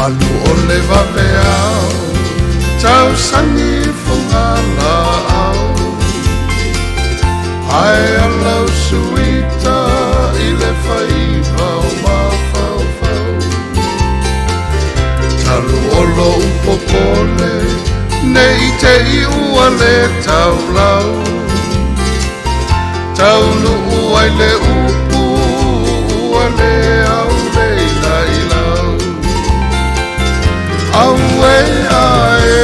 Alu o le vaveao Tausani fugalaau Ae alau suita i le faiva o mafaufau Talu o lou popole Ne i te i ua le taulau Taunuu ai le upu ua le au le ilailau Auē ae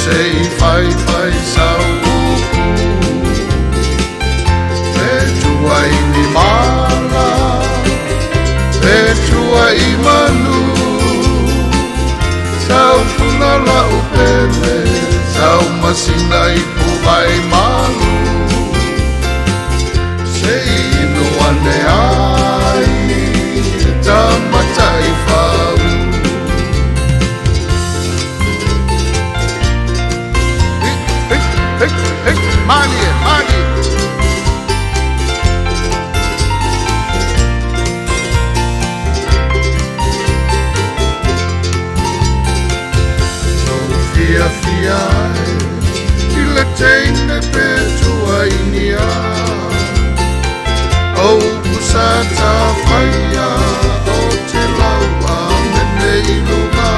se i fai mai sau upu Pe tua i ni mala, pe tua i manu Sau funa lau pele, sau masina i puvai malu Se i inu ane ai e Tamataifau. Hei, hei, hei, malie, malie. Lou fiafia ai i le teine pe tua i nia Ou upu sa tafaia o te lau a mene i luga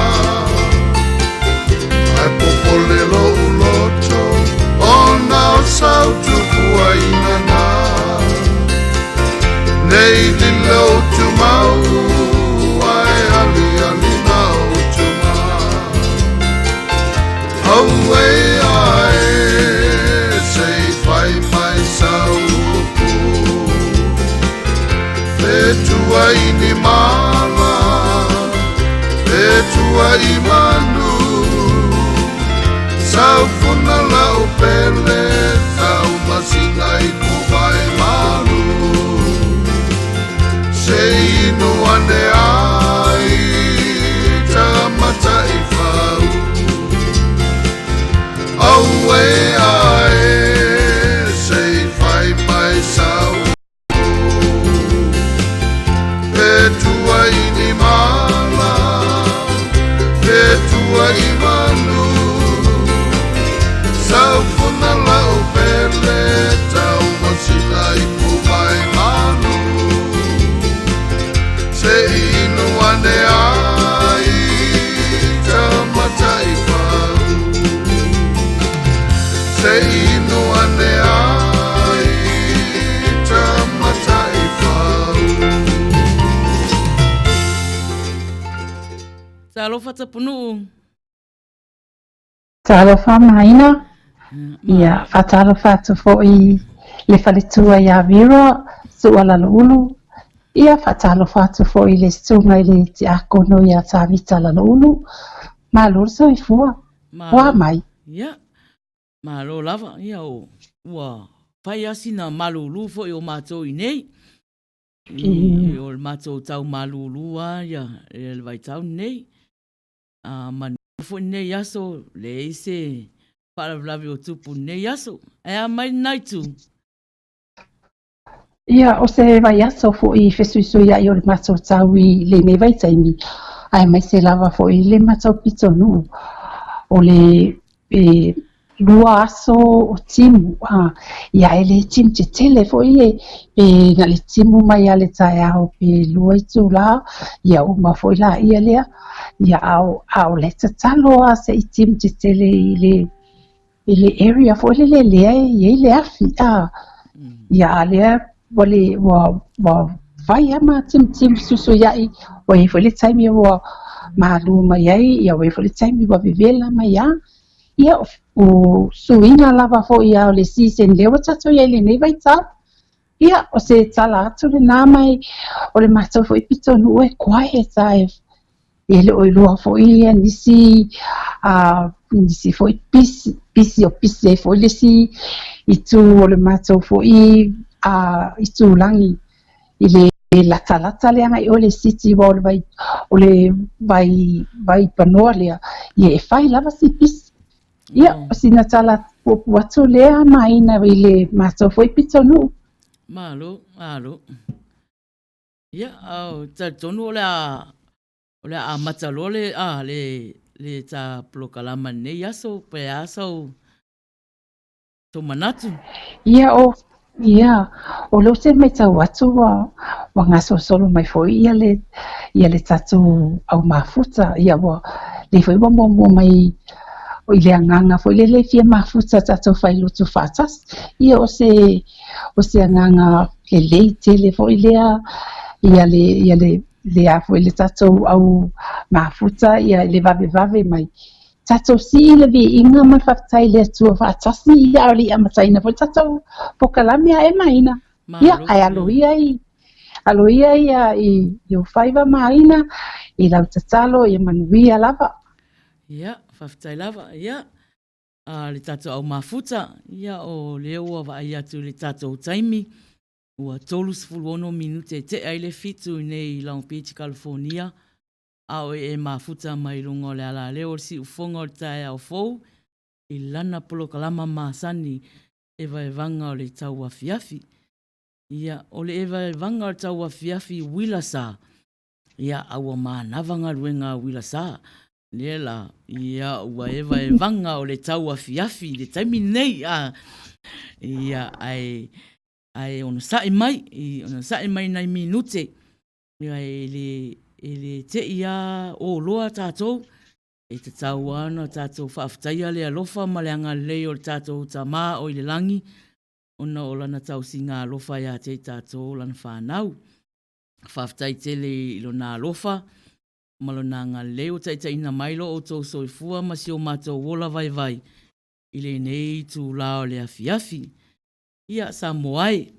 Ae popole lou loto ona o sau tupua inana Nei lilo tumau ae aliali na o tuma Auē ae se i fai mai sau upu Pe tua i ni mala, pe tua i manu Sau funa lau pele, sau masina i kuvai malu Se inu ane ai Tamataifau Auē ae se i fai mai sau Pe tua i ni mala, pe tua i manu Sau funa lau pele, tau masina i puvai malu Se inu ane ai Tamataifau Se inu ane ai Tamataifau. Talofa Tapunuu. Talofa Maina. Ia, faatalofa atu foi le faletua ia Vera Su'a Laloulu. Ia, faatalofa atu foi i le susuga i le Tiakono ia Tavita Laloulu. Malo le soifua. Ua mai. Ia, malo lava. Ia, o, ua fai lava sina malulu foi o matou i nei. I, o le matou tau malulu lava ia, i le vaitau lenei. A manu foi lenei aso, leai se faalavelave o tupu i lenei aso. Ae a mai lena itu? Ia, o se vaiaso foi fesuisuiai o le matou tau i lenei vaitaimi, aemaise lava foi le matou pitonuu, o le e lua aso o timu, a, ia e le timu tetele foi e, pe na le timu mai lava i le taeao pe lua itula, ia uma foi laia lea, ia a o, a o le tatalo lava se i timu tetele i le, i le area foi lele lea e i ai le afi, a, ia a lea ua le, ua, ua fai lava ma timutimu fesuisuiai, ua i ai foi le taimi ua malu mai ai, ia ua i ai foi le taimi ua vevela mai lava. Ia, o suiga lava foi ia o le season lea ua tatou i ai i lenei vaitau. Ia, o se tala atu lena mai o le matou foi pitonuu e quiet lava e e le o iloa foi ia nisi a nisi foi pisi, pisi o pisi ai foi le isi itu o le matou foi a itulagi i le latalata lea agai i o i le city aua o le vai o le vai vai panoa lea ia e fai lava si pisi. Ia, o sina tala puupuu atu lea Maina i le matou foi pitonuu. Malo, malo. Ia, au, talitonu o le a O le a amata loa le, a, le, le ta polokalama i lenei aso, pe a sau, sou manatu? Ia, o, ia, o lea ou te matau atu ua, ua gasolosolo mai foi ia le, ia le tatou au mafuta, ia ua, lea foi ua muamua mai i le agaga foi lele e fia mafuta tatou failotu faatasi. Ia o se, o se agaga lelei tele foi lea ia le, ia le, le a foi le tatou au mafuta ia le vavevave mai. Tatou sii le viiga ma le faafetai i le Atua faatasi ia a o le i amataina foi le tatou polokalame a Ema ina. Ia, ae alo ia i alo ia ia i i ou faiva ma Aina i lau tatalo ia manuia lava. Ia, faafetai lava. Ia, a le tatou au mafuta, ia o lea ua vaai atu i le tatou taimi, ua 36 minute e tea ai le fitu i nei i Long Beach, California, a o e mafuta mai luga o le alaleo o le siufofoga o le taeao fou i lana polokalama masani e vaevaga o le tauafiafi. Ia, o le evaevaga o le tauafiafi uila sa, ia, a ua manava galuega a uila sa. Lea la, ia, ua evaevaga o le tauafiafi i le taimi lenei, a, ia, ae, ae onosai mai, i, onosai mai nai minute, ia, e le, e le te i lava oloa tatou, e tatau lava ona tatou faafetaia le alofa ma le agalelei o le tatou Tama o i le lagi, ona o lana tausiga alofa ia te i tatou o lana fanau. Faafetai tele i lona alofa ma lona agalelei ua taitaiina mai lo outou soifua ma si o matou ola vaivai i lenei itulā o le afiafi. Ia, Samoa e,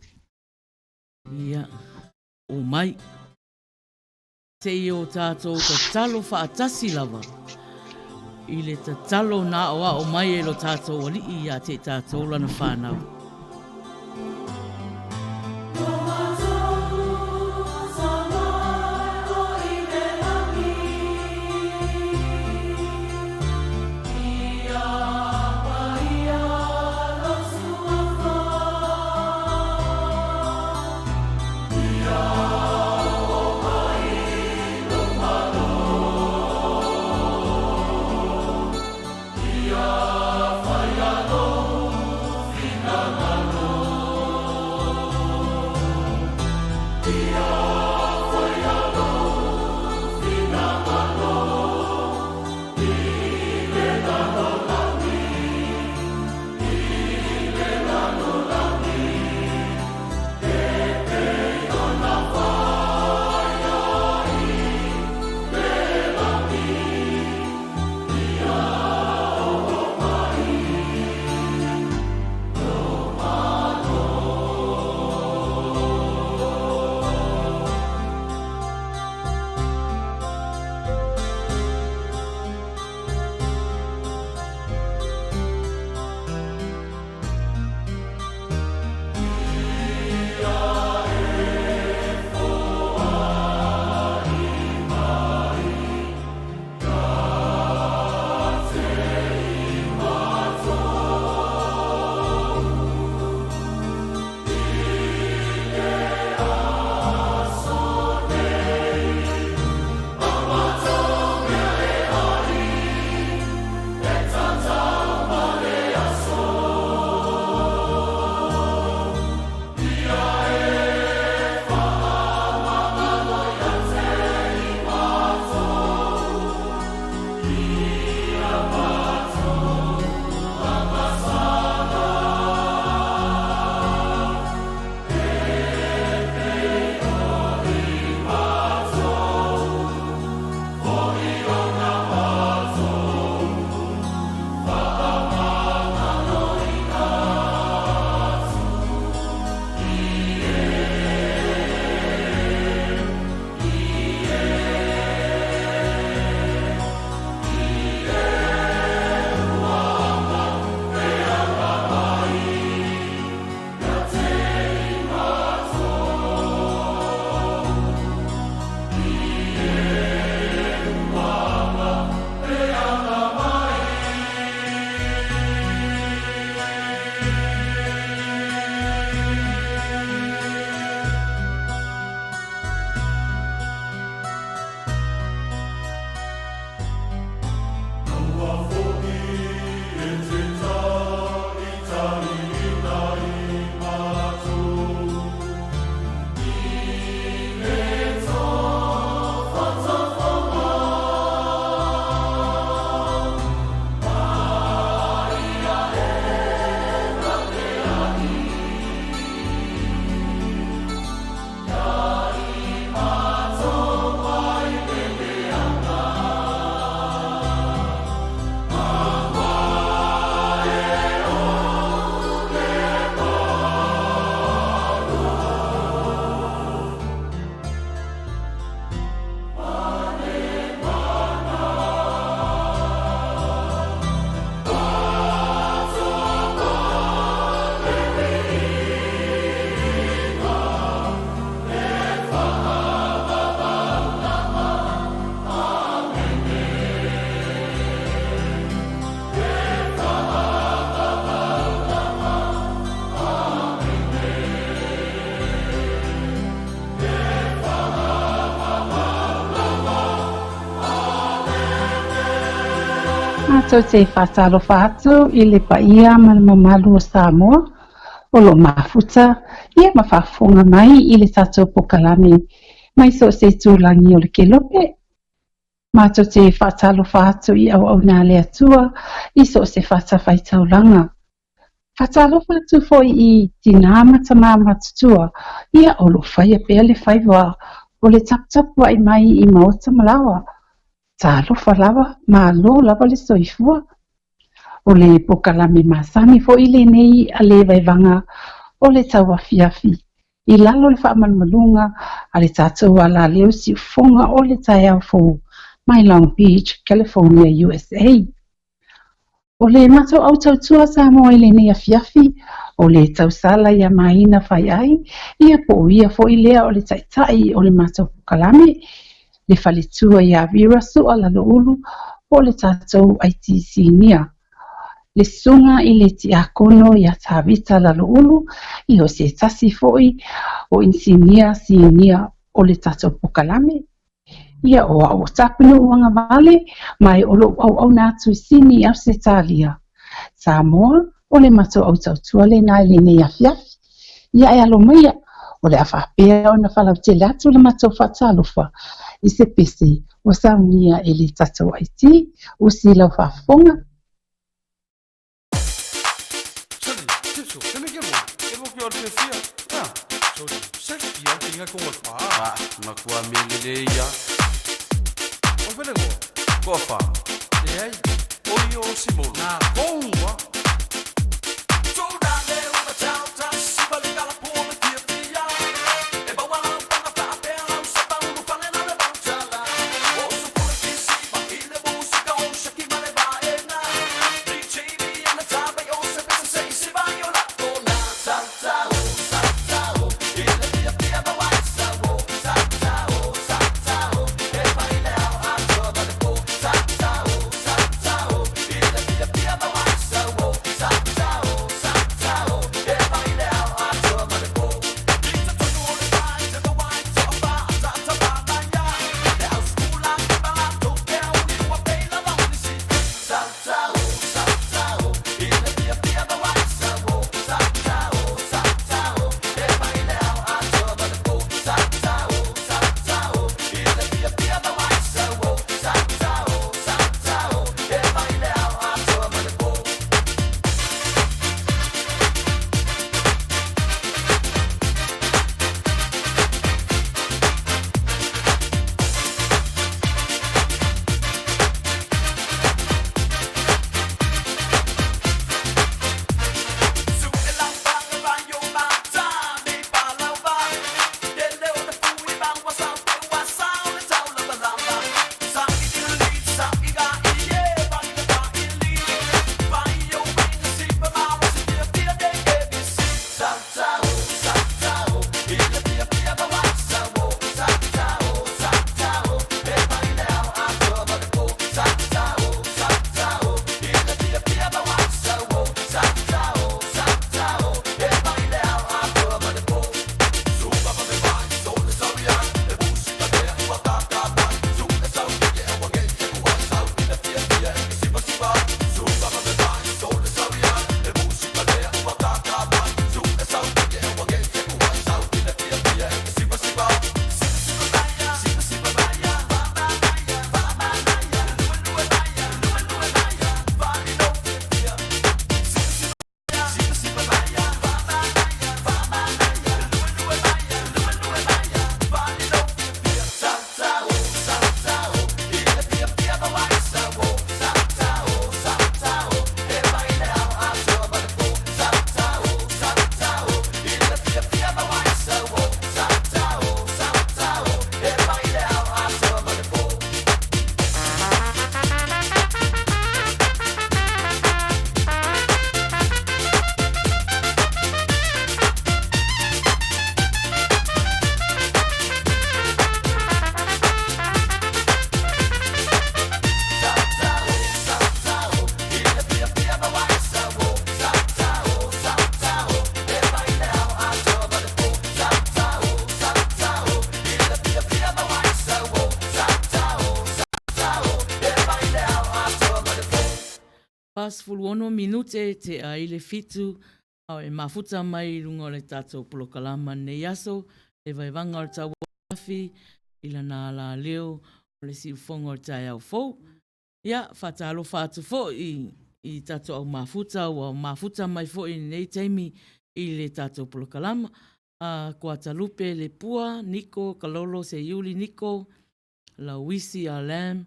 ia, omai. Se i o tatou tatalo faatasi lava i le tatalo na aoao mai e lo tatou Alii ia te i tatou lana fanau. Matou te faatalofa atu i le paia ma le mamalu o Samoa o lo o mafuta ia ma faafofoga mai i le tatou pokalame mai so o se itulagi o le kelope. Matou te faatalofa atu i auauna a le Atua i so o se fatafaitaulaga. Faatalofa atu foi i tinā ma tamā matutua, ia o lo o faia pea le faiva o le taputapuai mai i maota ma laoa. Talofa lava, malo lava le soifua. O le pokalame masani foi lenei a le vaevaga o le tauafiafi i lalo o le faamalumaluga a le tatou alaleo siufofoga o le taeao fou mai Long Beach, California, USA. O le matou au tautua Samoa i lenei afiafi, o le tausala ia Maina Faiai, ia po o ia foi lea o le taitai o le matou pokalame, le faletua ia Vera Sua Laloulu po o le tatou IT Sinia. Le susuga i le Tiakono ia Tavita Laloulu, ia o se tasi foi o Inisinia Sinia o le tatou pokalame. Ia, o au o Tapunuu Agavale, ma o lou auauna atu i Sini, Ausetalia. Samoa, o le matou au tautua lena i lenei afiafi. Ia e alo maia, o le a faapea ona faalautele atu le matou faatalofa i se pese ua saunia e le tatou IT, usi lau faafofoga. 46 minute tea ai le 7, a o e mafuta mai i luga o le tatou polokalama lenei aso, le vaevaga o le tauafi i lana alaleo o le siufogo o le taeao fou. Ia, faatalofa atu foi i tatou au mafuta ua mafuta mai foi i lenei taimi i le tatou polokalama. A Kuatalupe Lepua, Niko, Kalolo Seiuli Niko, Lauisi Alam,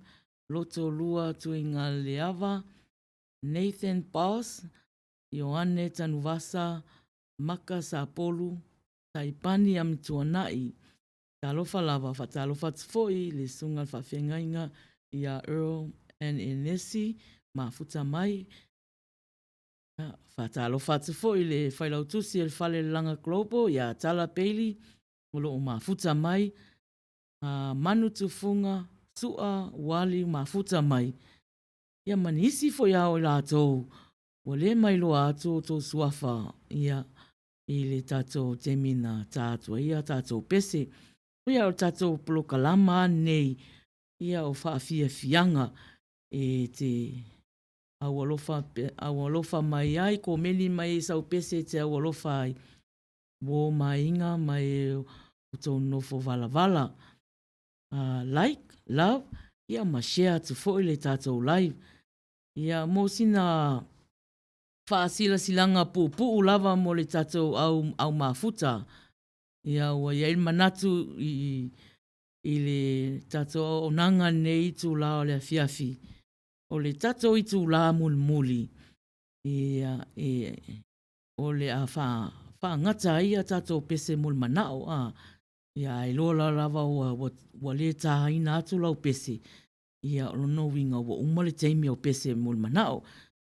Lotolua Tuigaleava, Nathan Boss, Ioane Tanuvasa, Maka Sapolu, Taipani Amituanai, Talofa lava, faatalofa atu foi i le Susuga i le Faafeagaiga ia Earl and Enesi, mafuta mai. Faatalofa atu foi i le Failautusi o le Fale Lalaga Global ia Tala Bailey, o lo o mafuta mai. Manu Tufuga, Sua Uali, mafuta mai. Ia ma nisi foi a o i latou ua le mailoa atu o outou suafa, ia, i le tatou taimi na ta atu ai a tatou pese. Ia o le tatou polokalama lenei, ia o faafiafiaga e te aualofa, aualofa mai ai, komeni mai ai sau pese e te aualofa ai, uō ma aiga ma e o tou nofo valavala. Like, love, ia ma share atu foi le tatou live. Ia mo sina faasilasilaga puupuu lava mo le tatou au au mafuta. Ia ua i ai le manatu i i le tatou auaunaga lenei itulā o le afiafi, o le tatou itulā mulimuli, ia e o le a faa faagata ai a tatou pese mo le manao a, ia ae iloa la lava ua ua ua le taina atu lau pese, ia o lona uiga ua uma le taimi o pese mo le manao.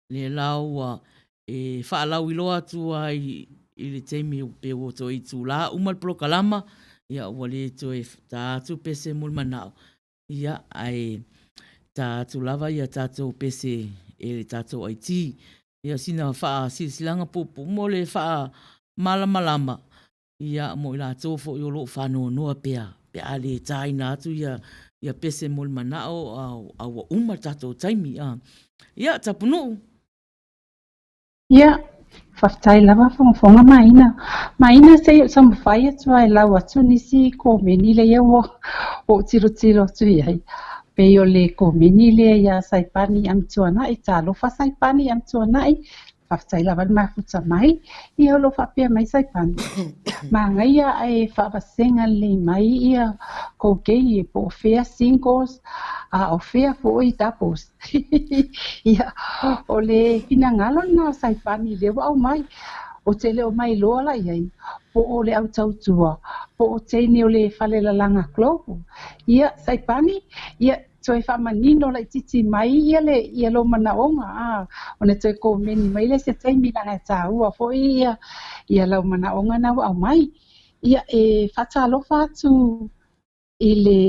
Lea la ua e faalauiloa atu ai i le taimi pe ua toe itulā uma le polokalama, ia ua le toe ta atu pese mo le manao, ia ae ta atu lava ia tatou pese e le tatou IT. Ia sina faasilasilaga puupuu mo le faamalamalama, ia mo i latou foi o lo o faanoanoa pea pe a le taina atu ia ia pese mo le manao a ua uma le tatou taimi. A. Ia, Tapunuu. Ia, faafetai lava Fogafoga Maina. Maina se i ou taumafai atu lava e lau atu nisi komeni lea ua ou tilotilo atu i ai. Pei o le komeni lea ia Saipani Amituanai, talofa Saipani Amituanai, Faafetai lava le mafuta mai, ia o lo o faapea mai Saipani. Manaia ae faavasega lelei mai ia kou kei po o fea singles a o fea foi doubles. Ia, o le finagalo lena o Saipani lea ua aumai. Ou te le o mailoa la i ai po o le au tautua po o teine o le Falelalaga Global. Ia, Saipani, ia toe faamanino laitiiti mai ia le ia lou manaoga a ona toe komeni mai lea se taimi leaga e taua foi ia ia lau manaoga na ua aumai. Ia e faatalofa atu i le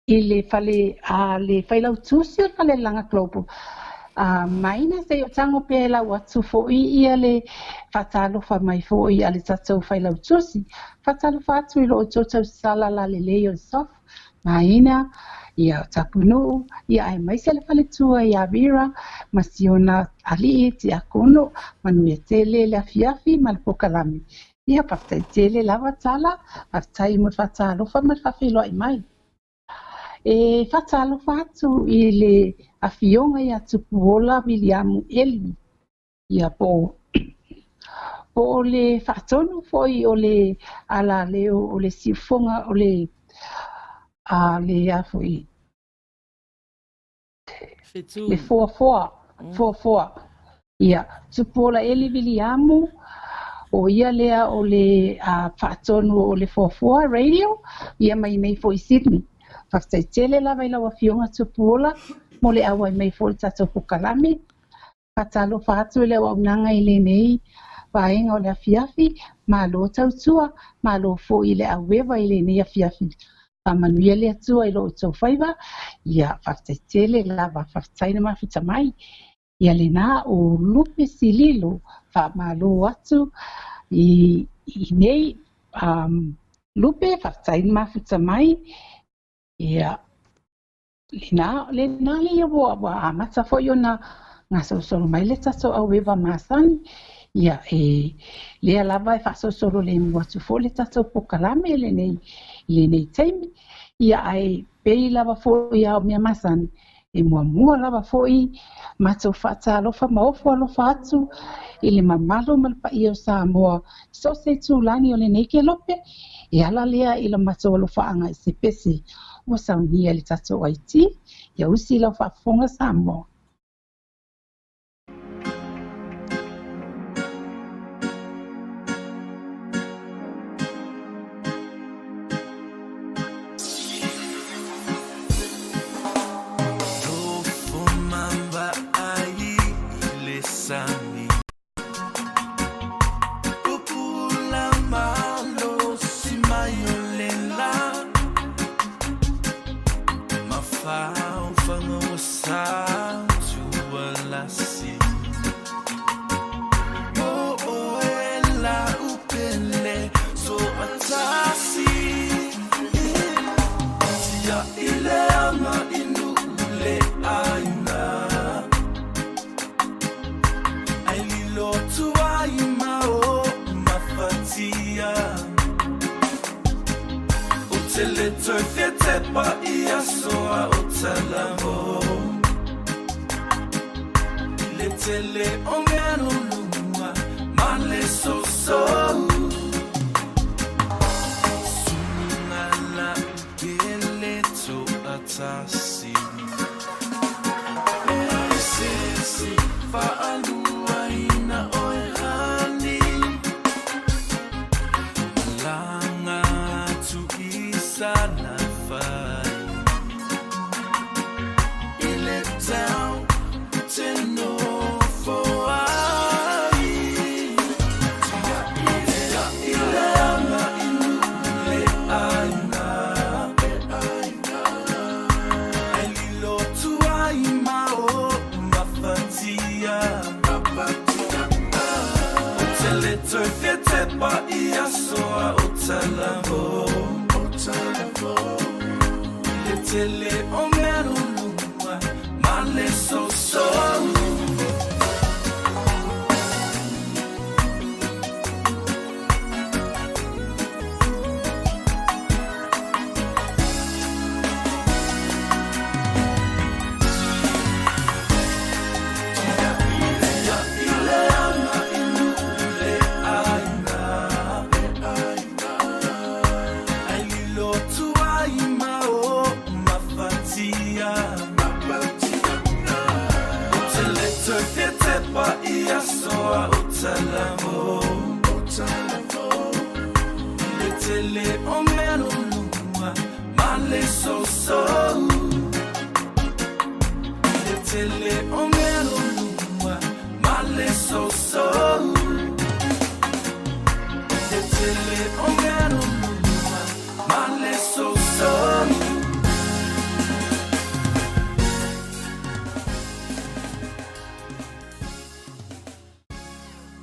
i le fale a le Failautusi o le Falelalaga Global a Maina se i o tago pea e lau atu foi ia le faatalofa mai foi a le tatou Failautusi. Faatalofa atu i lo outou tausala lalelei o le SOF Maina, ia Tapunuu, ia aemaise le faletua ia Vera ma si ona alii Tiakono, manuia tele le afiafi ma le polokalame. Ia faafetai tele lava Tala, faafetai mo le faatalofa ma le faafeiloai mai. E faatalofa atu i le afioga ia Tupuola Viliamu Eli, Ia po o po o le faatonu foi o le alaleo o le siufoga o le a le a foi Fetu. Le foafoa, foafoa. Ia, Tupuola Eli Viliamu, o ia lea o le a, faatonu o le foafoa radio, ia mai nei foi i Sydney. Faafetai tele lava i lau Afioga Tupuola mo le auai mai foi i le tatou polokalame. Faatalofa atu i le auaunaga i lenei vaega o le afiafi, malo tautua, malo foi i le aueva i lenei afiafi. Faamanuia le Atua i lo outou faiva, ia faafetai tele lava, faafetai na mafuta mai. Ia lena o Lupe Sililo, faamalo atu i, i nei um, Lupe, faafetai na mafuta mai. Ia, Lena, lena lea ua, ua amata foi ona gasolosolo mai le tatou aueva masani, ia e lea lava e faasolosolo lemu atu foi le tatou polokalame i lenei, i lenei taimi. Ia ae pei lava foi a o mea masani, e muamua lava foi matou faatalofa ma ofo alofa atu i le mamalu ma le paia o Samoa i so o se itulagi o lenei kelope, e ala lea i la matou alofaaga i se pese ua saunia e le tatou IT. Ia usi lau faafofoga Samoa.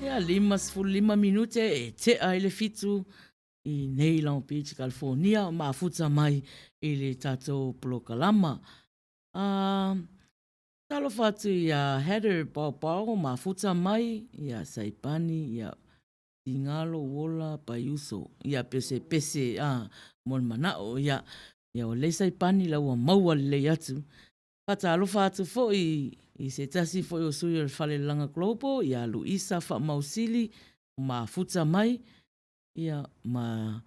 Ia, 55 minute e tea ai le fitu i nei Long Beach, California, o mafuta mai i le tatou polokalama. Talofa atu ia Heather Paopao, mafuta mai ia Saipani, ia Tingalo Uola Paiuso, ia pese pese a mo le manao, ia, ia o lei Saipani la ua maua lelei atu. Faatalofa atu foi i se tasi foi o sui o le Falelalaga Global ia Luisa Faamausili, mafuta mai, ia ma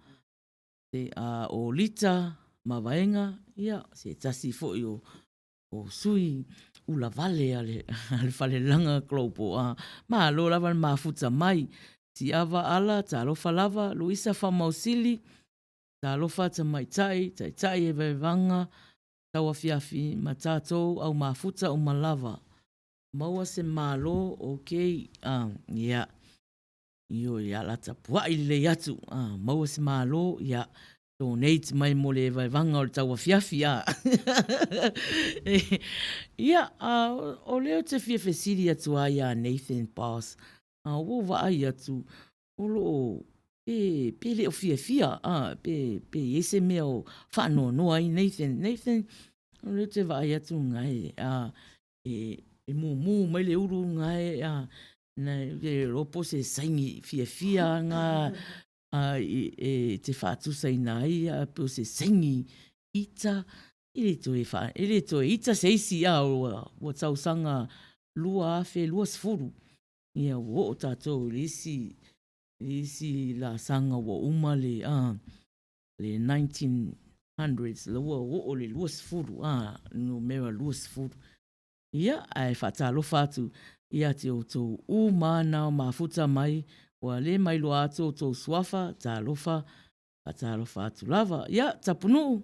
te a o Lita Mavaega, ia se tasi foi o o sui ulavale a le, a le Falelalaga Global. A, malo lava le mafuta mai. Siava ala, talofa lava, Luisa Faamausili, talofa tamaitai, taitai e vaevaga, tauafiafi ma tatou au mafuta uma lava. Maua se malo, okay, a, ia. Ioe, ia la tapuai lelei atu, a, maua se malo, ia, donate mai mo le vaevaga o le tauafiafi, a. Ia, a, o lea ou te fia fesili atu ai ia Nathan Boss, a, ua ou vaai atu, o lo o, pe, pe le o fiafia, a, pe, pe i ai se mea o faanoanoa ai Nathan. Nathan, o lea ou te vaai atu, e, a, e, e mumu mai le ulu gae a na e lopo se saini fiafia nga a e te faatusaina ai a pe o se saini ita e le toe fa e le toe ita se isi a ua ua tausaga 2020 ia ua oo tatou i le isi le isi laasaga ua uma le a le 1900s la ua oo le 20 a numera 20. Ia, ae faatalofa atu ia te outou uma na o mafuta mai, ua le mailoa atu outou suafa, talofa, faatalofa atu lava. Ia, Tapunuu.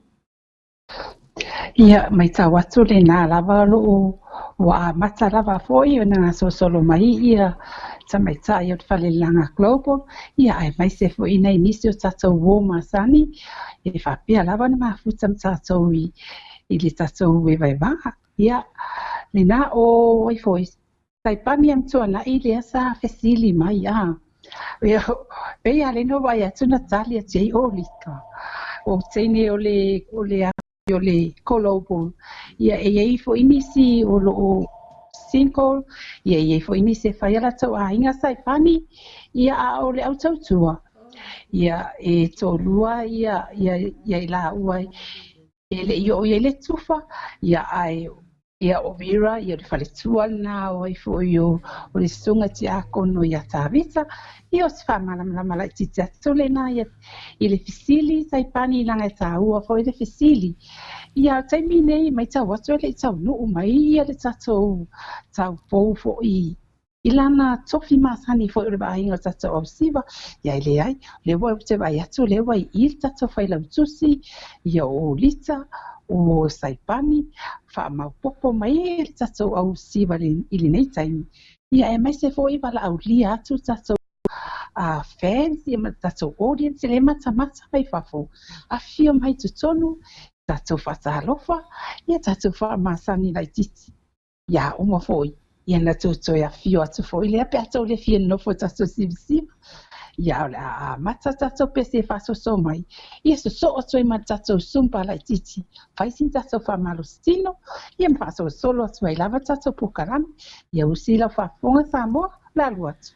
Ia, maitau atu lena lava o loo ua amata lava foi ona gasolosolo mai ia tamaitai o le Falelelaga Global, ia aemaise foi nai nisi o tatou uo masani e faapea lava ona mafuta ma tatou i le tatou evaevaga. Ia, lena o ai foi, Saipani ma Tuanai lea sa fesili mai, a. Ia, pei lava lea na ou vaai atu na tali atu i ai o Lika, o teine o le, o le, o le Global. Ia, e i ai foi nisi o lo o single, ia e i ai foi nisi e fai a latou aiga Saipani, ia a o le au tautua. Ia, e toalua ia, ia, ia i laua e le i oo i ai le tufa, ia ae ia o Vera, ia o le faletua lena o ai foi o, o le susuga tiakono ia Tavita, ia o se faamalamalama laitiiti atu lena ia i le fesili Saipani leaga e taua foi le fesili. Ia o le taimi nei matau atu e le i taunuu mai ia le tatou taupou foi I lana tofi masani foi o le vaaiga o le tatou ausiva, ia e leai, o lea ua ou te vaai atu o lea ua i i le tatou failautusi, ia o Olita, o Saipani, faamaopoopo mai le tatou ausiva i lenei taimi. Ia aemaise foi valaaulia atu le tatou fans ia ma le tatou audience lea e matamata mai fafo, afifio mai i totonu, tatou faatalofa, ia tatou faamasani laitiiti. Ia uma foi, ia na tou toe afio atu foi lea pe a tou le fia nonofo i tatou sivasiva. Ia o le a amata tatou pese e faasoso mai. Ia sosoo atu ai ma le tatou Zumba laitiiti, fai sina tatou faamalositino, ia ma faasolosolo atu ai lava tatou polokalame. Ia usi lau faafofoga Samoa, o le alu atu.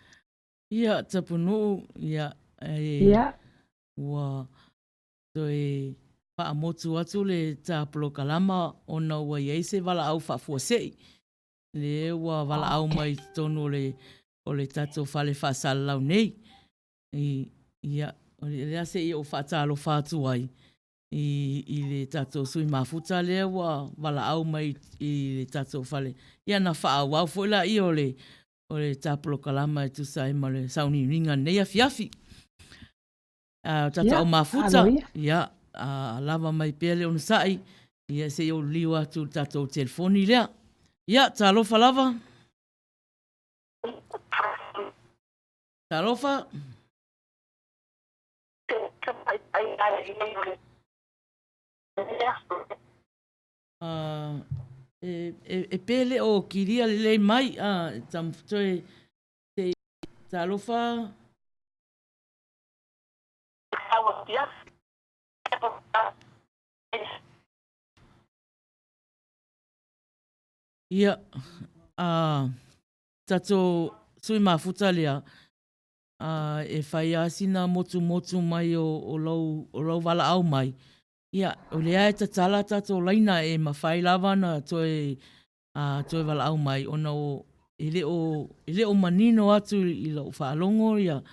Ia, Tapunuu, ia, e, Ia. ua Toe faamotu atu le ta polokalama ona ua i ai se valaau faafuasei lea ua valaau mai i totonu o le o le tatou fale faasalalau nei. I, ia, o lea se i ou faatalofa atu ai i, i le tatou sui mafuta lea ua valaau mai i le tatou fale. Ia na faaauau foi laia o le o le ta polokalama e tusa ai ma le sauniuniga i lenei afiafi. A o tatou au mafuta, ia, a lava mai pea le onosai, ia se i ou liliu atu i le tatou telefoni lea. Ia, talofa lava. Talofa. E, e, e pē le o kilia lelei mai, a, toe, te, talofa. Ia, a, tatou sui mafuta lea, a, e fai lava sina motumotu mai o, o lou, o lou valaau mai, ia, o lea e tatala tatou laina e mafai lava ona toe, a, toe valaau mai ona o, e le o, e le o manino atu i lau faalogo ia,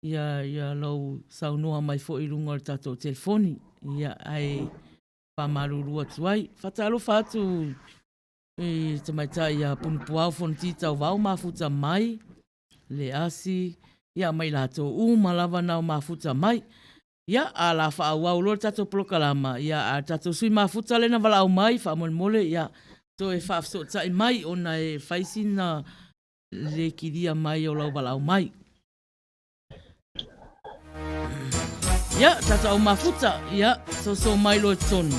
ia, ia lou saunoa mai foi i luga o le tatou telefoni, ia, ae faamalulu atu ai. Faatalofa atu i le tamaitai ia Punupuao Fonoti Tauvao mafuta mai, le asi, ia ma i latou uma lava na o mafuta mai. Ia, a la faaauau loa le tatou polokalama, ia, a le tatou sui mafuta lea na valaau mai, faamolemole, ia, toe faafesootai mai ona e fai sina le kilia mai o lau valaau mai. Ia, tatou au mafuta, ia, soso mai loa i totonu.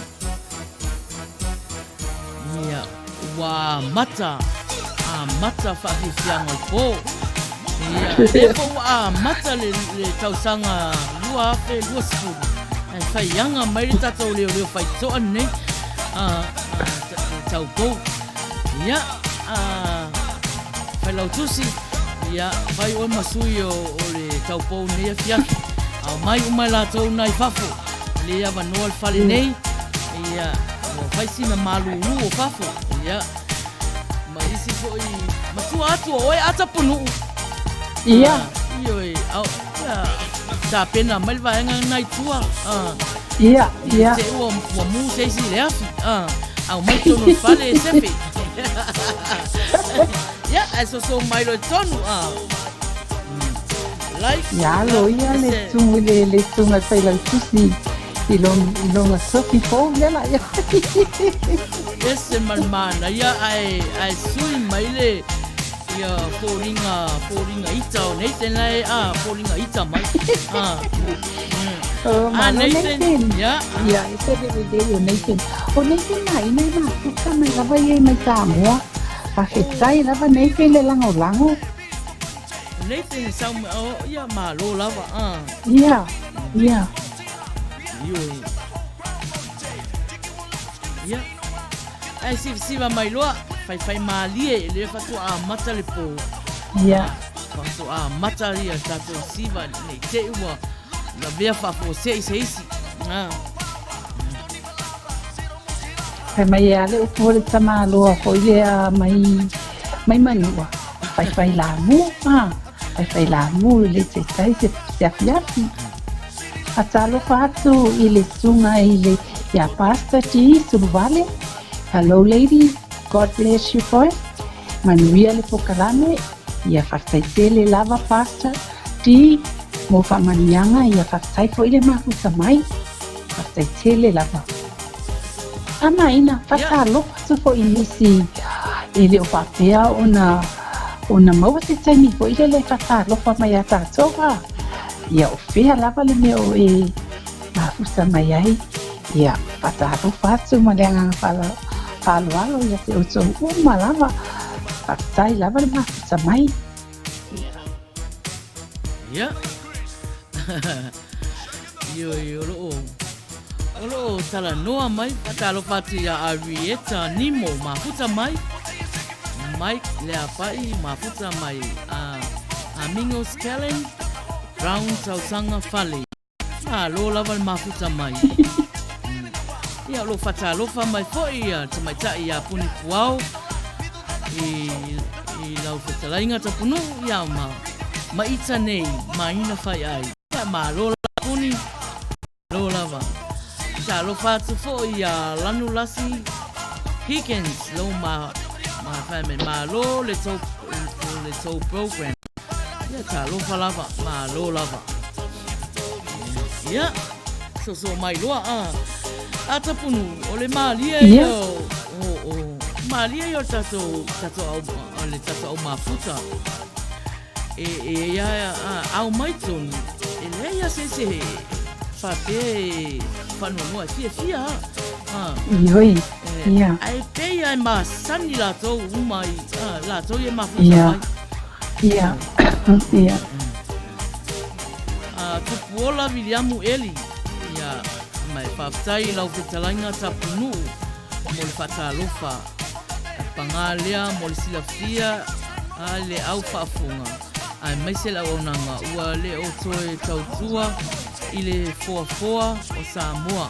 Ia, ua amata, amata faafiafiaga o le pō. Ia, lea foi ua amata le, le tausaga 2020. Ae faiaga mai le tatou leoleo faitotoa lenei, a, a, le taupou. Ia, Failautusi, ia, fai oe ma sui o le taupou i lenei afiafi. Aumai uma i latou na i fafo, le avanoa le fale nei, ia, ua fai sina malulu o fafo, ia, ma isi foi, matua atu o oe a Tapunuu. Ia. Ioe, au, ia, tapena mai le vaega na i tua, Ia, ia. Te ua, ua mu se isi i le afi. Aumai tonu i le fale e sefe. Ia, ae soso mai loa i tonu. Like. Ia alo ia le tumu le le tunga Failautusi i lona i lona sofi fou lea la ia. Ese ma le manaia ae ae sui mai le ia foliga foliga ita o Nathan la e a foliga ita mai. Ah. Oh, ah, Nathan. Nathan. Yeah. Yeah, e se le le o Nathan. O Nathan na ina e mafuta mai lava ia mai Samoa. Faafetai lava Nathan le lagolago. Nathan e sau mai, oh, ia malo lava. Ah. Ia, ia. Ioe. Ia. Ae sivasiva mai loa, faifai malie, lea faatoa amata le po. Ia. Faatoa amata ia tatou siva nei te i ua lavea faafuasei se isi. Ah. Fai mai e a le upu o le tamaloa foi lea mai mai Manua, faifai lamu, ah, faifai lamu i le taitai se, se afiafi. Faatalofa atu i le susuga i le ia Pastor G Suluvale. Hello lady, God bless you both. Manuia le pokalame, ia faafetai tele lava Pastor G mo faamanuiaga, ia faafetai foi le mafuta mai. Faafetai tele lava. Amaina, faatalofa atu foi i nisi e le o faapea ona ona maua se taimi foi lele e faatalofa mai ia tatou a. Ia o fea lava le mea o e mafuta mai ai, ia faatalofa atu ma le agaga faaaloalo ia te outou uma lava. Faafetai lava le mafuta mai. Ia. Ioe, o loo, o loo talanoa mai, faatalofa atu ia Arieta Nimo mafuta mai, Mike Leapai mafuta mai, a Amingos Kellen, Brown Tausaga Fale. Malo lava le mafuta mai. Ia, o loo faatalofa mai foi ia tamaitai ia Puni Puao i, i lau fetalaiga Tapunuu, ia ma, ma ita nei, maina fai ai. Ia, malo lava Puni, malo lava. Talofa atu foi ia Lanulasi Higgins, lou ma, ma fai mai, malo le tou, le tou program. Ia, talofa lava, malo lava. Ia, soso mai loa, a. A Tapunu, o le malie ia o, o, o, malie ia o le tatou, tatou au, le tatou au mafuta. E, e ia, a, ao mai tonu, e leai lava se isi e faapea e faanoanoa e fiafia lava. A. Ioe, ia. Ae pei lava e masani latou uma i, a, latou ia e mafuta mai. Ia, ia. A, Tupuola Viliamu Eli, ia, ma e faafetai i lau fetalaiga Tapunuu mo le faatalofa. E pagā lea mo le silafia a le au faafofoga, aemaise le auaunaga ua le o toe tautua i le foafoa o Samoa,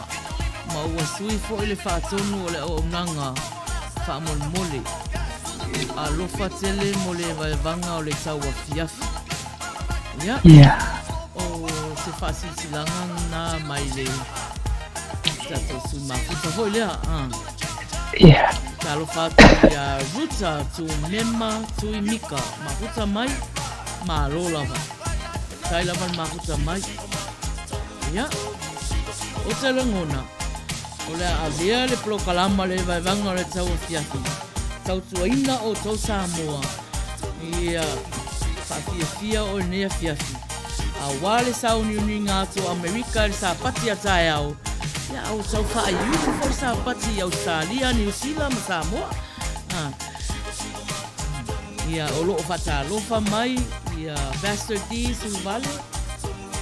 ma ua sui foi le faatonu o le auaunaga faamolemole. Alofa tele mo le vaevaga o le tau afiafi. Ia, yeah. O se faasilasilaga na mai le tatou sui mafuta foi lea. Ah. Yeah. Talofa atu ia Ruta tu mema tui mika. Mafuta mai, malo lava. Tai lava le mafuta mai. Ia, o te lagona, o le a avea le polokalama le vaevaga o le tau afiafi, tautuaina outou Samoa, ia faafiafia o lenei afiafi. Aua le sauniuniga atu o Amerika i le Sapati a taeao, ia a ua tau faaiuiu foi le Sapati i Ausetalia, Niu Sila ma Samoa. Ah. Ia, o lo o faatalofa mai ia Pastor D. Suluvale,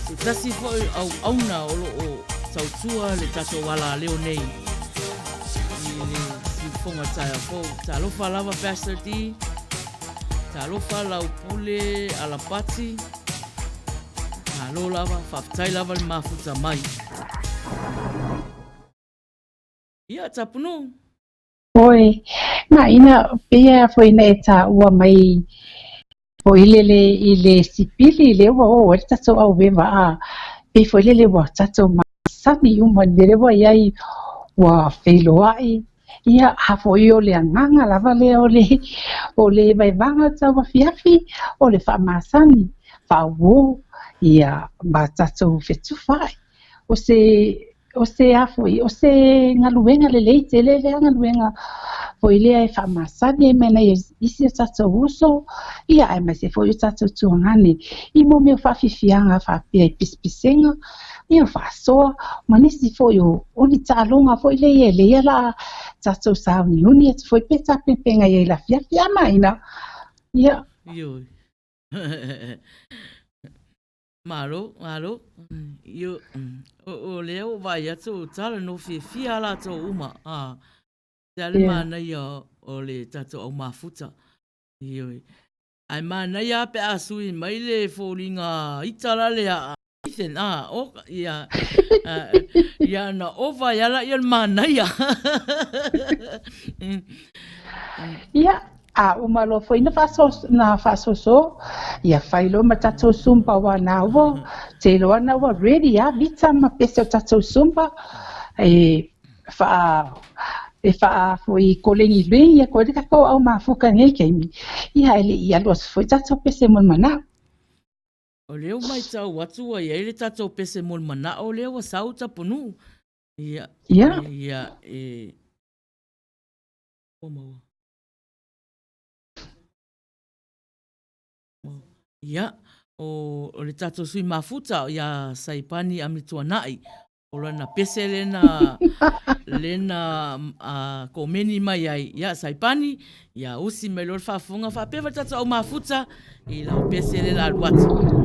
se tasi foi auauna o lo o tautua le tatou alaleo nei i le faafofoga taeao fou. Talofa lava Pastor D. Talofa lau pule Alapati. Malo lava, faafetai lava le mafuta mai. Ia, Tapunuu. Oi, ma ina pei foi na e taua mai foi lele i le sipili lea ua oo ai le tatou aueva a pei foi lele ua tatou masani uma i le mea lea ua i ai ua feiloai ia a foi o le agaga lava lea o le o le vaevaga o le tauafiafi o le faamasani faauo ia ma tatou fetufaai o se o se a foi, o se galuega lelei tele lea galuega foi lea e faamasani ai mai nai isi o tatou uso, ia aemaise foi o tatou tuagane i mo mea o faafiafiaga faapea i pisipisiga, ia o faasoa, ma nisi foi o, o ni taaloga foi lea e lelei la a tatou sauniuni atu foi pe tapenapena i ai i le afiafi a maina. Ia. Ioe. Malo, malo. Io, o, o lea ua vaai atu o tala no fiafia a latou uma. A, te ale yeah. manaia o le tatou au mafuta. Ioe. Ae manaia pe a sui mai le foliga ita la le a Ethan, a, o, ia, ia na ova ia la ia le manaia. Ia, A uma loa foi na na faasoso, ia fai loa ma tatou Zumba aua na ua te iloa na ua ready a vita ma pese o tatou Zumba e faa e faa foi kolegi legi atu ai le tatou au mafuka i lenei taimi, ia e le i alu atu foi tatou pese mo le manao. O lea ua matau atu ua i ai le tatou pese mo le manao lea ua sau Tapunuu. Ia, Ia. ia, e, ua maua. Ia, o, o le tatou sui mafuta ia Saipani Amituanai, o lana pese lena, lena uh, komeni mai ai. Ia, Saipani, ia usi mai loa le faafofoga faapea le tatou au mafuta i lau pese le la alu atu.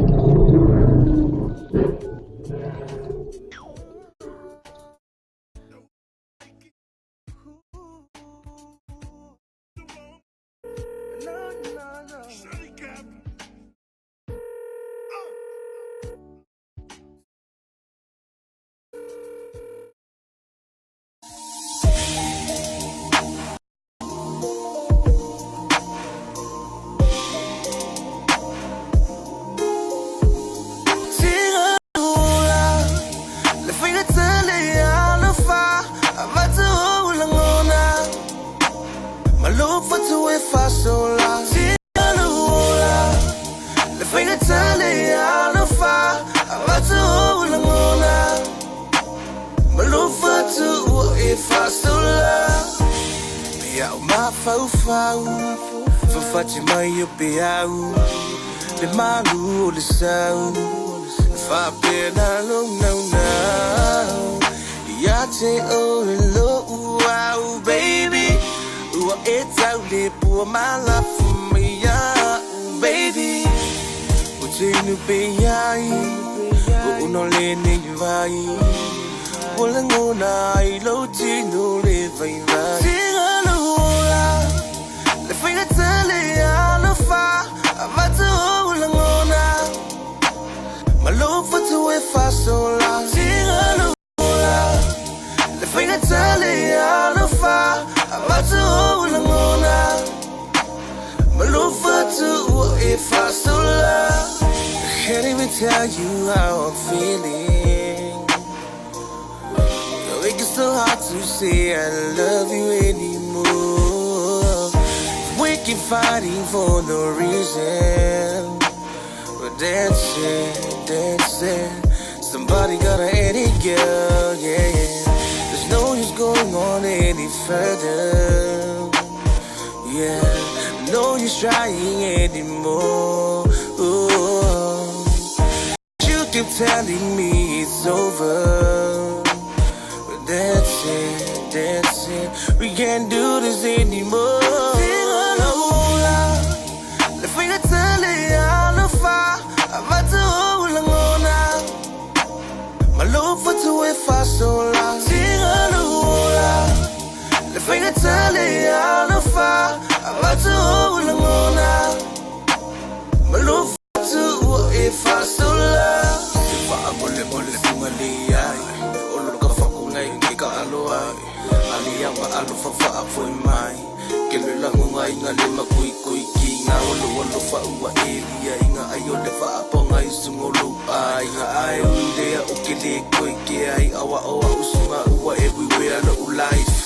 ke le lagonga i nga lima koikoi ki nga olo alofa ua elia i nga ai o le faapaga i suga o lou aiga ae ui lea o ke le koe ke ai awa o au suga ua everywhere lo'u life.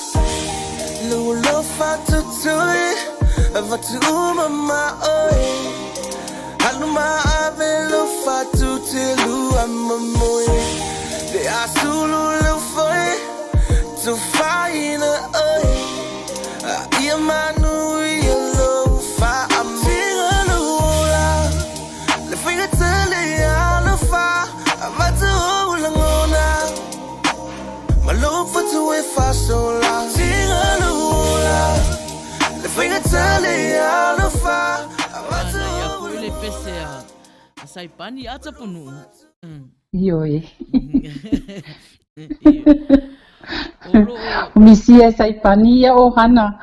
Lou alofa tutui avatu uma ma oe Alu ma ave lou fatu telu a mamoe Le asulu lou foe tufaina oe A ia manu ia lou faamoe lou ola Le faiga tele alofa Avatu ou lagona Ma lou fatu e faasola Tiga lou ola Le faiga tele alofa Avatu Ana ia ou foi le pese a Saipani a Tapunuu. Ioe. O loo O misia e Saipani ia ohana.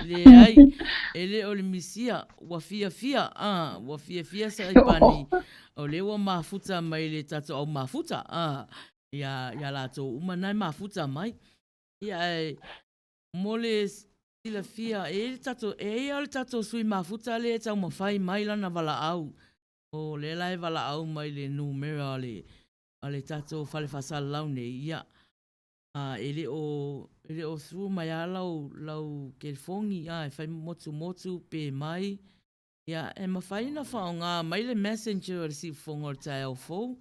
Leai, e le o le misia, ua fiafia, a, ua fiafia Saipani, o lea ua mafuta mai le tatou au mafuta, a, ia, ia latou uma na e mafuta mai. Ia, ae, mo le silafia, e i ai le tatou, e i ai le tatou sui mafuta lea e taumafai mai lana valaau. O lea la e valaau mai le numera a le, a le tatou fale faasalalau nei, ia, a, e le o, e le o through mai lava lau, lau telefoni, a, e fai motumotu pe mai. Ia, e mafai ona faaaoga mai le messenger a le siufofoga o le taeao fou,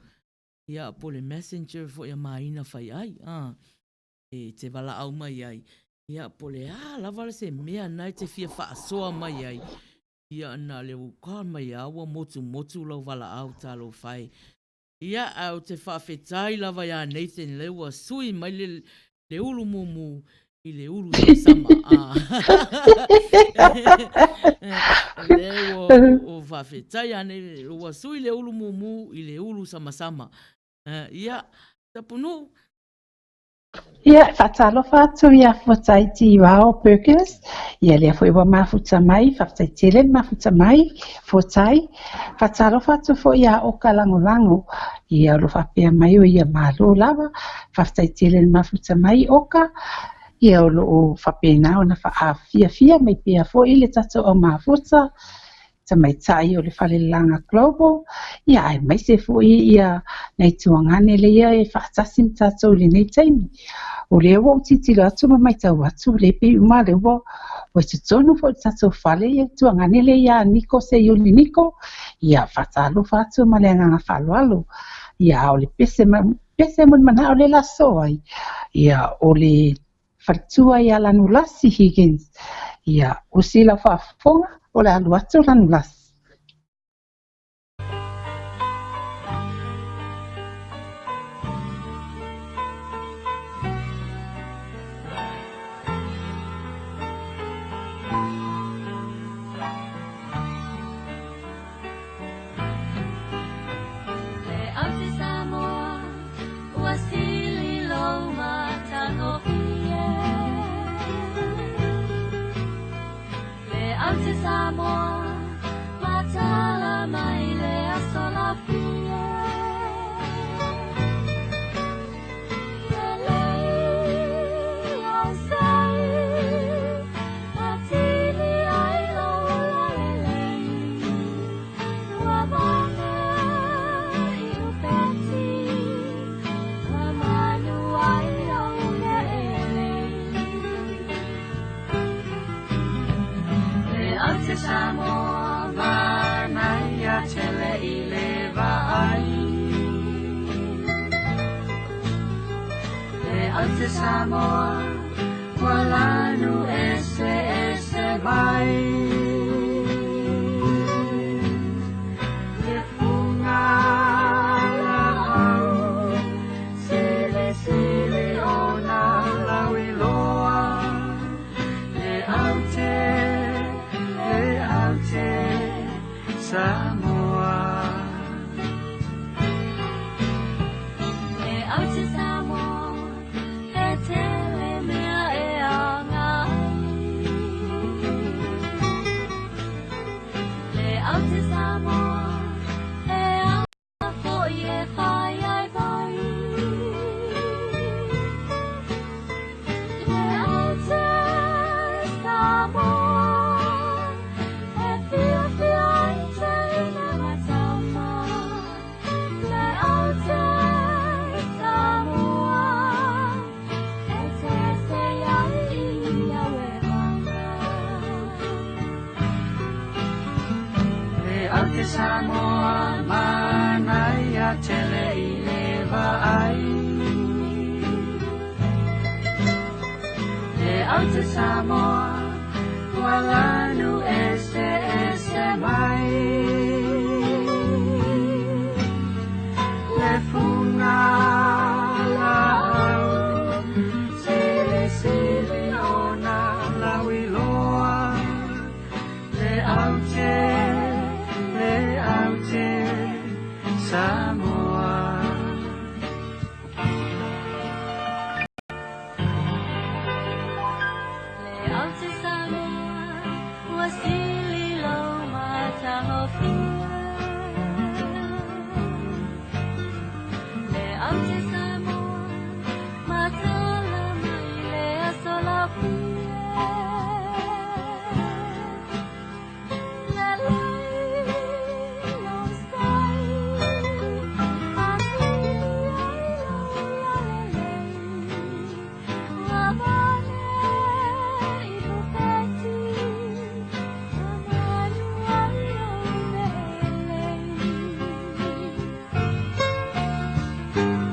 ia, po o le messenger foi a Maina Faiai, a, e te valaau mai ai, ia, po o le a lava se mea na e te fia faasoa mai ai, ia, na le uka mai lava ua motumotu lau valaau talofa e. Ia, ae ou te faafetai lava ia Nathan lea ua sui mai le, le ulu mumu i le ulu samasama. Lea ua, ua faafetai ia Nathan, ua sui le ulu mumu i le ulu samasama. Ia, Tapunuu. Ia, e faatalofa atu ia Fuatai Tivao Burgers. Ia lea foi ua mafuta mai, faafetai tele le mafuta mai, Fuatai. Faatalofa atu foi ia Oka Lagolago. Ia o lo faapea mai o ia malo lava. Faafetai tele le mafuta mai, Oka. Ia o lo o faapena ona faafiafia mai pea foi le tatou au mafuta. Tamaitai o le Falelalaga Global, ia aemaise foi ia nai tuagane lea e faatasi ma tatou i lenei taimi. O lea ua ou tilotilo atu ma matau atu, lea pei uma lea ua ua i totonu foi o le tatou fale ia le tuagane lea ia Niko Seiuli Niko, ia faatalofa atu ma le agaga faaaloalo. Ia a o le pese ma pese mo le manao le laso ai, ia o le faletua ia Lanulasi Higgins. Ia, usi lau faafofoga, o le alu atu Lanulasi. Le au te Samoa, ua sili lou matagofie. Le au te Samoa, matala mai le aso lafie. Le lei au sei, atili ai lou ola lelei. Ua pane i upeti, ua manu ai au mea elei. Le au te Samoa, manaia tele i le vaai. Le au te Samoa, ua lanu ese ese mai. Le fuga laau, silisili ona lauiloa. Le au te, le au te Samoa. Le au te Samoa, e tele mea e Samoa manaia tele i le vaai. Le aute Samoa ua lanu eseese mai. Le fuga laau silisili ona lauiloa. Le aute, le aute Samoa. Le aute Samoa ua sili lou matagofie. Le aute Samoa matala mai le aso lafie. Le lai lou sai atili ai lou lalelei. Ua vane i Lupeti a manu ai lou meelei.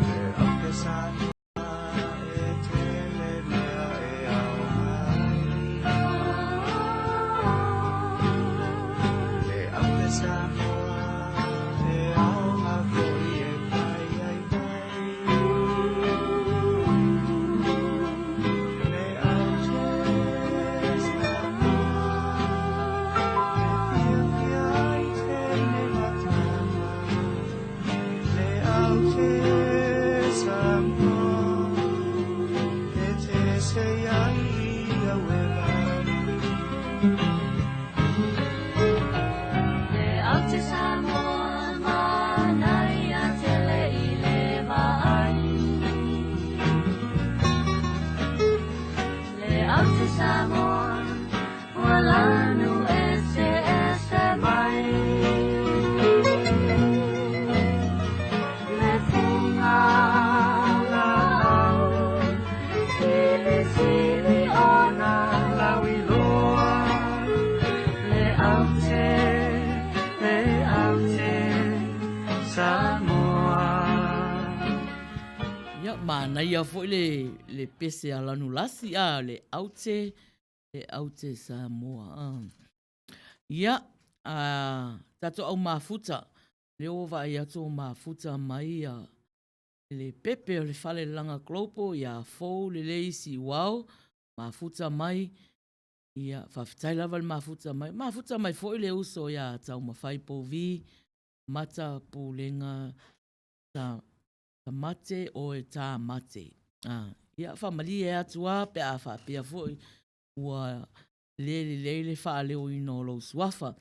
Le aute Samoa e tele mea e aoga ai. Le aute Samoa e aoga foi e fai ai mai. Le aute Samoa e fiafia ai teine ma tama. Le aute Samoa e tese ai ia uela. Le aute Samoa manaia tele i le vaai. Le aute Samoa ua lanu eseese mai. Le fuga laau silisili ona lauiloa. Le aute, le aute Samoa. Ia, manaia foi le, le pese a Lanulasi, a, le aute, le aute Samoa. A. Ia, a, tatou au mafuta, lea ua vaai atu o mafuta mai a, le pepe o le fale lalaga global ia fou lelei Siuao, mafuta mai, ia, faafetai lava le mafuta mai. Mafuta mai foi le uso ia Taumafai Povi, Mata Pulega ta, Tamate oe Tamate. A, ia, faamalie atu a pe a faapea foi ua le lelei le faaleoina o lou suafa.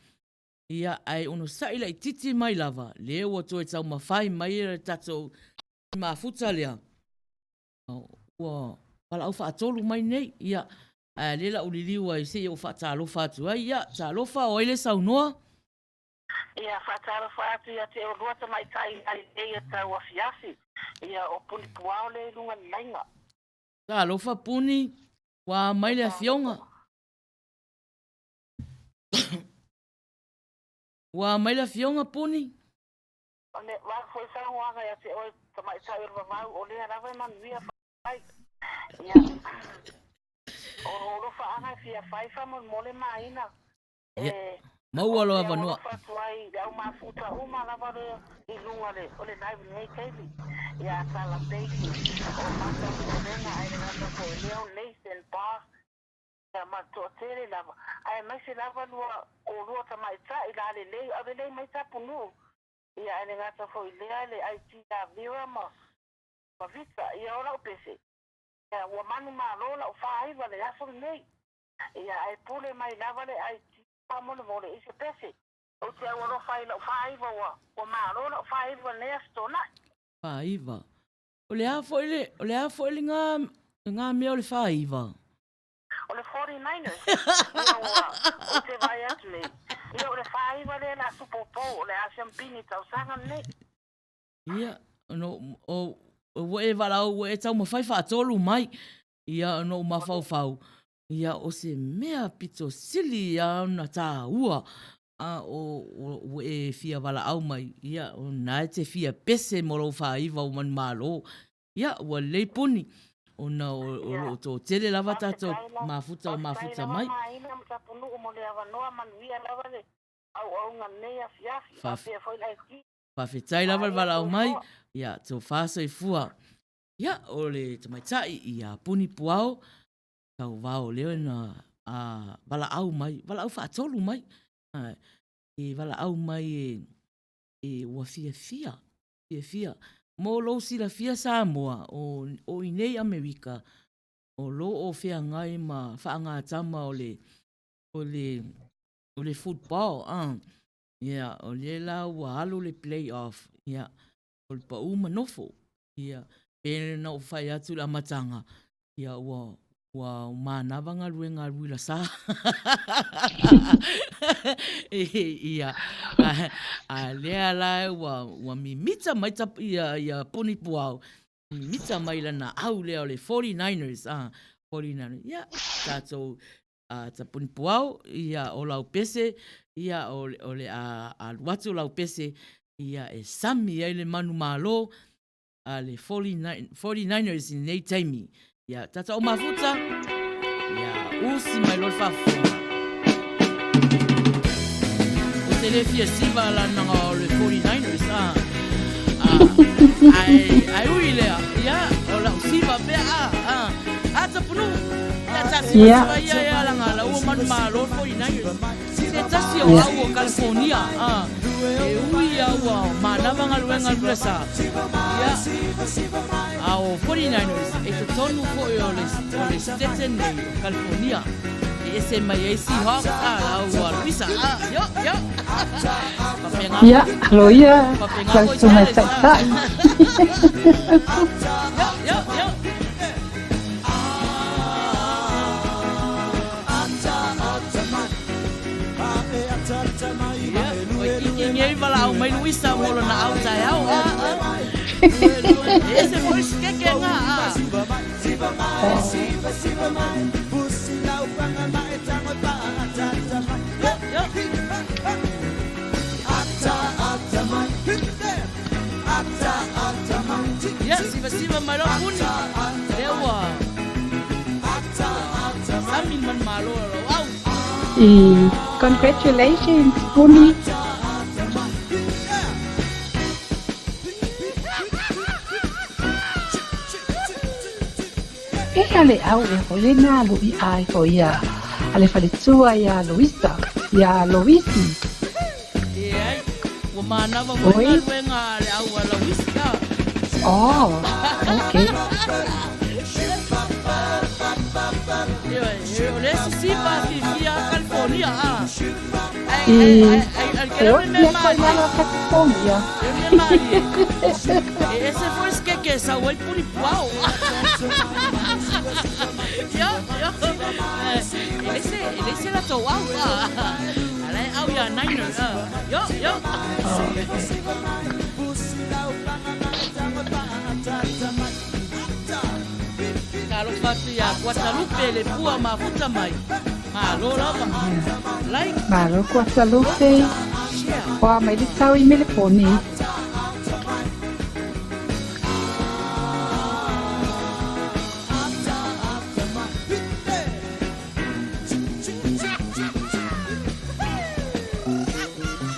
Ia, ae onosai laitiiti mai lava, lea ua toe taumafai mai le tatou mafuta lea, ua valaau faatolu mai nei, ia, ae lea la u liliu ai se i ou faatalofa atu ai. Ia, talofa, o ai le saunoa? Ia, faatalofa atu ia te oulua tamaitai lalelei o tau afiafi, ia, o Puni Puao lea i luga le laina. Talofa Puni, ua a mai le afioga? Ua a mai le afioga Puni? O le a foi saunoaga ia te oe tamaitai o le vavau, o lea lava e manuia fai. Ia, o lou alofaaga e fia fai faamolemole Maina. Ia, maua lou avanoa. Ou te alofa atu ai i le au mafuta uma lava lea i luga o le live i lenei taimi, ia Tala Bailey, o Mata Pulega ae le gata foi i lea o Nathan Barr, ia ma le toatele lava, aemaise lava lua oulua tamaitai lalelei, aulelei mai Tapunuu, ia ae le gata foi i lea le IT ia Vera ma Vita, ia o lau pese, ia ua manumalo lau 49 le aso lenei. Ia, ae pule mai lava le IT faamolemole i se pese. Ou te au alofa ai i lau 49 ua, ua malo lau 49 lenei Aso Toonai. 49. O le a foi le, o le a foi le ga, le ga mea o le 49? O le 49ers. Ia ua, ou te vaai atu nei, ia o le 49 lea la Super Bowl o le a siampini tausaga lenei. Ia, no, o, ua e valaau, ua e taumafai faatolu mai. Ia, ona ou mafaufau, ia, o se mea pito sili ia ona taua. A o, o, ua e fia valaau mai, ia, o na e te fia pese mo lou faaiva o manumalo. Ia, ua lelei puni, ona o, o loo toatele lava tatou mafuta o mafuta mai. Faafetai lava Maina ma Tapunuu mo le avanoa, manuia lava le auauga lenei afiafi, faapea foi le IT. Faafetai lava le valaau mai, ia, tofa soifua. Ia, o le tamaitai ia Puni Puao, tauvao lea na a valaau mai, valaau faatolu mai. A, e valaau mai e, e ua fiafia, fiafia. Mo lou silafia Samoa, o, o inei Amerika, o lo o feagai ma faagatama o le, o le, o le football, a. Ia, o lea la ua alu le play off, ia, o le pau ma nofo. Ia, pe na ou fai atu i le amataga, ia ua ua manava galuega a Luila Sa. Ia, a, a lea la ua, ua mimita mai ta, ia, ia Puni Puao, mimita mai lana au lea o le 49ers, ah, 49ers. Ia, tatou a Tapuni Puao, ia o lau pese, ia o, o le a alu atu lau pese, ia e sami ai le manumalo a le 49ers i lenei taimi. Ia, tata o mafuta, ia usi mai loa le faafofoga. Ou te le fia siva lana o le 49ers, a, a, ai, ai ui lea, ia, o lau siva pea, a, a, a Tapunuu, ia ta siva siva ia, ia langa la ua manumalo 49ers. Se tasi o au o California, a, e ui ia ua manava galuega lua sa. Ia, a o 49ers, e totonu foi o le, o le state nei o California. E ese mai ai Seahawks, a, la ua Luisa, a, yo, yo. Faapena Ia, alo ia, faapena lau foi susuga Dallas, a. taitai. Yo, yo, yo. Ia, Waikiki nei valaau mai Luisa mo lona au taeao, a, a. E ese foi sikeke nga, a. Yo, yo. Ia, sivasiva mai loa puni. Lea ua sami le manumalo o lou au. I, congratulations, Puni. Pehea le au e hoi na lui ai fo ia a le faletua ia Luisa, ia Loisi. Leai, ua manava foi Oi? galuega a le au a Lauisi, a. Oh, okay. Ioe, o le isi siva fiafia a California, a. Ai, I, ai, ai, ai, ai, e kele o le oti mea atu ai malie. lalo a California. E o le mea malie. E ese foi se keke e sau ai puni puao. Io, io. E le se, e le se latou au, a. A la e au ia Niner, a. Io, io. Talofa atu iā Guadalupe le pua mafuta mai. Malo lava. Like. Malo Guadalupe. Share. Oa mai le tau i Meleponi.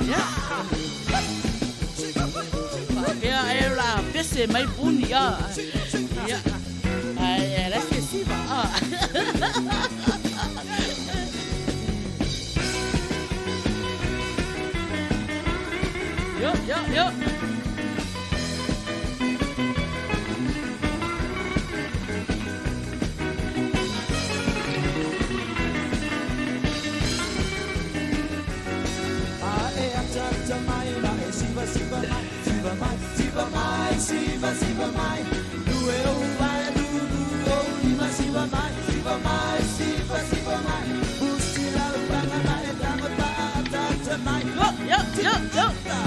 Ia. Faapea ai o le a pese mai puni a. Ia. Ae e la fia siva a. Yo, yo, yo. Yo, yo, yo, yo. Yo, yo.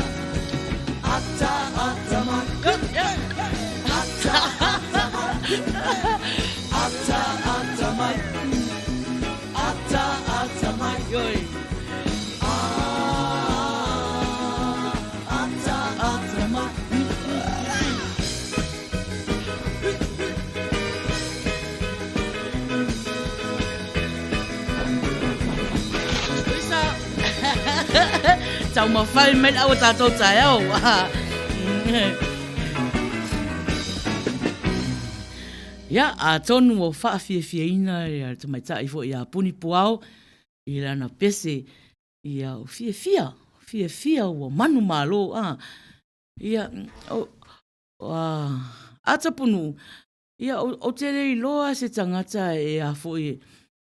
Yoi. Taumafai mai le au a tatou taeao. Ia, atonu ua faafiafiaina le tamaitai foi ia Puni Puao i lana pese, ia, fiafia, fiafia ua manumalo, a. Ia, o, a Tapunuu, ia, ou te le iloa se tagata e a foi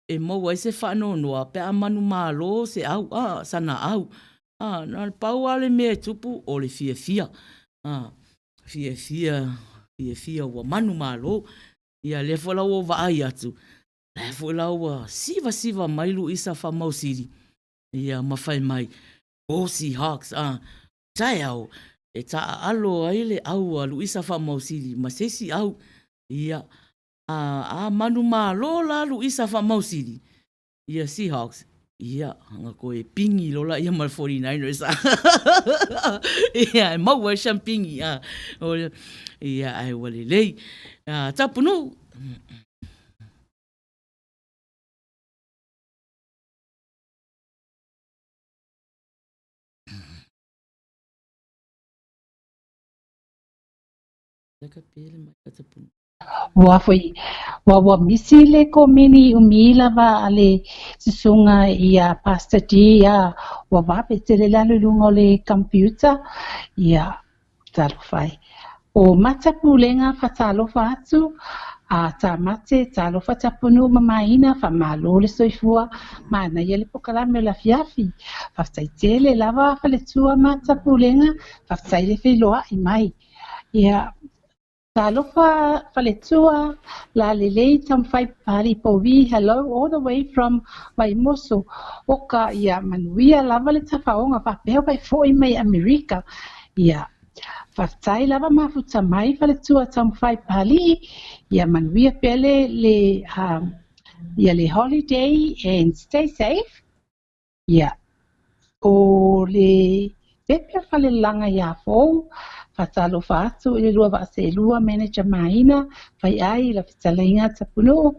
e maua ai se faanoanoa pe a manumalo se au, a, sana au. A, na o le pau lava le mea e tupu o le fiafia, a, fiafia, fiafia ua manumalo. Ia lea foi la ua ou vaai atu, la foi la ua sivasiva mai Luisa Faamausili, ia ma fai mai, Go Seahawks, a, taeao e taaalo ai le au a Luisa Faamausili ma se isi au. Ia, a, a manumalo la Luisa Faamausili, ia Seahawks, ia, ona toe pigi loa lea ma le 49ers. Ia, e maua ai siampigi. A, o, ia, ae ua lelei. A, Tapunuu. Ua foi, ua, ua misi le komeni umi lava a le susuga ia Pastor D, ia, ua vave tele le alu i luga o le computer, ia, talofa e. O Mata Pulega fatalofa atu, a Tamate, talofa Tapunuu ma Maina, faamalo le soifua, manaia le pokalame o le afiafi. Faafetai tele lava faletua Mata Pulega, faafetai le feiloai mai. Ia, talofa faletua, lalelei taumafai Papalii Povi, hello all the way from Vaimoso. Oka, ia, manuia lava le tafaoga faapea ua e foi mai Amerika. Ia, faafetai lava mafuta mai faletua taumafai Papalii, ia manuia pea le, le, um, ia le holiday and stay safe. Ia, o le pepe o Falelelaga ia Fou, faatalofa atu i le lua vaa seelua manager Maina, Faiai, lau fetalaiga Tapunuu,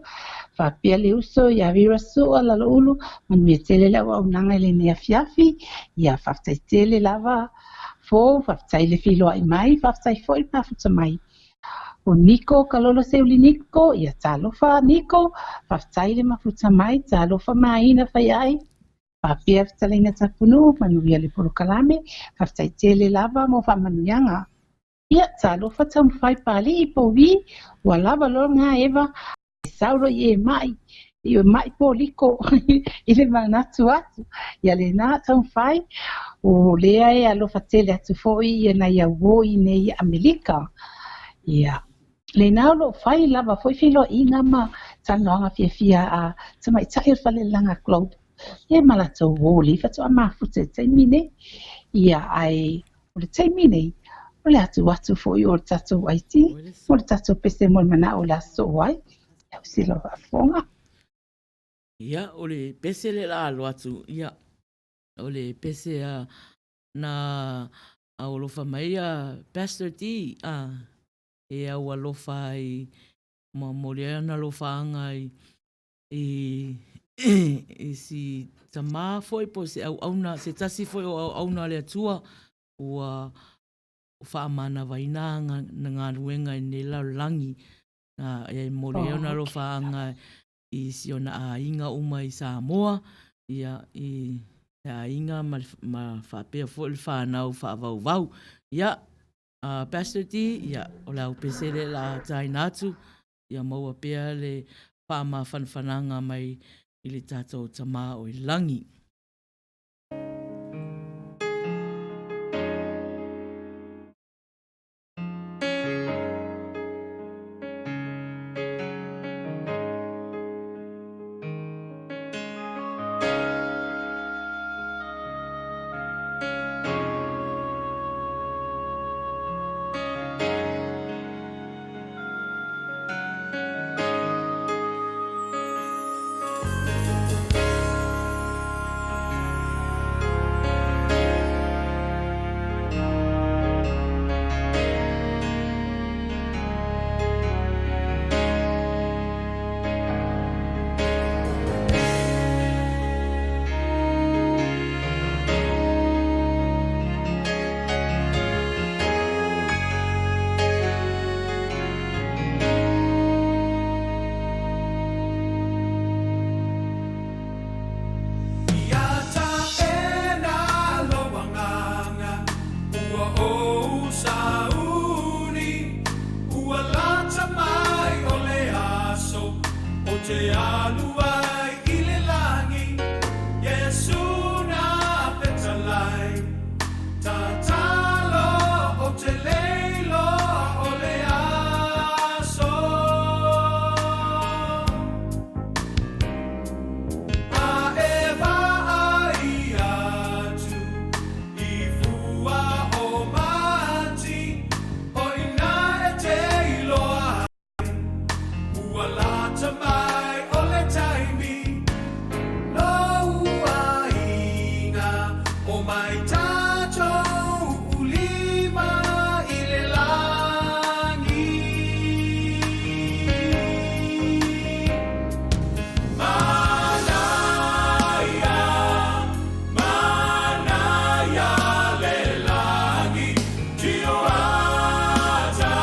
faapea le uso ia Vera Sua Laloulu, manuia tele le auaunaga i lenei afiafi, ia faafetai tele lava Fou, faafetai le feiloai mai, faafetai foi le mafuta mai. O Niko Kalolo Seuli Niko, ia talofa Niko, faafetai le mafuta mai, talofa Maina Faiai, faapea fetalaiga Tapunuu, manuia le polokalame, faafetai tele lava mo faamanuiaga. Ia, talofa taumafai Palii Povi, ua lava loa lena Eva, sau loa i e mai, i e mai poliko i le manatu atu. Ia lena taumafai, o lea e alofa tele atu foi ia nai auō i nei Amelika. Ia, lena o lo o fai lava foi feiloaiga ma talanoaga fiafia a tamaitai o le Falelelaga Globe ia ma latou uō lea faatoa mafuta i le taimi nei. Ia, ae O le taimi nei, o le atu atu foi o le tatou IT, mo le tatou pese mo le manao o le aso o ai, au sila o faafofoga. Ia, o le pese le la alo atu, ia, o le pese a na aualofa mai a Pastor D, a, e aualofa ai, ma moli ai ana alofaaga i, i, i si tamā foi po o se auauna, se tasi foi o auauna a le Atua ua faamanavaina ana galuega i lenei lalolagi. E momoli ai ona alofaaga i si ona aiga uma i Samoa, ia, i aiga ma faapea foi le fanau faavauvau. Ia, Pastor D, ia, o le aupese lea o le a taina atu, ia maua pea le faamafanafanaga mai i le tatou Tama o i lagi. te alu ai i le lagi, Iesu na fetalai, Tatalo ou te le iloa o le aso. A e vaai atu i fua o mati, o ina e te iloa ai, ua lata mai o le taimi, lou aiga o mai tatou ulima i le lagi. Manaia, manaia le lagi, tio ata,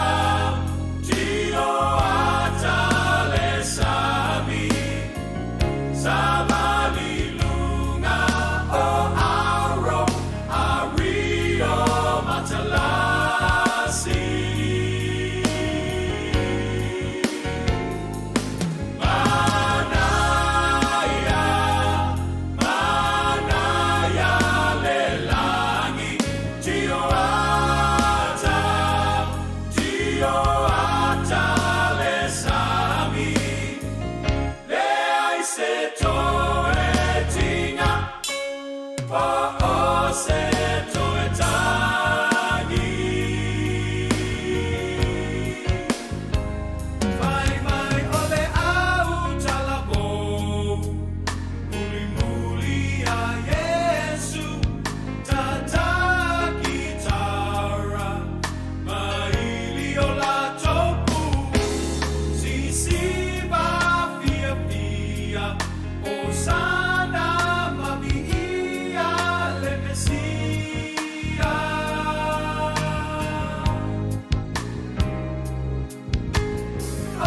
tio ata le sami, savali lunga o Aro, Ario Matalasi. Manaia, manaia le lagi, tio ata, tio ata le sami, leai se toe tiga, po o se toe tagi. Fai mai o le au talavou, mulimuli a Iesu, tata kitara, maili o latou pu, sisiva fiafia, Hosana ma viia le Mesia.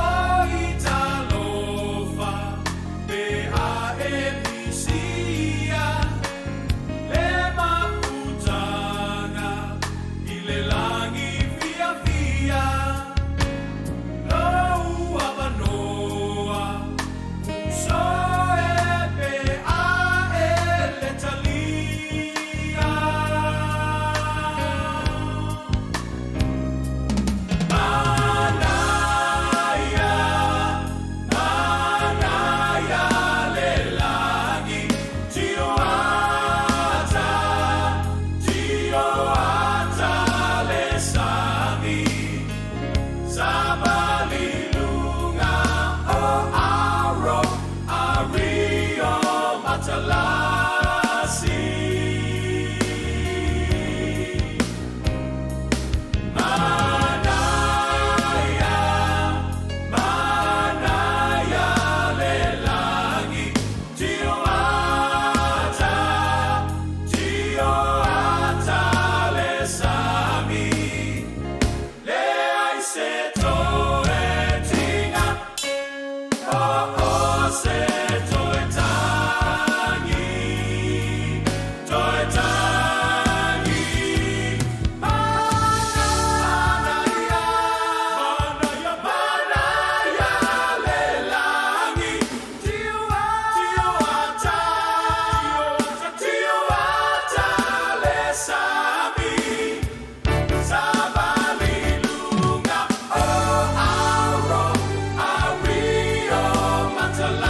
Oi talofa pe a e misia, le mafutaga i le lagi fiafia, lou avanoa uso e pe a e le talia. Manaia, manaia le lagi, tio ata, tio ata le sami, savali luga o Aro, Ario Matalasi. Manaia, manaia le lagi, tio ata, tio ata le sami, leai se toe tiga, po o se toe tagi, toe tagi. Manaia, manaia, manaia le lagi, tio ata, tio ata le sami, savali luga o Aro, Ario Matalasi.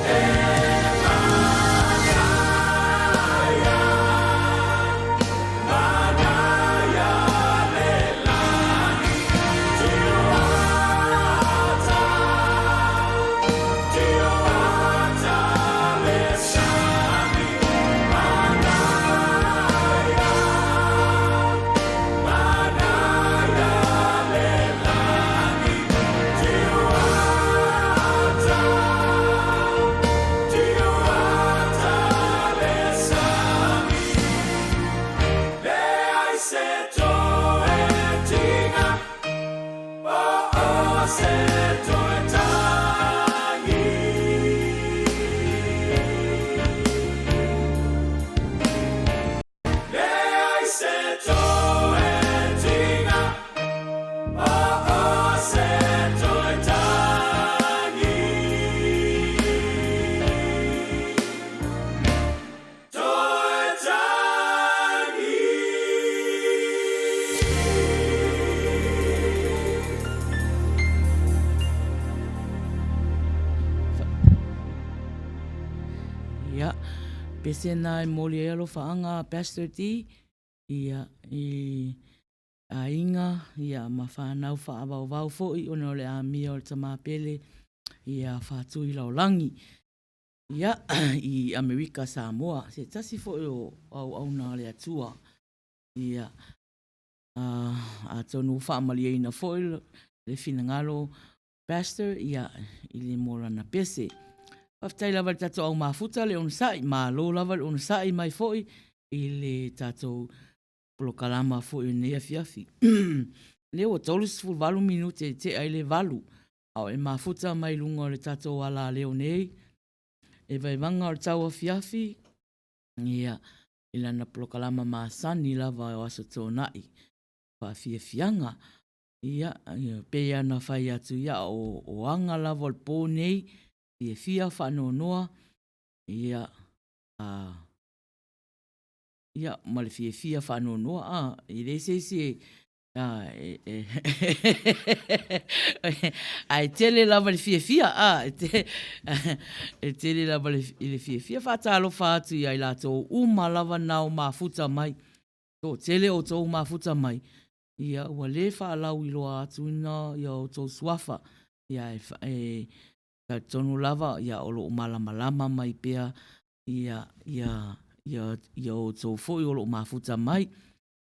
E manaia, manaia le lagi, tio ata, tio ata le sami, manaia, manaia le lagi, tio ata, tio ata le sami, leai se toe tiga, po o se toe tagi. Leai se toe tiga, Ia, pese na e moli ai alofaaga a Pastor D, ia, i aiga, ia, ma whanau whaavaovao fo'i ona o le amia o le tama pele, ia, Whātuilaolangi, ia, i Amerika Samoa, se tasi fo'i o auauna a le Atua, ia, atonu ua faamalieina foi le finagalo Pastor, ia, i le mo lana pese. Faafetai lava i le tatou au mafuta le onosai, malo lava le onosai mai foi i le tatou polokalama foi o lenei afiafi. Lea ua 38 minute e tea i le 8, a o e mafuta mai luga o le tatou alaleo nei, e vaivaga o le tau afiafi, ia, i lana polokalama masani lava o Aso Toonai Faafiafiaga. Ia, pei lava ona fai atu, ia, o aga lava o le po nei, fiafia, faanoanoa, ia, a, ia, ma le fiafia faanoanoa, a, e leai se isi e, a, e, e ae tele lava le fiafia, a, e, te, e tele lava le, i le fiafia. Faatalofa atu ia i latou uma lava nao mafuta mai, toatele outou mafuta mai, ia ua le faalauiloa atu ina ia outou suafa, ia e, e talitonu lava ia o lo o malamalama mai pea ia, ia, ia, ia outou foi o lo o mafuta mai.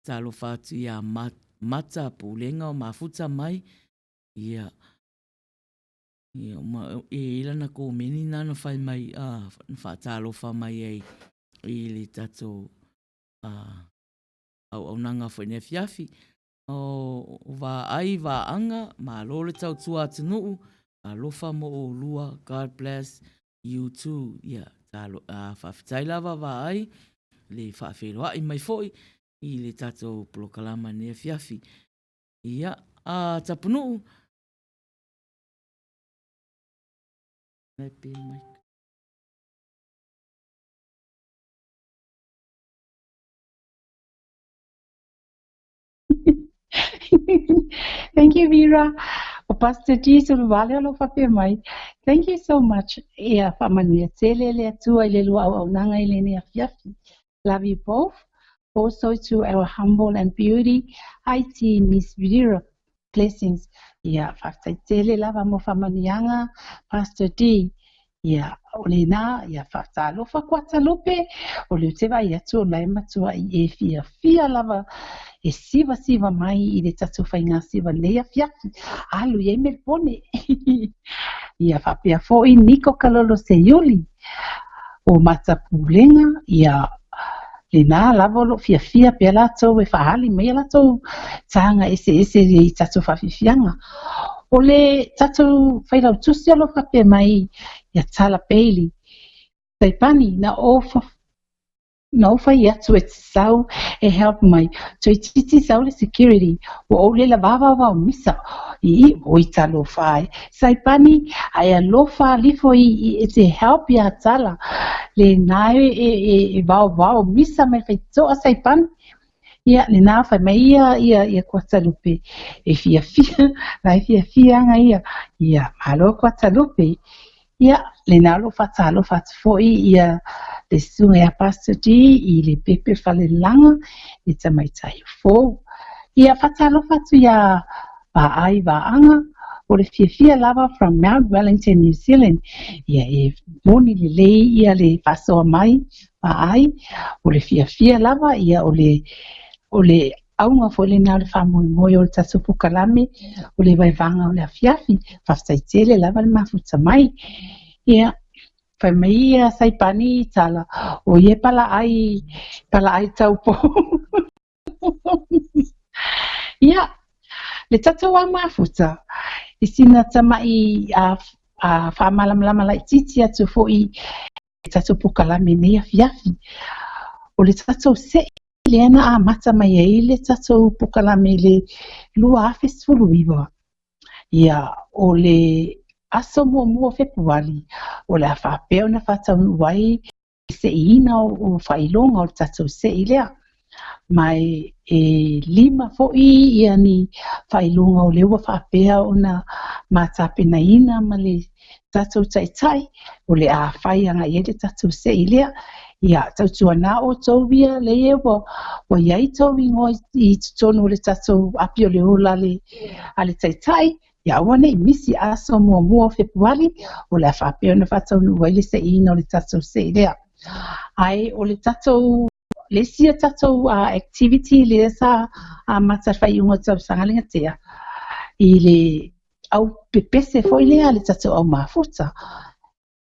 Talofa atu ia Mata Pulega o mafuta mai, ia, ia ma, e i lana komeni na na fai mai, a, na faatalofa mai ai i le tatou, a, auaunaga foi nei afiafi. O vaai, vaaga, malo le tautua atunuu, alofa mo oulua, God bless you too. Ia, talo, a, faafetai lava vaai, le faafeiloai mai foi i le tatou polokalama nei afiafi. Ia, a Tapunuu, Let be mic. Thank you, Vera. O Pastor G Suluvale o lo faapea mai. Thank you so much. Ia faamanuia tele le Atua i le lua auaunaga i lenei afiafi. Love you both. Also to our humble and beauty IT Miss Vera. Blessings. Ia faafetai tele lava mo faamanuiaga Pastor D. Ia, o lena, ia faatalofa Kuatalupe, o lea ou te vaai atu o la e matuai e fiafia lava e sivasiva mai i le tatou faigasiva nei afiafi, alu i ai Melebone. Ia faapea foi Niko Kalolo Seiuli, o Matapulega, ia lena lava o lo o fiafia pea latou e faaali mai a latou taga eseese i tatou faafiafiaga. O le tatou failautusi o lo o faapea mai ia Tala Bailey, Saipani, na ou na ou fai atu e te sau e help mai, toeitiiti sau le security, ua ou lela vavaovao misa i i oi talofa e. Saipani, ae alofa alifo i i e te help ia Tala, lena e e e vaovao misa mai faitotoa Saipani. Ia, lena fai mai ia ia ia Kuatalupe e fiafia, la e fiafia aga ia, ia malo Kuatalupe. Ia, lena o lo o faatalofa atu foi ia le susuga ia Pastor D i le pepe falelaga i tamaitai fou. Ia, faatalofa atu ia Vaai Vaaga, o le fiafia lava from Mount Wellington, New Zealand. Ia, e moni lelei ia le faasoa mai Vaai, o le fiafia lava, ia o le, o le auga foi lena o le faamoemoe o le tatou polokalame, o le vaevaga o le afiafi, faafetai tele lava le mafuta mai. Ia, fai mai ia Saipani i tala, o ia e palaai, palaai taupou. Ia, le tatou a mafuta, i sina tama'i a, a faamalamalama laitiiti atu foi i tatou polokalame nei afiafi. O le tatou se'i lea na amata mai ai le tatou polokalame i le 2019, ia, o le aso muamua o Fepuari, o le a faapea ona faataunuu ai le seiina o faailoga o le tatou se'i lea. Ma e 5 foi ia ni faailoga o lea ua faapea ona ma tapenaina ma le tatou taitai o le a fai agai i ai le tatou se'i lea. Ia, tautuana outou ia lea ua i ai tou igoa i totonu o le tatou api o le ola a le taitai, ia aua ne i misi aso muamua o Fepuari, o le a faapea ona faataunuu ai le se'iina o le tatou se'i lea. Ae o le tatou le isi a tatou activity lea sa amata i le faaiuga o le tausaga lea na tea, i le au pepese foi lea a le tatou au mafuta.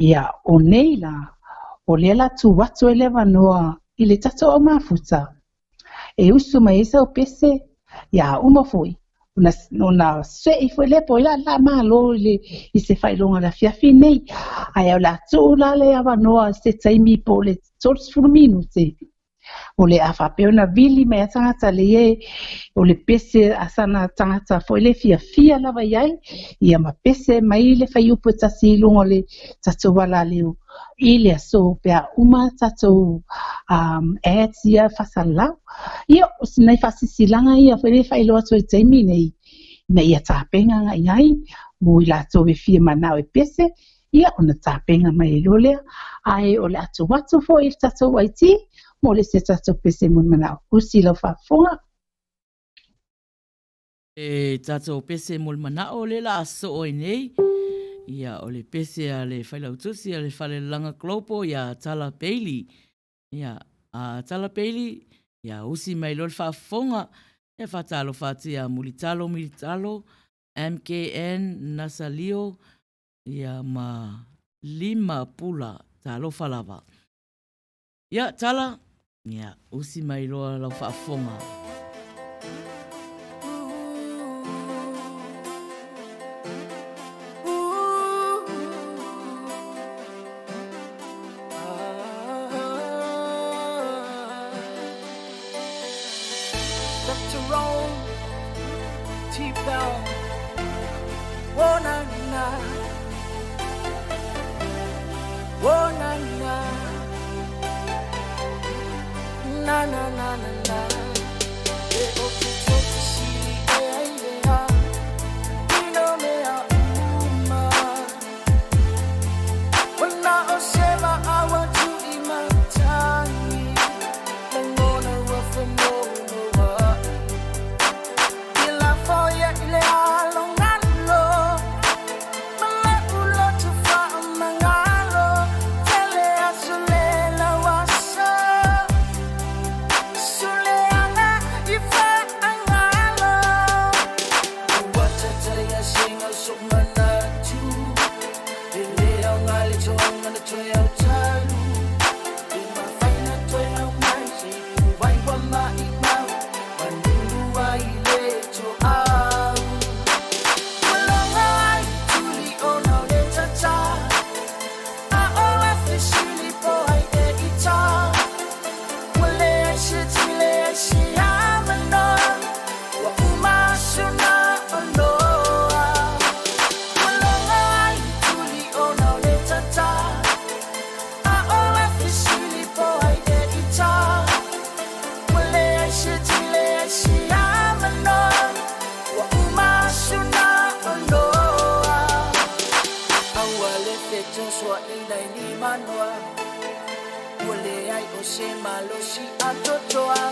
Ia, o nei la, o lea la tuu atu ai le avanoa i le tatou au mafuta e usu mai ai sau pese, ia a uma foi, ona se'i foi lea po o ai la le malo i se faailoga i le afiafi nei. Ae o le a tuu la le avanoa i se taimi po o le 30 minute, o le a faapea ona vili mai a tagata lea e o le pese a sana tagata foi le fiafia lava i ai, ia ma pese mai le faiupu e tasi i luga o le tatou alaleo i le aso pe a uma tatou ads ia faasalalau. Ia, o sinai faasisilaga ia foi le faailoa atu ai i le taimi nei, ina ia tapena agai ai mo i latou e fia manao e pese, ia ona tapena mai ai loa lea. Ae o le a tuu atu foi i le tatou IT mo le isi a tatou pese mo le manao. Usi lau faafofoga. E tatou pese mo le manao le la soo ai nei. Ia, o le pese a le Failautusi a le Falelalaga Global ia Tala Bailey. Ia, a Tala Bailey, ia usi mai loa le faafofoga. Ia faatalofa atu ia Mulitalo Militalo, MKN Nasalio, ia ma Lima Pula. Talofa lava. Ia, Tala, ia, usi mai loa lau faafofoga. Dr. Rome, T-Bell, oh na na, oh na na, na na na na na. E o te tofi sili e ai le a, ino mea uma. Wana o se va awa tu i matangi, langona ua whamomoa. I la foia i le alo ngalo, ma le ulo tu whaamangalo, tele aso le lauaso. Suleanga i whaangalo. Ua tatai a singa so manatu, e le au ngā le toanga na toe au talu. E mawhai na toe au mai, se i puwai wa mai mau, manunu ai le to au. Ua ai tuli o nau le tata, a o la fisili po ai e i tā. Ua le ai se timi le ai se amanoa, ua uma suna o noa. Ua loga ai tuli o nau le tata, a o la fisili po ai e i tā. Ua le ai se timi le ai se amanoa, ua uma suna o noa. Aua le feto sua i nei ni manoa, ua le ai o se malosi a totoa.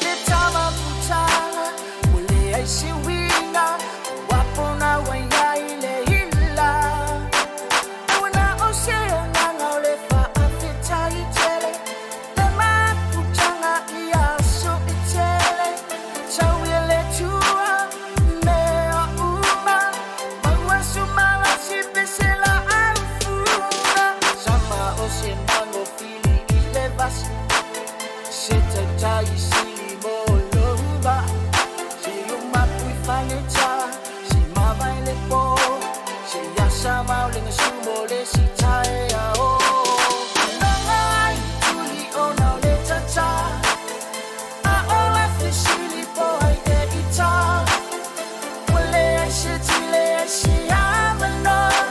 Le tama puta, ua le ai se uiga, ua pona ua iai le ila. Aua na o se agaga o le faafetai tele, le mafutaga ia aso e tele. Tau ia le Atua mea uma, maua sumala si pese la alufuna. Sama o se mango fili i le vasi, se tautai sili mo louva. Se o mapu i faleta, se mavai le po, se asa mau le ngasumo le si taea o. Nanga ai tuli o nau le tata, a o la fisili po ai e i tā. Ua le ai se timi le ai se amanoa,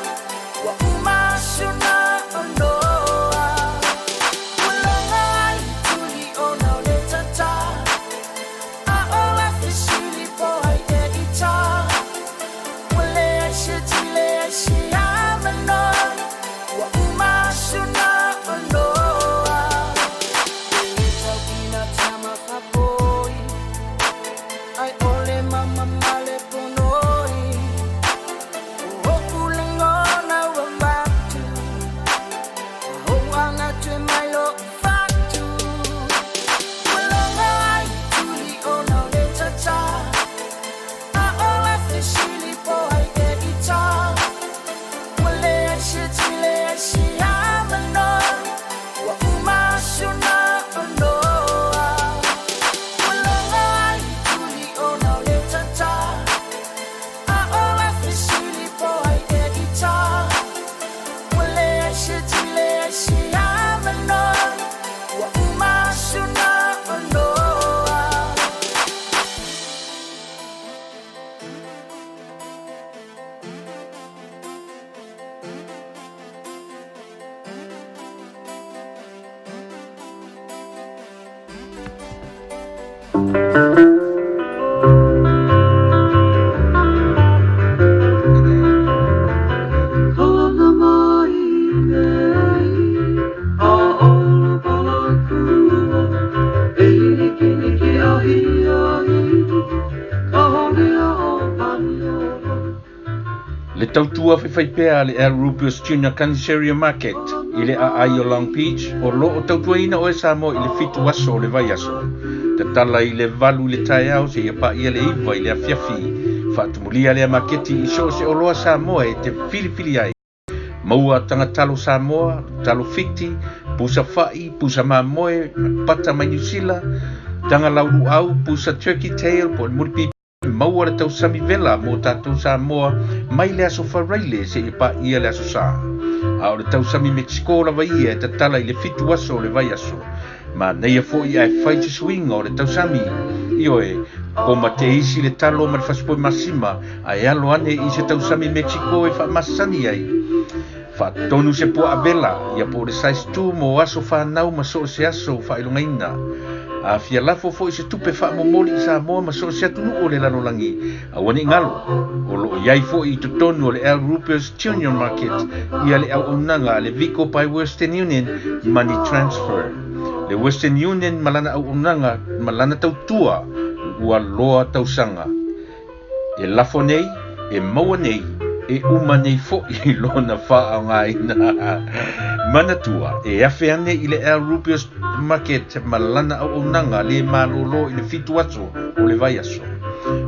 ua uma suna o noa. Ua loga ai tuli o nau le tata, Le tautua faifaipea a le Al Rubius Junior Caniceria Market i le aai o Long Beach o lo o tautuaina oe Samoa i le 7 aso o le vaiaso. Tatala i le 8 i le taeao seia paia le 9 i le afiafi. Faatumulia lea maketi i so o se oloa Samoa e te filifili ai. Maua taga talo Samoa, talo Fiti, pusa fa'i, pusa mamoe, pata mai Niu Sila, taga lauluau, pusa turkey tail po o le mulipipi. Maua le tausami vela mo tatou Samoa mai le aso Faraile seia paia le aso Sa. A o le tausami Mexico lava ia e tatala i le 7 aso o le vaiaso. Manaia foi ae fai se suiga o le tausami. Ioe, koma teisi le talo ma le fasipoe masima ae alo ane i se tausami Mexico e faamasani ai. Faatonu se puaa vela, ia po o le size 2 mo aso fanau ma so o se aso faailogaina. A fia lafo foi se tupe faamomoli i Samoa ma so o se atunuu o le lalolagi, aua ne i galo, o lo o i ai foi i totonu o le Al Ruper's Junior Market ia le auaunaga a le Vico by Western Union Money Transfer. Le Western Union ma lana auaunaga ma lana tautua ua loa tausaga. E lafo nei, e maua nei, e uma nei foi lona faaaogaina. Manatua, e afe ane i le Al Rubios Market ma lana auaunaga le malōlō i le 7 aso o le vaiaso.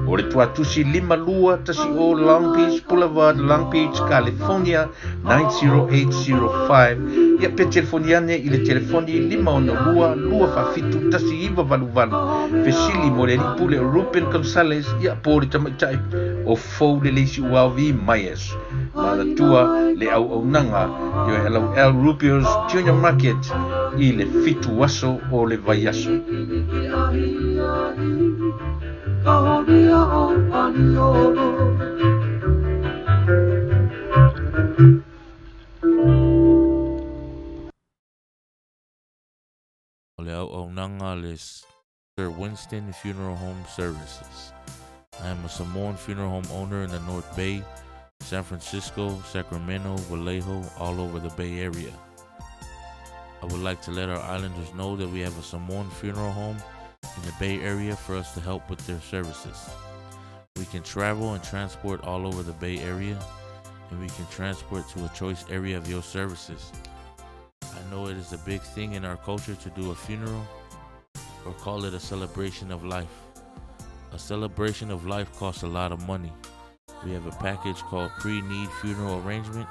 O le tuatusi 5210 Long Beach Boulevard, Long Beach, California 90805. Ia pe telefoni ane i le telefoni 562 247 1988. Fesili mo le alii pule o Ruben Gonzalez, ia po o le tamaitai o Fou le Leisi Uaovi Myers. Manatua le auaunaga ioe alau Al Rubio's Junior Market i le 7 aso o le vaiaso. O le auaunaga a le Sir Winston Funeral Home Services. I am a Samoan funeral home owner in the North Bay, San Francisco, Sacramento, Vallejo, all over the Bay Area. I would like to let our islanders know that we have a Samoan funeral home in the Bay Area for us to help with their services. We can travel and transport all over the Bay Area, and we can transport to a choice area of your services. I know it is a big thing in our culture to do a funeral or call it a celebration of life. A celebration of life costs a lot of money. We have a package called Pre-Need Funeral Arrangement.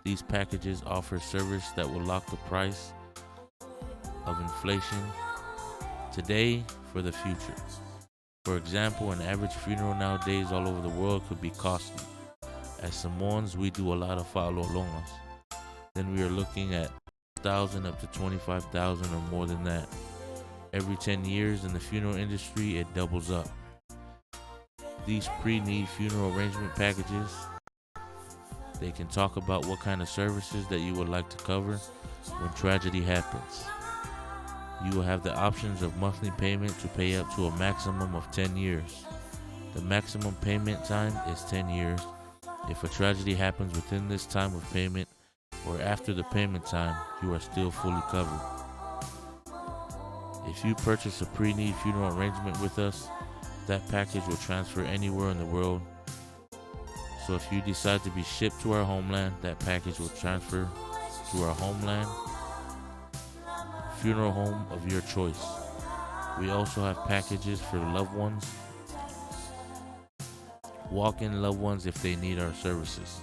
These packages offer service that will lock the price of inflation today for the future. For example, an average funeral nowadays all over the world could be costly. As Samoans, we do a lot of fa'alolongas. Then we are looking at 1,000 up to 25,000 or more than that. Every 10 years in the funeral industry, it doubles up. These pre-need funeral arrangement packages, they can talk about what kind of services that you would like to cover when tragedy happens. You will have the options of monthly payment to pay up to a maximum of 10 years. The maximum payment time is 10 years. If a tragedy happens within this time of payment or after the payment time, you are still fully covered. If you purchase a pre-need funeral arrangement with us, that package will transfer anywhere in the world. So if you decide to be shipped to our homeland, that package will transfer to our homeland funeral home of your choice. We also have packages for loved ones, walk-in loved ones if they need our services.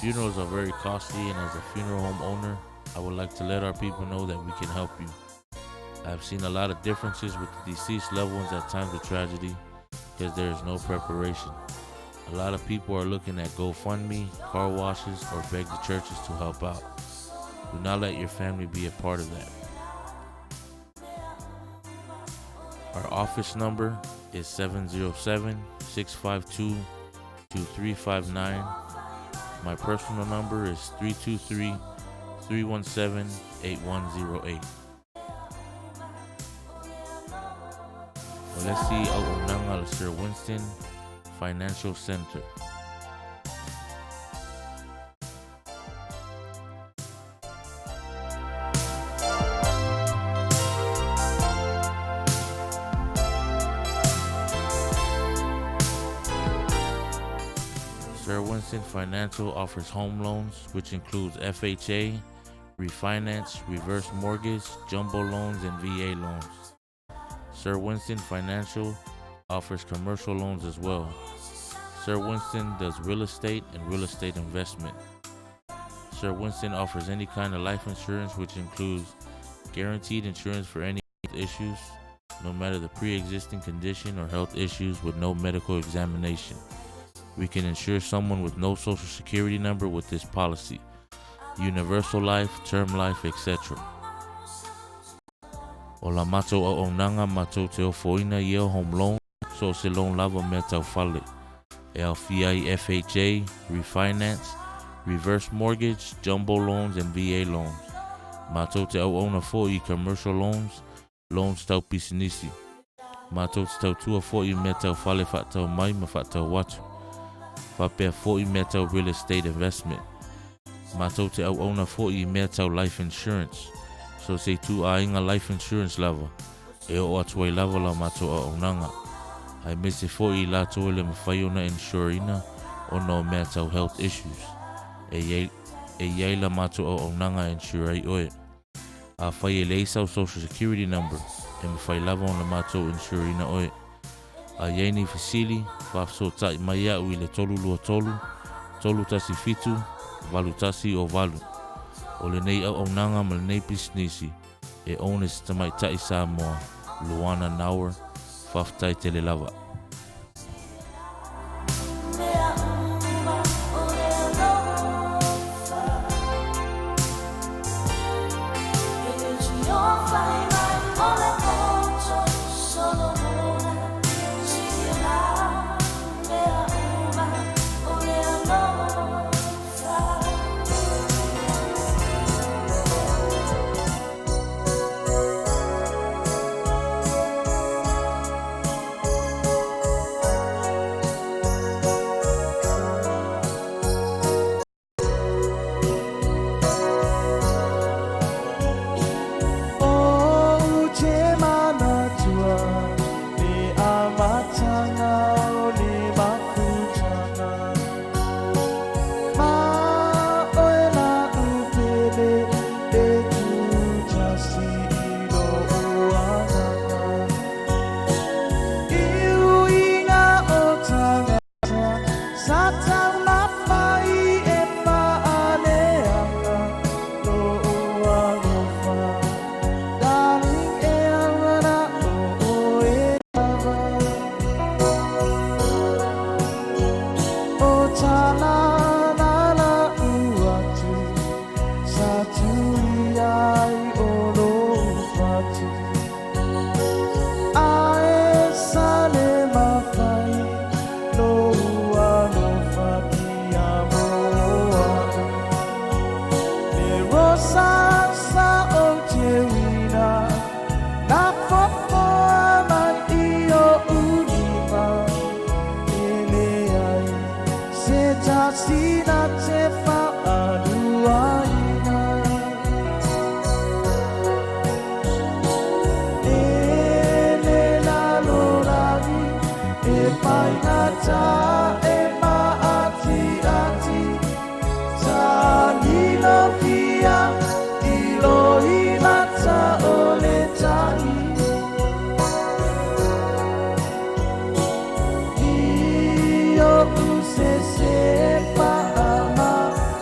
Funerals are very costly, and as a funeral home owner, I would like to let our people know that we can help you. I've seen a lot of differences with the deceased loved ones at times of tragedy because there is no preparation. A lot of people are looking at GoFundMe, car washes, or beg the churches to help out. Do not let your family be a part of that. Our office number is 707-652-2359. My personal number is 323-317-8108. Well, let's see Auaunaga Sir Winston Financial Center. Winston Financial offers home loans, which includes FHA, refinance, reverse mortgage, jumbo loans, and VA loans. Sir Winston Financial offers commercial loans as well. Sir Winston does real estate and real estate investment. Sir Winston offers any kind of life insurance, which includes guaranteed insurance for any health issues, no matter the pre existing condition or health issues with no medical examination. We can insure someone with no social security number with this policy. Universal life, term life, etc. O la matou auaunaga matou te ofoina i ea home loan, so o se loan lava o mea tau fale, e aofia ai FHA, refinance, reverse mortgage, jumbo loans and VA loans. Matou te auauna foi i commercial loans, loans tau pisinisi. Matou te tautua foi i mea tau fale faatau mai ma faatau atu. Faapea foi mea tau real estate investment. Matou te auauna foi i mea tau life insurance. So se ituaiga life insurance lava, e oo atu ai lava la matou auaunaga. Aemaise foi i latou e le mafai ona insure ina ona o mea tau health issues. E iai, e iai la matou auaunaga e insure ai oe. Afai e leai sau social security number, e mafai lava ona matou insure ina oe. A iai ni fesili, faafesootai mai iaʻu i le 323 317 8108. O lenei auaunaga ma lenei pisinisi e own e se tamaitai Samoa, Luana Nauer, faafetai tele lava. Ou te manatua le amataga o le mafutaga Ma oe la'u pele e tutasi i lo'u agaga I uiga o tagata sa taumafai e faaleaga lo'u alofa Darling e mana'o ʻoe lava O tala la'u atu sa tui ai o lou fatu Ae sa le mafai lou alofa pia mo a'u Le rosa sa ou te uina Na fofoa mai i o'u lima E leai se tasi na te faaluaina E le lalolagi e faigata e maatiati Sa lilofia i loimata o le tahi I oʻu sese faamaonia.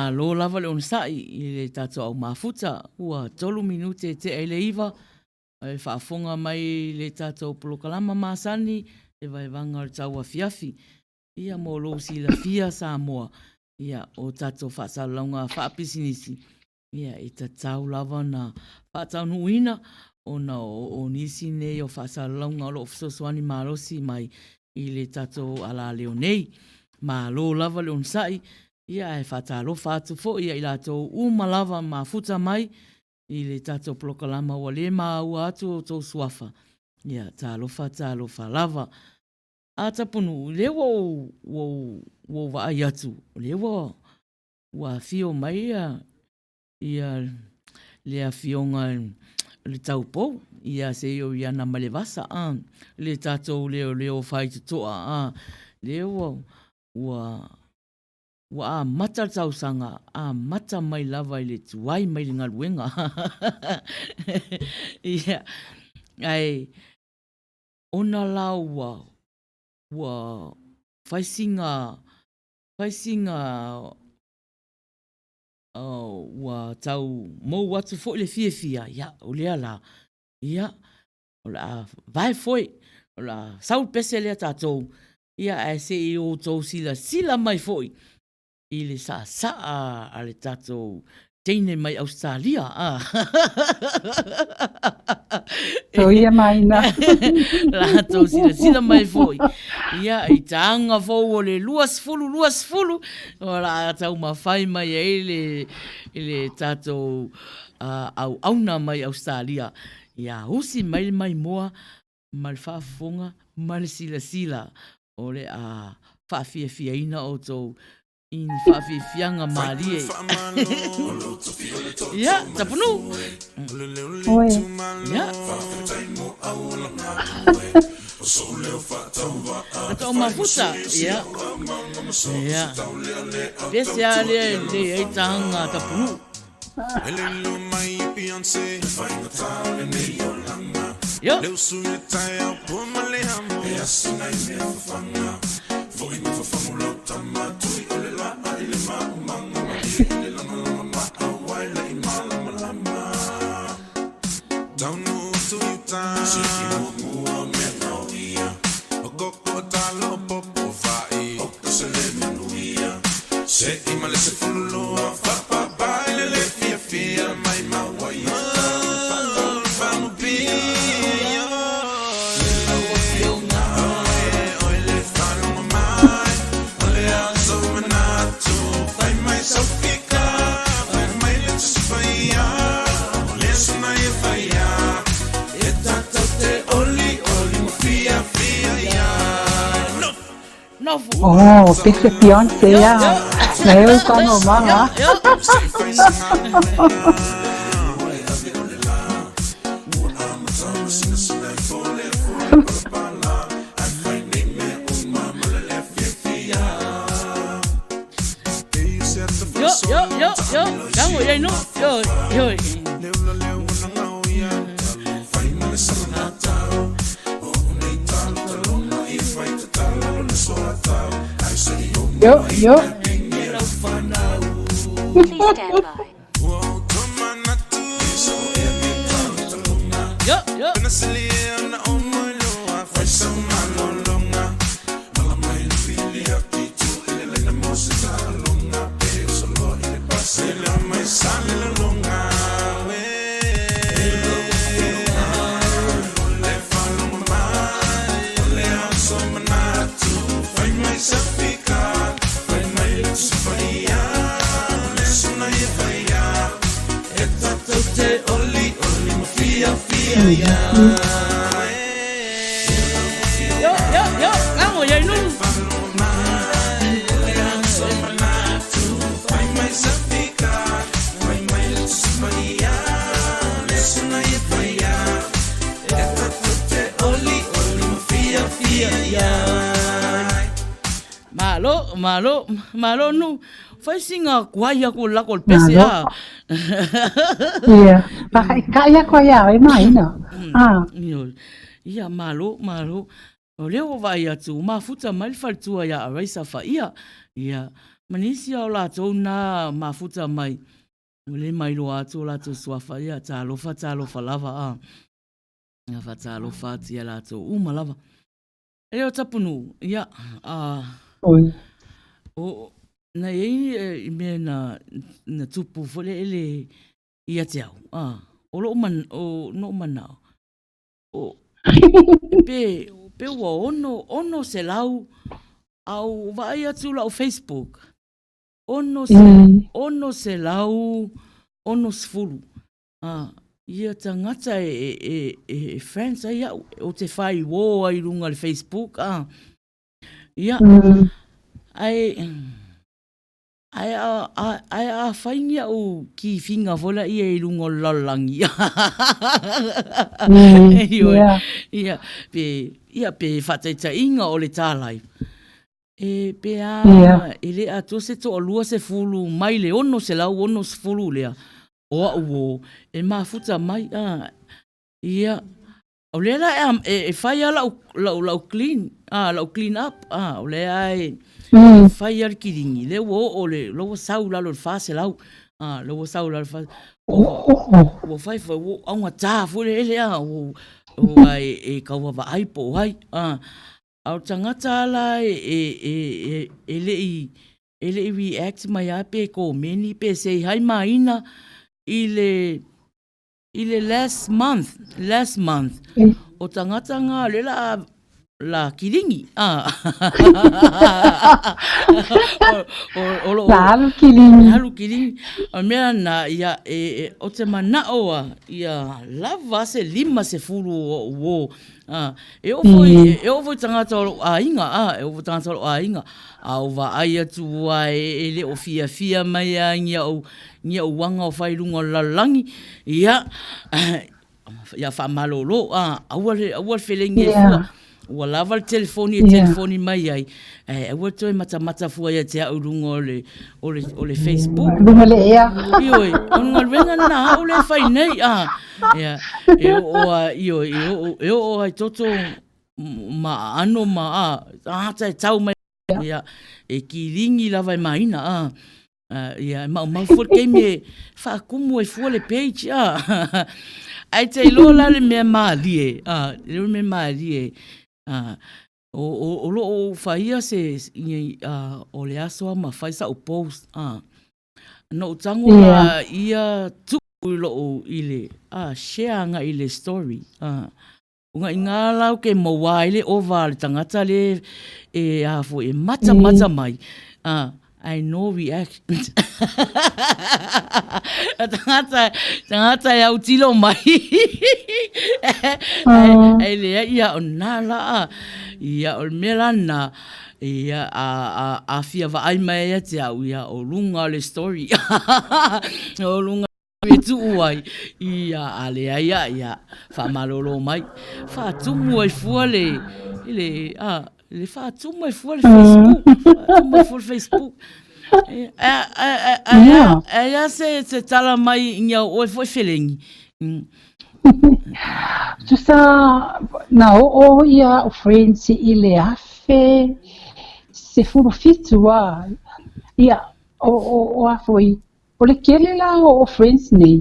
Malo lava le onosai i le tatou au mafuta, ua 3 minute e tea i le 9, e faafofoga mai le tatou polokalama masani, le vaevaga o le tauafiafi. Ia mo lou silafia Samoa, ia o tatou faasalalauga faapisinisi, ia e tatau lava ona faataunuuina ona o nisi nei o faasalalauga o lo o fesoasoani malosi mai i le tatou alaleo nei. Malo lava le onosai, ia ae faatalofa atu foi ia i latou uma lava mafuta mai i le tatou polokalama ua le maua atu o outou suafa, ia talofa talofa lava. A Tapunuu, lea ua ou, ua ou, ua ou vaai atu, lea ua, ua afio mai ia, ia le afioga le taupou, ia Seioiana Malevasa, a, le tatou leoleo faitotoa, a, lea ua, ua, ua amata le tausaga, amata mai lava i le tuai mai le galuega. Ia, ae, ona la ua, ua fai sina, fai sina ua tau mou atu foi le fiafia, ia, o lea la, ia, o le a vae foi, o le a sau le pese lea tatou, ia, ae se i outou silasila mai foi i le saasaa a le tatou teine mai Ausetalia. Soia maina. Latou silasila mai foi. Ia, i taga fou o le 2020, o le a taumafai mai ai le, le tatou auauna mai Ausetalia. Ia usi mai le maimoa ma le faafofoga ma le silasila o le a faafiafiaina outou i ni faafiafiaga malie. Ia, Tapunuu. Oi. Ia. Tatou mafuta. Ia. Ia. Pese a lea e lelei ai taga Tapunuu. Yo. Oh, pese Beyonce ya. Na eu tago manga. Yo, yo, yo, yo. Tango yai no. Yo, yo. Yo, yo. Please stand by. Yo, yo. Yo, yo, yo. Tango yai no. Malo, malo, malo nu. Fai singa kuai aku lako le pese a. Ia. Whakaikai aku ai a e mai na. Ah. Ia, malo, malo. O lea ua vaai atu, mafuta mai le faletua ia Araisa Faia. Ia, Ma nisi lava o latou na mafuta mai, ua le mailoa atu o latou suafa, ia, talofa, talofa lava, a. Ia, faatalofa atu ia latou uma lava. E o Tapunuu, ia, a. Oi. O, na i ai i mea na, na tupu foi le ele ia te au, a. O lou man, o noʻu manao, o, pe, pe ua ono, 600, a ou vaai atu lau Facebook, ono, 660, a, ia tagata e, e, e, e friends ai au, ou te whai wō ai runga le Facebook, a, ia, ae, Ae a, a, ae a fai ni au kifinga foi la ia i luga o le lalolagi. Ioe. Yeah. Ia, pe, ia, pe faataitaiga o le tālai. E, pe a, Yeah. e le atoa se toalua sefulu mai le 660 lea o au o, e mafuta mai, a, ia, O lea la e, e fai lava lau, lau, lau clean, ah, lau clean up, ah, o lea e fai lava le kilini, lea ua oo le, lea ua sau i lalo i le 400, ah, lea ua sau i lalo i le 400. Ua, ua fai foi, ua augata foi le ele, ah, ua, ua e, e tau vaavaai po o ai, ah. A o le tagata lava la e, e, e, e, e le i, e le i react mai lava pe komeni pe say hi maina i le, I le last month, last month, o tagata nga le la la kiligi. Ah. o, o, o lo, La alu kiligi. Alu kiligi. O mea na, ia, e, e, o te manao a, ia lava se 50 o o. Ah, e o foi, e o foi tagata o lou aiga, ah, e o foi tagata o lou aiga. A o vaai atu a e, e le o fiafia mai a ni au, ni au aga o fai i luga o le lalolagi, ia, ia faamalolo, a, aua le, aua le felegi e fua. Ua lava le telefoni e telefoni mai ai, ae aua le toe matamata fua ia te au i luga o le, o le, o le Facebook. Luga le ea. Ioe, o le galuega lena a au lea e fai nei, a. Ia, e oo a, ioe, e oo, e oo ai toto ma aano ma, a, ata e tau mai, ia, e kiligi lava e maina, a. Ia, e maumau foi le taimi e faakumu ai fua le page, a. Ae te iloa la le mea malie, a, le mea malie, a, o, o, o lo o faia se, a, o le aso a ma fai sau post, a. Na ou tago la ia tuu i lou, i le, a, share agai i le story, a. Uga i ngā lau ke maua ai le ova a le tagata le e a foi e matamata mai. Ai no reaction. Tagata, tagata e autilo mai. Ai, ai lea ia o nā laa. Ia o le mea la na, ia a, a, a fia vaai mai ia te au, ia o luga o le story. O luga E tuu ai, ia, a leai a, ia, faamalolo mai. Faatumu ai fua le, le, a, le faatumu ai fua le Facebook. Faatumu ai fua le Facebook. E, a, a, a, a, a, a, a se, se tala mai i au oe foi felegi. Tusa na oo ia au friends i le 1017 a. Ia, o, o, o a foi, O le tele la o friends nei,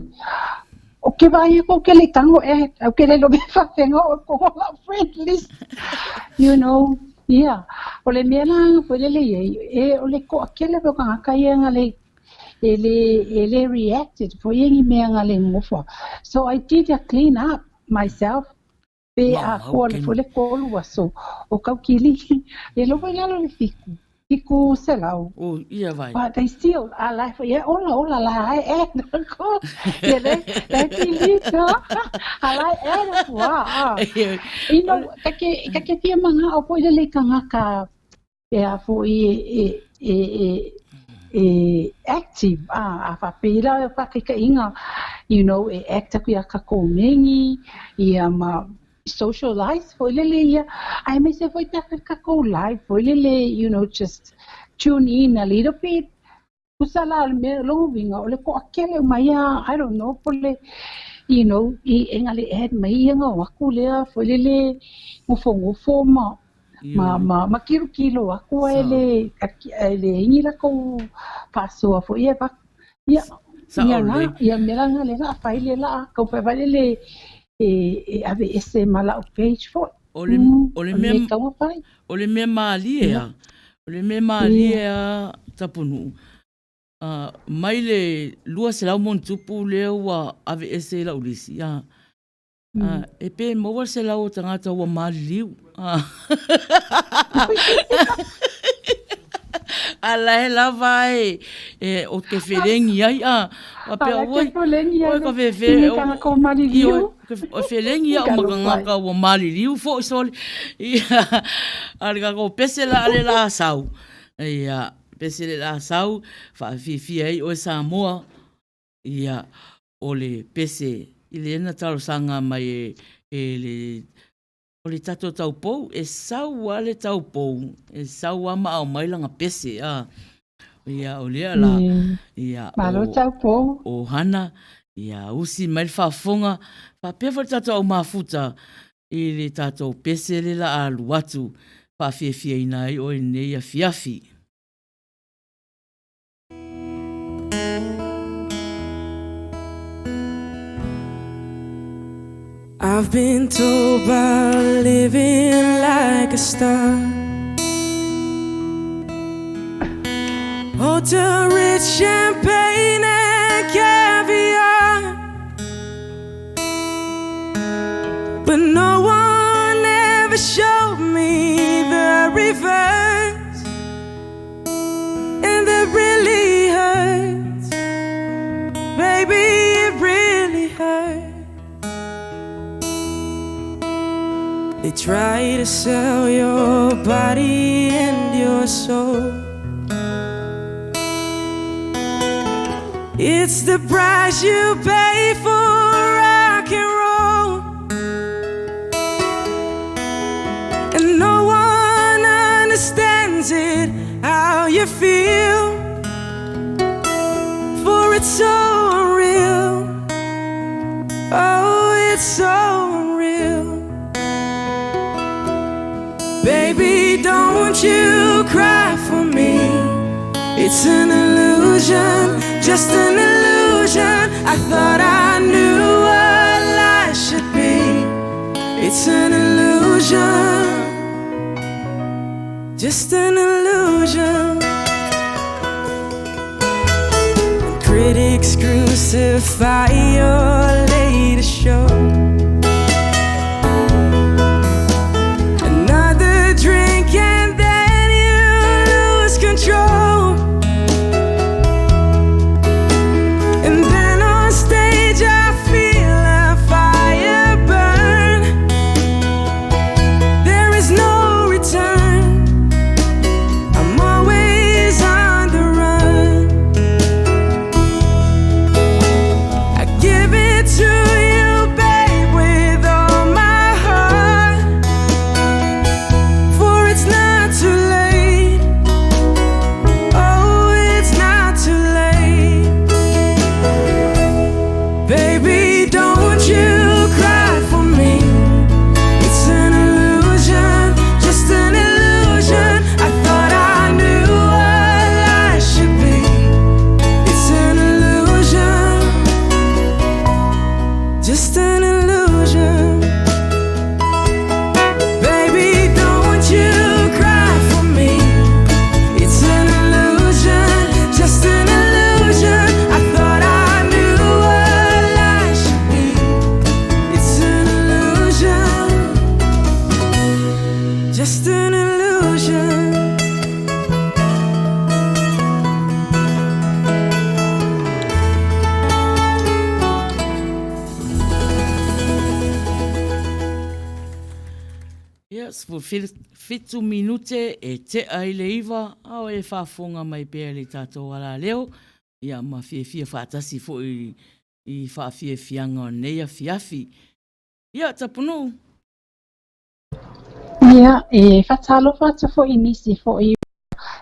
o ke vaai aku ou ke le i tago ea, ou ke le iloa pe faafefea ona koho lau friend list, you know, yeah. O le mea la foi lele i ai, e o le toatele foi o tagata ia na le e le e le reacted foi ia ni mea na le nofo. So I did a clean up myself Pe a koa le foi le tolu aso o Kaukili, e loma i lalo le fiku, 700. Oh, ia vai. But they still are like, yeah, ola, ola, la, ai, e, ko, ia le, le delete, a la, e, la, fua, a. You know, ka ke, ka ke fia manga o foi le le kangaka, e a foi e, e, e, e, e active, a, a whapera e whakikainga, you know, e act aku ia kako mengi, ia ma socialize foi lele ia, ai me se foi ta kako live foi lele, you know, just tune in a little bit. Usa la le mea longa winga, o le toatele uma ia, I don't know, po le, you know, i e ngale add mai ia ngā waku lea, foi lele, ngofo ngofo ma. Ma, ma, ma kilokilo aku ae le, ae leai ni latou faasoa foi e avatu. Ia, ia la, ia mea la lena lea o le a fai lea o le a taumafai foi lele e, e aveese ma lau page foi. O le, o le mea, o le mea malie a, o le mea malie a Tapunuu, mai le 200 ma ono tupu lea ua aveese i lau lisi, a, e pe maua le 100 o tagata ua maliliu. A la e lava e, e o te felegi ai, a, faapea, oi, oi ka fefe, o felegi au ma tagata ua maliliu foi sole. Ia, a le tatou pese la le la sau. Ia, pese le la sau, faafiafia ai oe Samoa. Ia, o le pese i lea na talosaga mai e, e le o le tatou taupou, e sau lava le taupou, e sau lava ma aumai lana pese, a. Ia, o lea la, ia, Malo taupou. O Hana, ia, usi mai le faafofoga, faapea foi le tatou au mafuta i le tatou pese le la alu atu, faafiafiaina ai oe i lenei afiafi. I've been told about living like a star. Ultra rich champagne and caviar. But no one ever showed me the reverse. And that really hurts. Baby, it really hurts. They try to sell your body and your soul. It's the price you pay for rock and roll. And no one understands it, how you feel. For it's so unreal. Oh, it's so unreal. Baby, don't you cry for me. It's an illusion, just an illusion. I thought I knew what life should be. It's an illusion, just an illusion. Critics crucify your latest show. Another drink and then you lose control. And then on stage I feel a fire burn. There is no return. I'm always on the run. I give it to you, babe, with all my heart. For it's not too late. Oh, it's not too late. Baby, don't you cry for me. It's an illusion, just an illusion. I thought I knew what life should be. It's an illusion, just an illusion. Baby, don't you cry for me. It's an illusion, just an illusion. I thought I knew what life should be. It's an illusion, just an illusion. Ia, 17 minute e tea i le 9, a o e faafofoga mai pea i le tatou alaleo, ia ma fiafia faatasi foi i faafiafiaga o lenei afiafi. Ia, Tapunuu. Ia, e faatalofa atu foi i nisi foi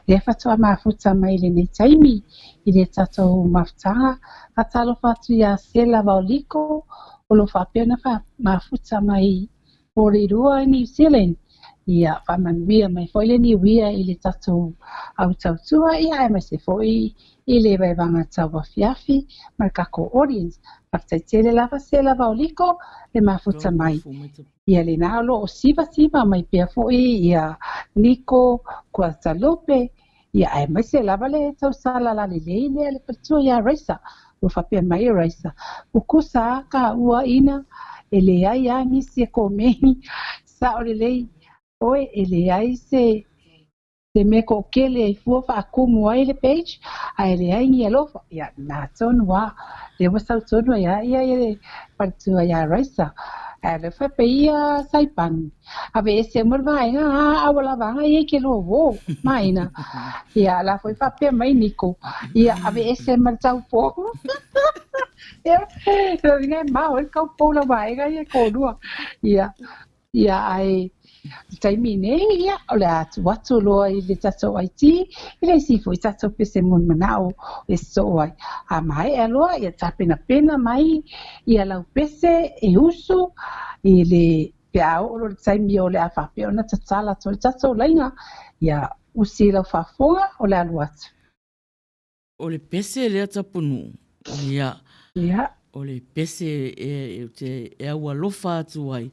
lea faatoa mafuta mai i lenei taimi i le tatou mafutaga. Faatalofa atu iā Sela Vaoliko o lo o faapea ona mafuta mai Porirua i New Zealand. Ia faamanuia mai foi le niuia i le tatou au tautua ia aemaise foi i le vaevaga tauafiafi ma le tatou audience. Faafetai tele lava Sela Vaoliko le mafuta mai. Ia lena o lo o sivasiva mai pea foi ia Niko Kuatalupe ia aemaise lava le tausala lalelei lea le faletua ia Raisa. Ua faapea mai e Raisa, Kukusa a ka ua ina e leai a nisi e komeni sao lelei oe e leai se se mea toatele e fua faakumu ai le page ae leai ni alofa. Ia na tonu a lea ua sau tonu ai a ia ia le faletua ia Raisa. Ae le faapea ia Saipani aveese uma le vaega a a ua lava ia i ke lua uō maina. Ia la foi faapea mai Niko ia aveese ma le taupou. Ia lona uiga e mao ai le taupou lau vaega ia e toalua. Ia ia ae le taimi nei ia o le a tuu atu loa i le tatou IT i le isi foi tatou pese mulimanao e sosoo ai. A maea loa ia tapenapena mai ia lau pese e usu i le pe a oo loa i le taimi o le a faapea ona tatala atu ai le tatou laina ia usi lau faafofoga o le alu atu. O le pese lea Tapunuu, ia, Ia. o le pese e, te, e aualofa atu ai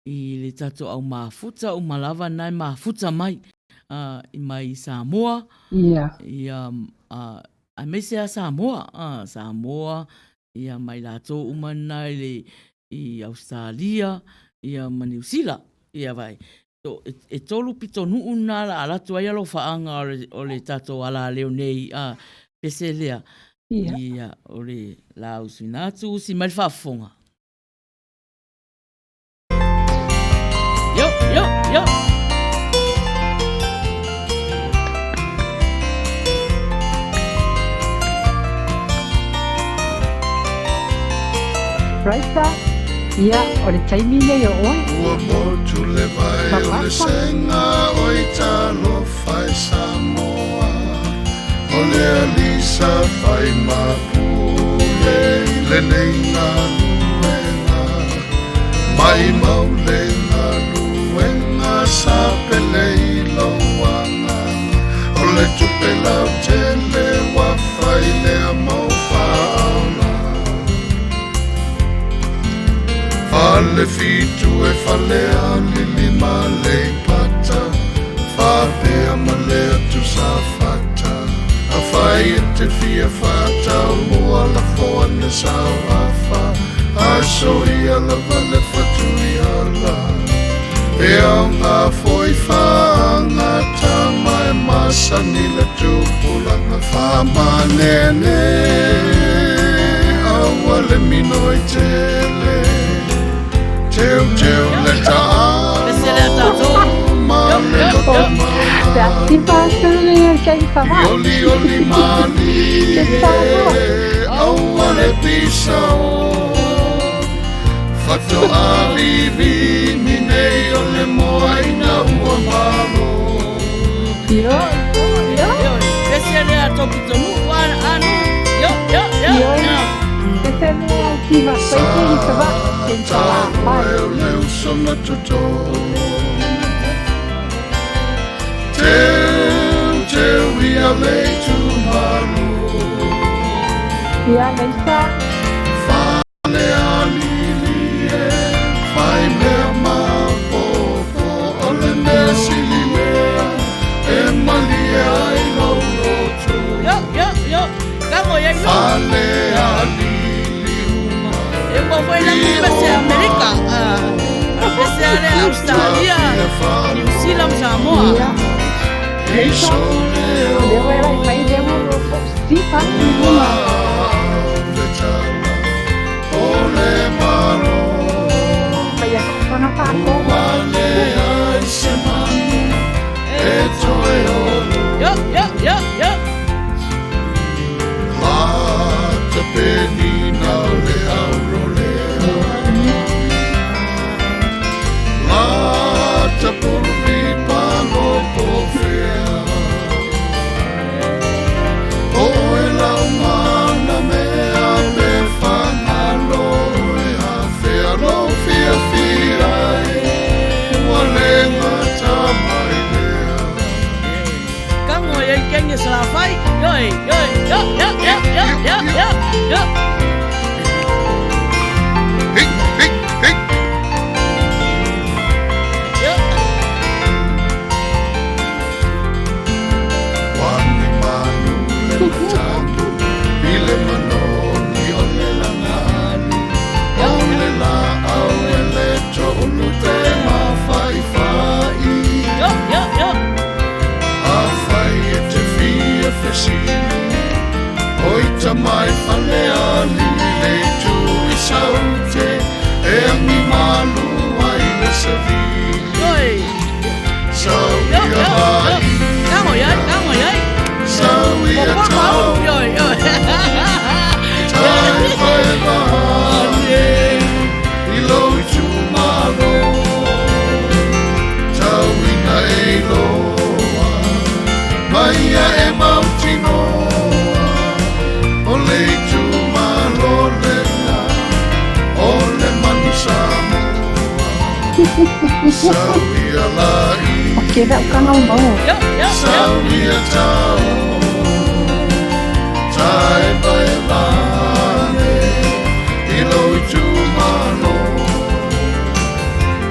i le tatou au mafuta uma lava na e mafuta mai i mai i Samoa, Ia. ia, aemaise a Samoa, Samoa, ia mai latou uma na i le i Ausetalia, ia ma Niu Sila, ia vai. So, e tolu pitonuu na la ala atu ai alofaaga o le tatou alaleo nei, pese lea. Ia. Ia, o le la usuina atu, usi mai le faafofoga. Yo, yo, yo. Raisa, ia, o le taimi nei o oe. Ua motu le vai o le sega o i talofa e Samoa O le alisa fai mapule i lenei galuega Mai mau le galuega sa pele i lou agaga O le tupe lautele ua fai lea mau faaola Fale fitu e fale alili ma Leipata Faapea ma le atu Safata Afai e te fia faatau mua lafo ane sau afa Aso ia lava le fatuiala E aoga foi faagata ma e masani le tupulaga Faamanene aua le minoi tele Teuteu le Pese lea tatou. taalo ma le loto Pe a tipa atu le kai whawa. Oli oli malie Ke whawa. aua le pisao Fatoa vivini nei o le moa ina ua malo Io, io, Yo, pese lea tou pitonuu anu. Yo, yo, yo. io. Yo. Ke te mea tiva Sa koe te i whawa. Ke whawa talo pai. e o le uso na toto Teu teu ia le tumalo Ia, Leisa. Fale alili e fai mea mapopo O le mea sili lea e malie ai lou loto Yo, yo, yo. Kamo ia ilo. Fale alili uma E mo foi la i pese o Amerika. Pese ale Australia, Tafia New Zealand, Samoa. Ia. I Leisa. so O lea ua e lai mai lea ua o sipa atu i luga. Le tala o le malo Mai atu kona whaako. Ua leai se manu e toe olo Yo, yo, yo, yo. Lata penina o le aurolea Lata puluvi palo fea O e lau mana mea pe whangalo e a fea lo fia fia e Ua le ngata ia Salafai. Ioe, ioe, io, io, io, io, io, io, io. Hey, hey, hey. Io. Wani manu le matagi, i le manoni o le lagani, o le laau e le toulu te mafaifai. Io, io, io. Afai e te fia fesili, o ita mai fale ali le itu i saute, e angi malu ai le savili. Ioe. Sau Io, ia io, io. lai Kango iai, kango iai. sau Po ia po tau, mau. Ioe, ioe. tai vai vane, i lou itumalo, tau ina e iloa, mai ia e mautinoa, o le itumalo lena, o le manu Samoa. Sau ia lai O ke lau kangau mau. Io, io, io. sau ia tau, tai vai vane, i lou itumalo,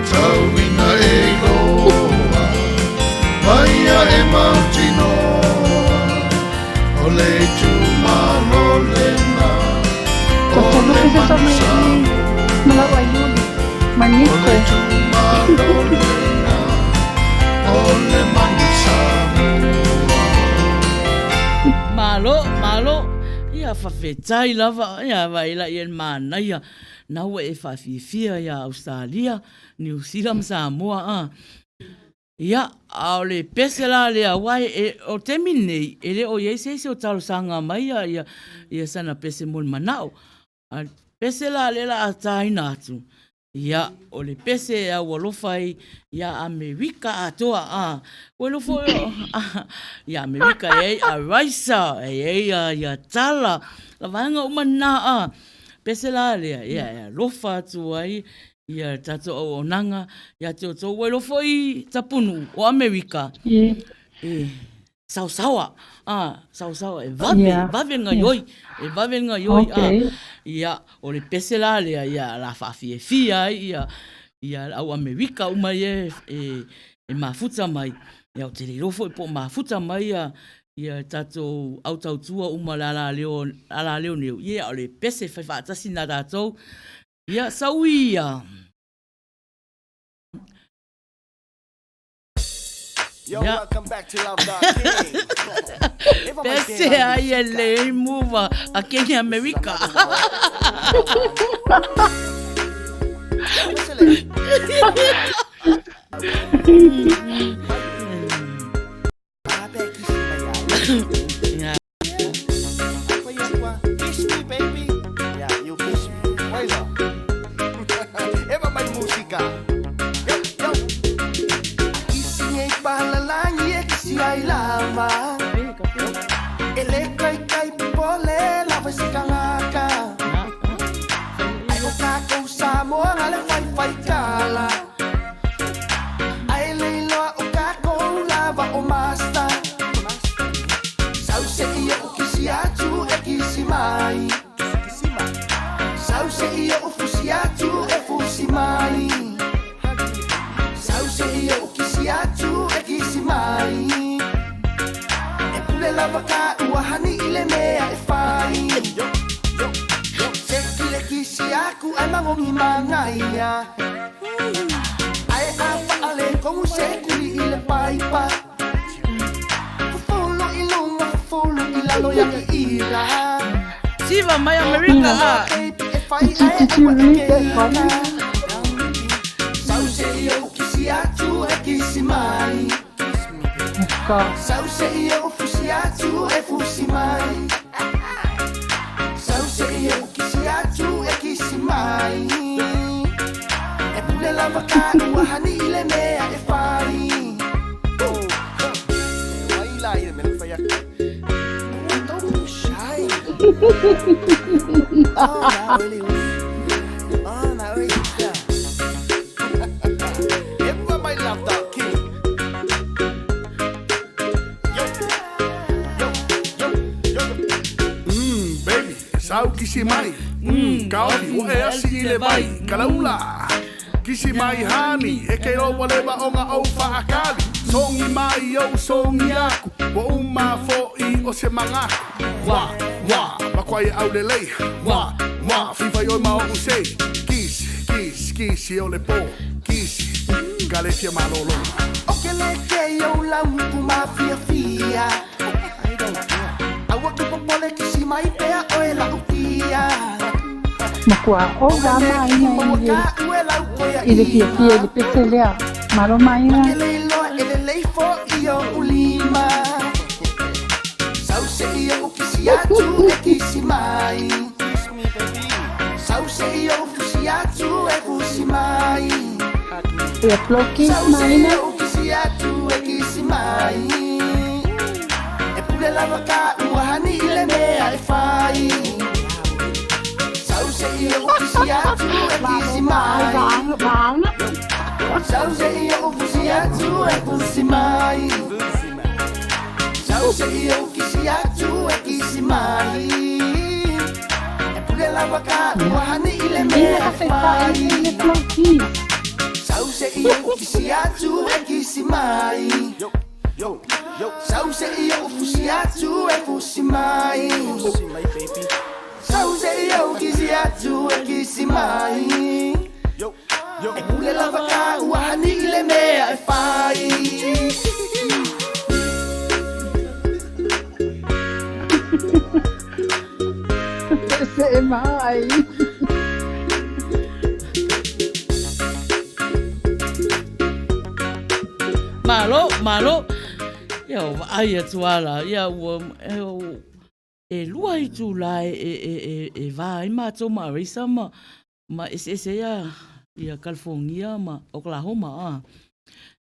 tau ina e iloa, mai ia e mautinoa, o le itumalo lena, o Ko le te lupe se manu sa mai Samoa. malau ai uli. O Maniko. le itumalo lena, o le manu Samoa. Malo, malo. Ia faafetai lava, ia vaai laia i le manaia. Na ua e faafiafia iā Ausetalia, Niu Sila ma Samoa a. Ia, a o le pese la lea, aua e, o le taimi lenei, e le o i ai se isi o talosaga mai ia, ia, ia sana pese mo le manao. A o le pese la lea o le a taina atu, ia, o le pese e aualofa ai iā Amerika atoa, a. Ua iloa foi o, iā Amerika e i ai a Raisa, e i ai a, ia Tala, la vaega uma lena, a. Pese la lea, ia, e alofa atu ai ia le tatou auaunaga iā te outou. Ua iloa foi Tapunuu o Amerika, e saosaoa, a, saosaoa e vave, vave le gaoioi, e vave le gaoioi, a. Ia, o le pese la lea, ia, la faafiafia ai ia, ia le au Amerika uma ia e, e mafuta mai. Ia, ou te le iloa foi po o mafuta mai ia, ia tatou au tautua uma o le alaleo, alaleo nei, ia, o le pese e fai faatasi na tatou. Ia, sau ia. Yo, Ia. welcome back to Love Dog King. Eva mai Pese tena ai e le move a Kenya America. Ia. Kiss me, baby. Yeah, you kiss me. Why not? Eva mai música. Yo, yo. Kisi e palalangi e kisi ai lava. Ele kai kai pole lava se kangaka. Ai o kako Samoa ngale fai fai kala. Ai leiloa o kako lava o master. Sau se ia o kisi atu e kisi mai. Sau se ia o fusi atu e fusi mai. Sau se ia o kisi atu e kisi mai. E pule lava ka ua hani i le mea e fai. Se ki le kisi aku ai mangongi mangaia. Ai a faale kongu se kuli i le paipa. Fufulu i lunga, fufulu i lalo ya ki ira. Siva mai Amerika a. E fai Did you, ai did you ua e read that ke one? ira. Sau se ia o kisi atu e kisi mai. God. Sau se ia o fusi atu e fusi mai. Sau se ia o kisi atu e kisi mai. E pule lava ka ua hani i le mea e fai. Wai la i le mea whai aku. Don't be shy. Oh, na really. Oh, na really. Epa mai love dog king. Yo, yo. Sau kisi mai, kaofi, ua e asi i le vai, kalaula. Kisi mai hani, e ke ua leva ona ou faakali. Sogi mai ou sogi aku, ua uma fo'i o se magaku. Wa, wa, makuai e aulelei. Wa, wa, fifai oe ma o'u sei. Kisi, kisi, kisi o le po, kisi, ka le fia malolo. O ke le ke i ou lau ku mafiafia. I don't care. Aua ke popole kisi mai pea oe lau tia. Matua ova maina i le i le fiafia i le pese lea. Malo maina. Ke le iloa e lelei fo'i o'u lima. Sau se i o'u kisi atu e kisi mai. Sau se i o'u fusi atu e fusi mai. Ia bloki Sau se i maina. o'u kisi atu e kisi mai. E pule lava ka ua hani i le mea e fai. Sau se i o'u kisi atu e kisi mai. Vaana. Sau se i o'u fusi atu e fusi mai. Sau se i o'u kisi atu e kisi mai. E pule lava ka ua hani i le Ina mea ka e se fai fai. le bloki. Sau se i o'u kisi atu e kisi mai. Sau se i o'u fusi atu e fusi mai. Sau se i o'u kisi atu e kisi mai. E pule lava ka ua hani i le mea e fai. Se mai. Malo, malo. Ia, o vaai atu ala. Ia, ua, e, o, e lua itulā e, e, e, e, e va ai mātou ma Arisa ma, ma eseese ia, ia California ma Oklahoma, a.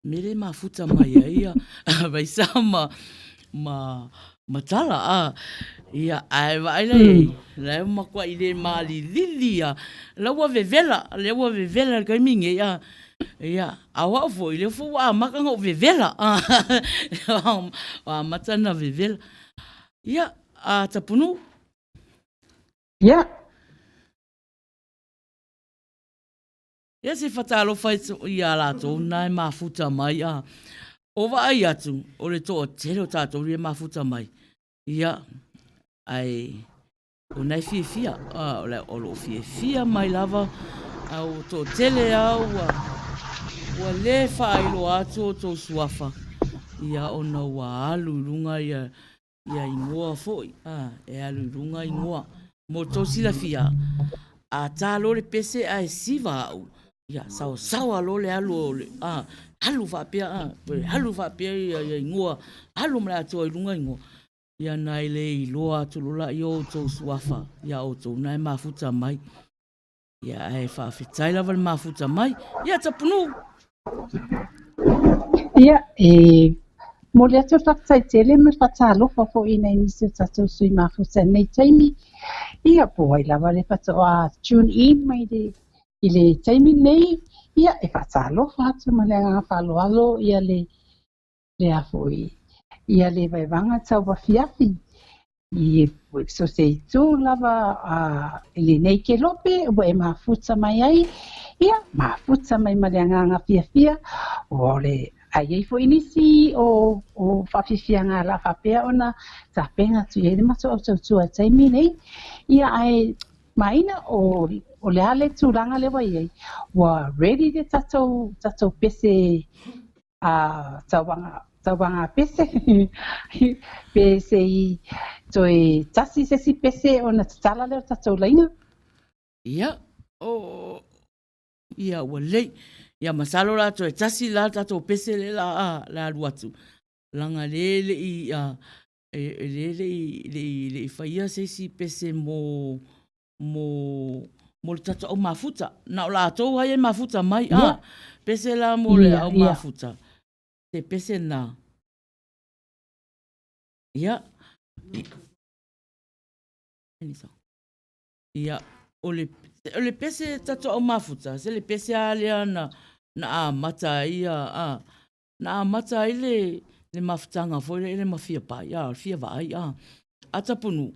Mele mafuta mai ai ia Arisa ma, ma, ma Tala, a. Ia, ae vaai la i ai, la e makuaʻi le malilili a. La ua vevela, lea ua vevela i le taimi nei, a. Ia, a o au foi, lea foi ua amata ona ou vevela, a. Ua amata ona vevela. Ia, a Tapunuu. Ia. Ia se fatalofa iā latou na e mafuta mai, a o vaai atu, o le toatele o tatou e mafuta mai. Ia, ae o na e fiafia, a, o, le, o loo fiafia mai lava, a ua toatele a ua, ua le faailoa atu o outou suafa, ia ona ua alu i luga ia, ia igoa foi, a, e alu i luga igoa. Mo tou silafia, a tā loa le pese ae siva au, ia, saosaoa loa le alu o le, a, alu faapea, a, toe alu faapea ia, ia igoa, alu ma le atoa i luga igoa. Ia na e le iloa atu loa laia o outou suafa iā outou na e mafuta mai. Ia, ae faafetai lava le mafuta mai. Ia, Tapunuu! Ia, e momoli atu le faafetai tele ma le faatalofa foi i nai nisi o tatou sui mafuta i lenei taimi. Ia, po o ai lava le faatoa tune in mai le, i le taimi lenei, ia, e faatalofa atu ma le agaga faaaloalo ia le, le a foi, ia le vaevaga tau afiafi i so se itu lava a i lenei kelope ua e mafuta mai ai, ia, mafuta mai ma le agaga fiafia, ua o le a i ai foi nisi o o faafiafiaga o le a faapea ona tapena atu i ai le matou au tautua i le taimi lenei. Ia ae maina o o le a le tulaga lea ua i ai, ua ready le tatou tatou pese a tauaga tauaga pese pe se i toe tasi se isi pese ona tatala lea o tatou laina. Ia, o, ia ua lelei. Ia masalo la toe tasi la le tatou pese lea la a le alu atu. Leaga lea e le i a e lea e le i le i le i faia se isi pese mo mo mo le tatou au mafuta. Na o latou lava ia e mafuta mai, a. Pese la mo le au mafuta, se pese na. Ia. Ia, o le, o le pese tatou au mafuta, se le pese lava lea na, na amata ai ia, a, na amata ai le, le mafutaga foi lea i le mafia pai, a, o le fia vaai, a. A Tapunuu.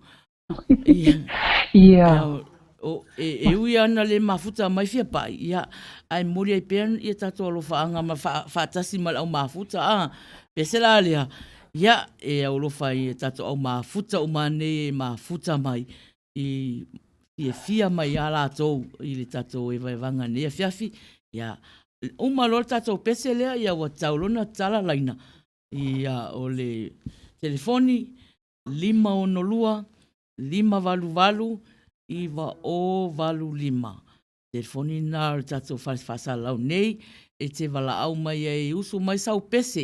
Ia. O, e, e ui ana le mafuta mai fia pai, ia, ae momoli ai pea ia tatou alofaaga ma faatasi ma le au mafuta, a, pese la lea, ia, e aulofa i tatou au mafuta uma nei e mafuta mai i fiafia mai ia latou i le tatou evaevaga nei afiafi, ia, uma loa le tatou pese lea, ia ua tau loa ona tala laina, ia, o le telefoni, 562 588 9085. Telefoni lena o le tatou fale faasalalau nei e te valaau mai ai e usu mai sau pese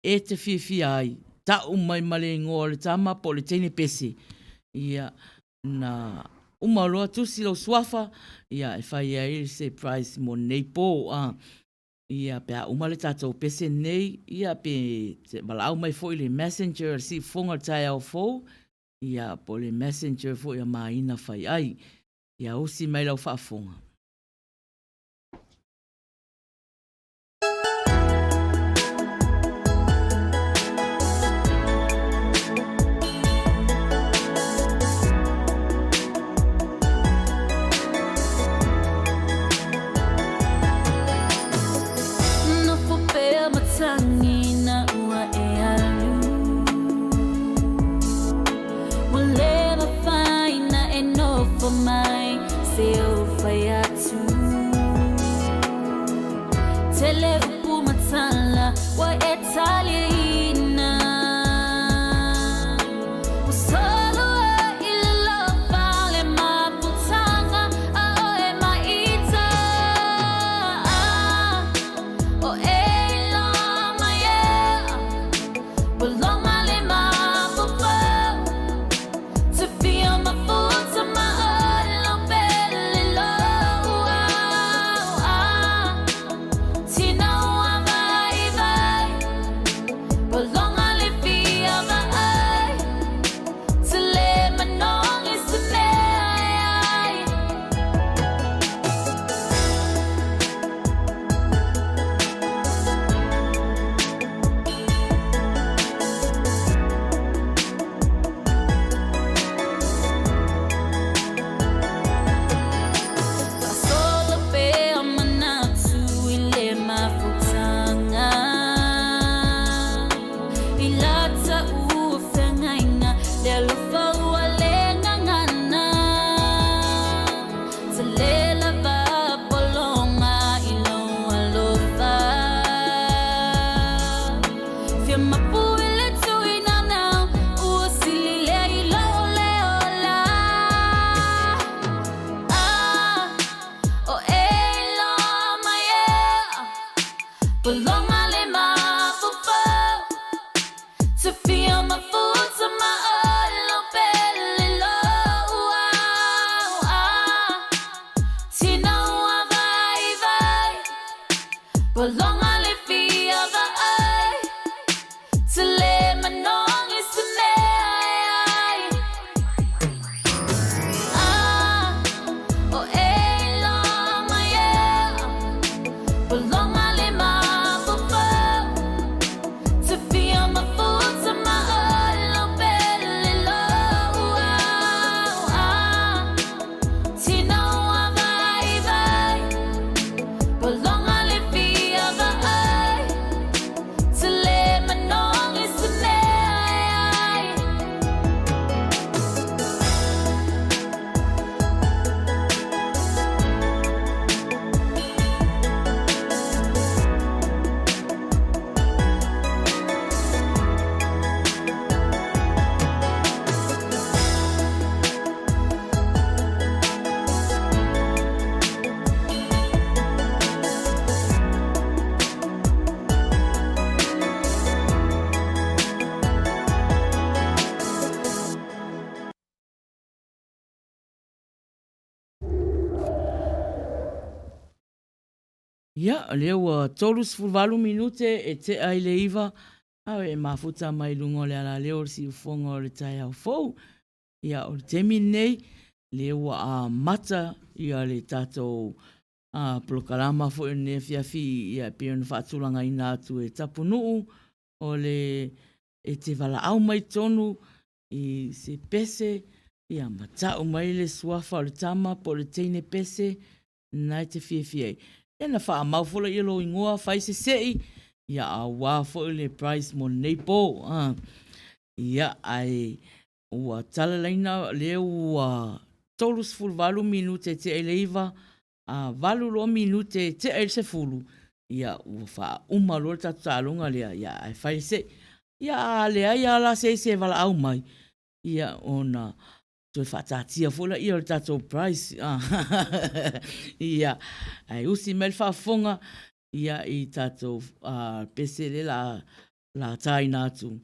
e te fiafia ai, tau mai ma le igoa o le tama po o le teine pese. Ia, na uma loa tusi lou suafa, ia e fai ai se prize mo nei po. A, ia pe a uma le tatou pese nei, ia pe te valaau mai foi le messenger a le siufofoga o le taeao fou, ia po o le messenger foi a Maina Faiai. Ia usi mai lau faafofoga. Nofo pea matagi na ua e alu Ua le mafai na e nofo mai se ou fai atu Tele upu ma tala ua e taliaina Ua solo ai i le alofa le mafutaga a oe ma ita O e iloa mai e Ua loga le mafaufau Te fia mafuta ma oe pele loa Tina ua vaivai Ua loga le fia vaai Te le manogi se mea e ai. Faasolo pea manatu i le mafutaga I lata ua feagaiga le alofa ua le gagana Tele lava pologa i lou alofa Fia mapu i le tuinanau ua sili lea i lou le ola Ah, o e iloa mai e Ua loga le mafaufau Te fia mafuta ma oe lau pele loa Ah, tina ua vaivai Ua loga le fia vaai Te le manogi se mea e ai Ah, o e iloa mai e Ua loga le mafaufau Te fia mafuta ma oe lau pele loa Ah, tina ua vaivai Ua loga le fia vaai Te le manogi se mea e ai. Ia, o lea ua 38 minute e tea i le iva, a e mafuta mai luga o le alaleo o le siufofoga o le taeao fou. Ia, o le taimi lenei, lea ua amata ia le tatou a polokalama foi o lenei afiafi ia e pei ona faatulagaina atu e Tapunuu, o le e te valaau mai tonu i se pese. Ia, ma ta'u mai le suafa o le tama po o le teine pese na e te fiafia ai. Ia na faamau foi laia lou igoa, fai se se'i, ia auā foi le prize mo lenei po. Ia, ae ua talalaina lea ua 38 minute e tea i le 9, a 8 loa minute e tea i le 10, ia ua faauma loa le tatou taaloga lea, ia ae fai le se'i. Ia a leai lava la se isi e valaau mai, ia ona toe faataatia foi laia o le tatou prize. Ia, ae usi mai le faafofoga ia i tatou pese lea la taina atu.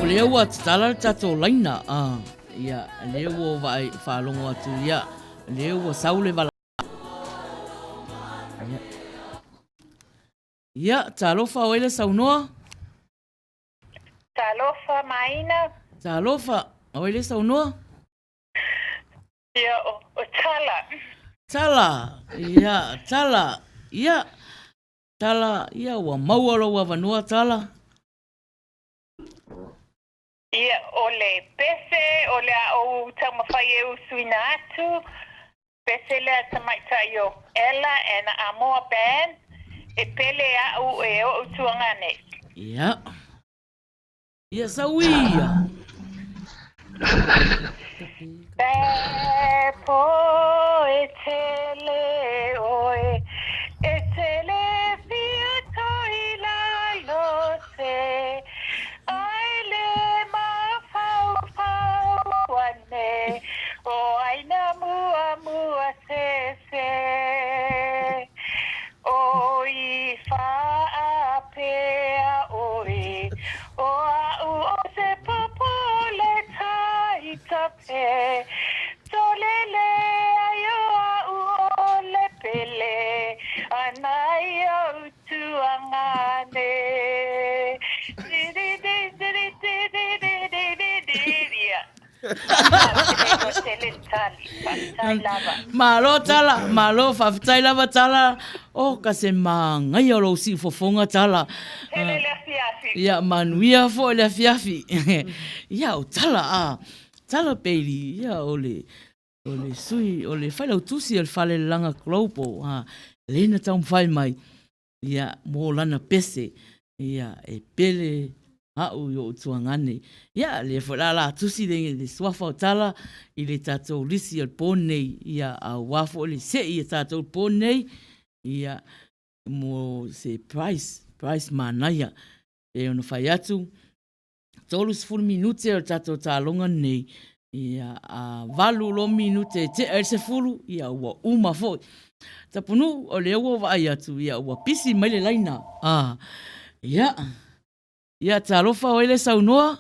O lea ua tatala le tatou laina, ia, lea ua vaai faalogo atu, ia, lea ua sau le vala. Ia, talofa o ai le saunoa? Talofa Maina. Talofa, o ai le saunoa? Ia, o Tala. Tala, ia, Tala, ia, Tala, ia, ua maua lou avanoa, Tala. Ia, o le pese, o le a ou taumafai e usuina atu, pese lea tamaitai o Ella and Amoa Band, e pele a'u e o'u tuagane. Ia. Ia sau ia. Bad boy tele oe e tele fia toi lalo se ai le mafaufau ane o aina mua mua se se o i faapea oe o a'u o se popo le taitape tolele ai o a'u o le pele ana i ou tuagane. Malo Tala, malo faafetai lava Tala. Oh ka se magaia o lou siufofoga Tala. Tele le afiafi. Ia manuia foi le afiafi. Ia o Tala a Tala Bailey ia o le o le sui o le failautusi o le Falelelaga Global a lea na taumafai mai ia, mo lana pese, ia, e pele a'u i o'u tuagane. Ia, lea foi la la tusi le, le suafa o Tala i le tatou lisi o le po nei, ia, auā foi le se'i a tatou le po nei, ia, mo se prize, prize manaia. E ono fai atu, 30 minute o le tatou taaloga lenei, ia, a 8 loa minute e tea ai le 10, ia ua uma foi. Tapunuu, o lea ua vaai atu, ia ua pisi mai le laina. Ah, ia, ia talofa o ai le saunoa?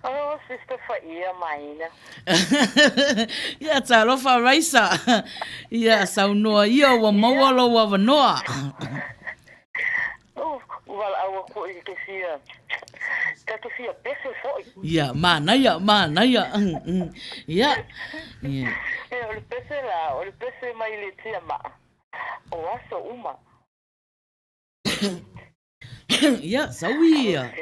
Oh, Sister Faia Maina. Ia, talofa Raisa. Ia, saunoa ia ua maua lou avanoa. Oh, valaau atu i te fia, ta te fia pese foi. Ia, manaia, manaia. Ia. Ia. E, o le pese la, o le pese mai le tiamaa, o aso uma. Ia, sau ia.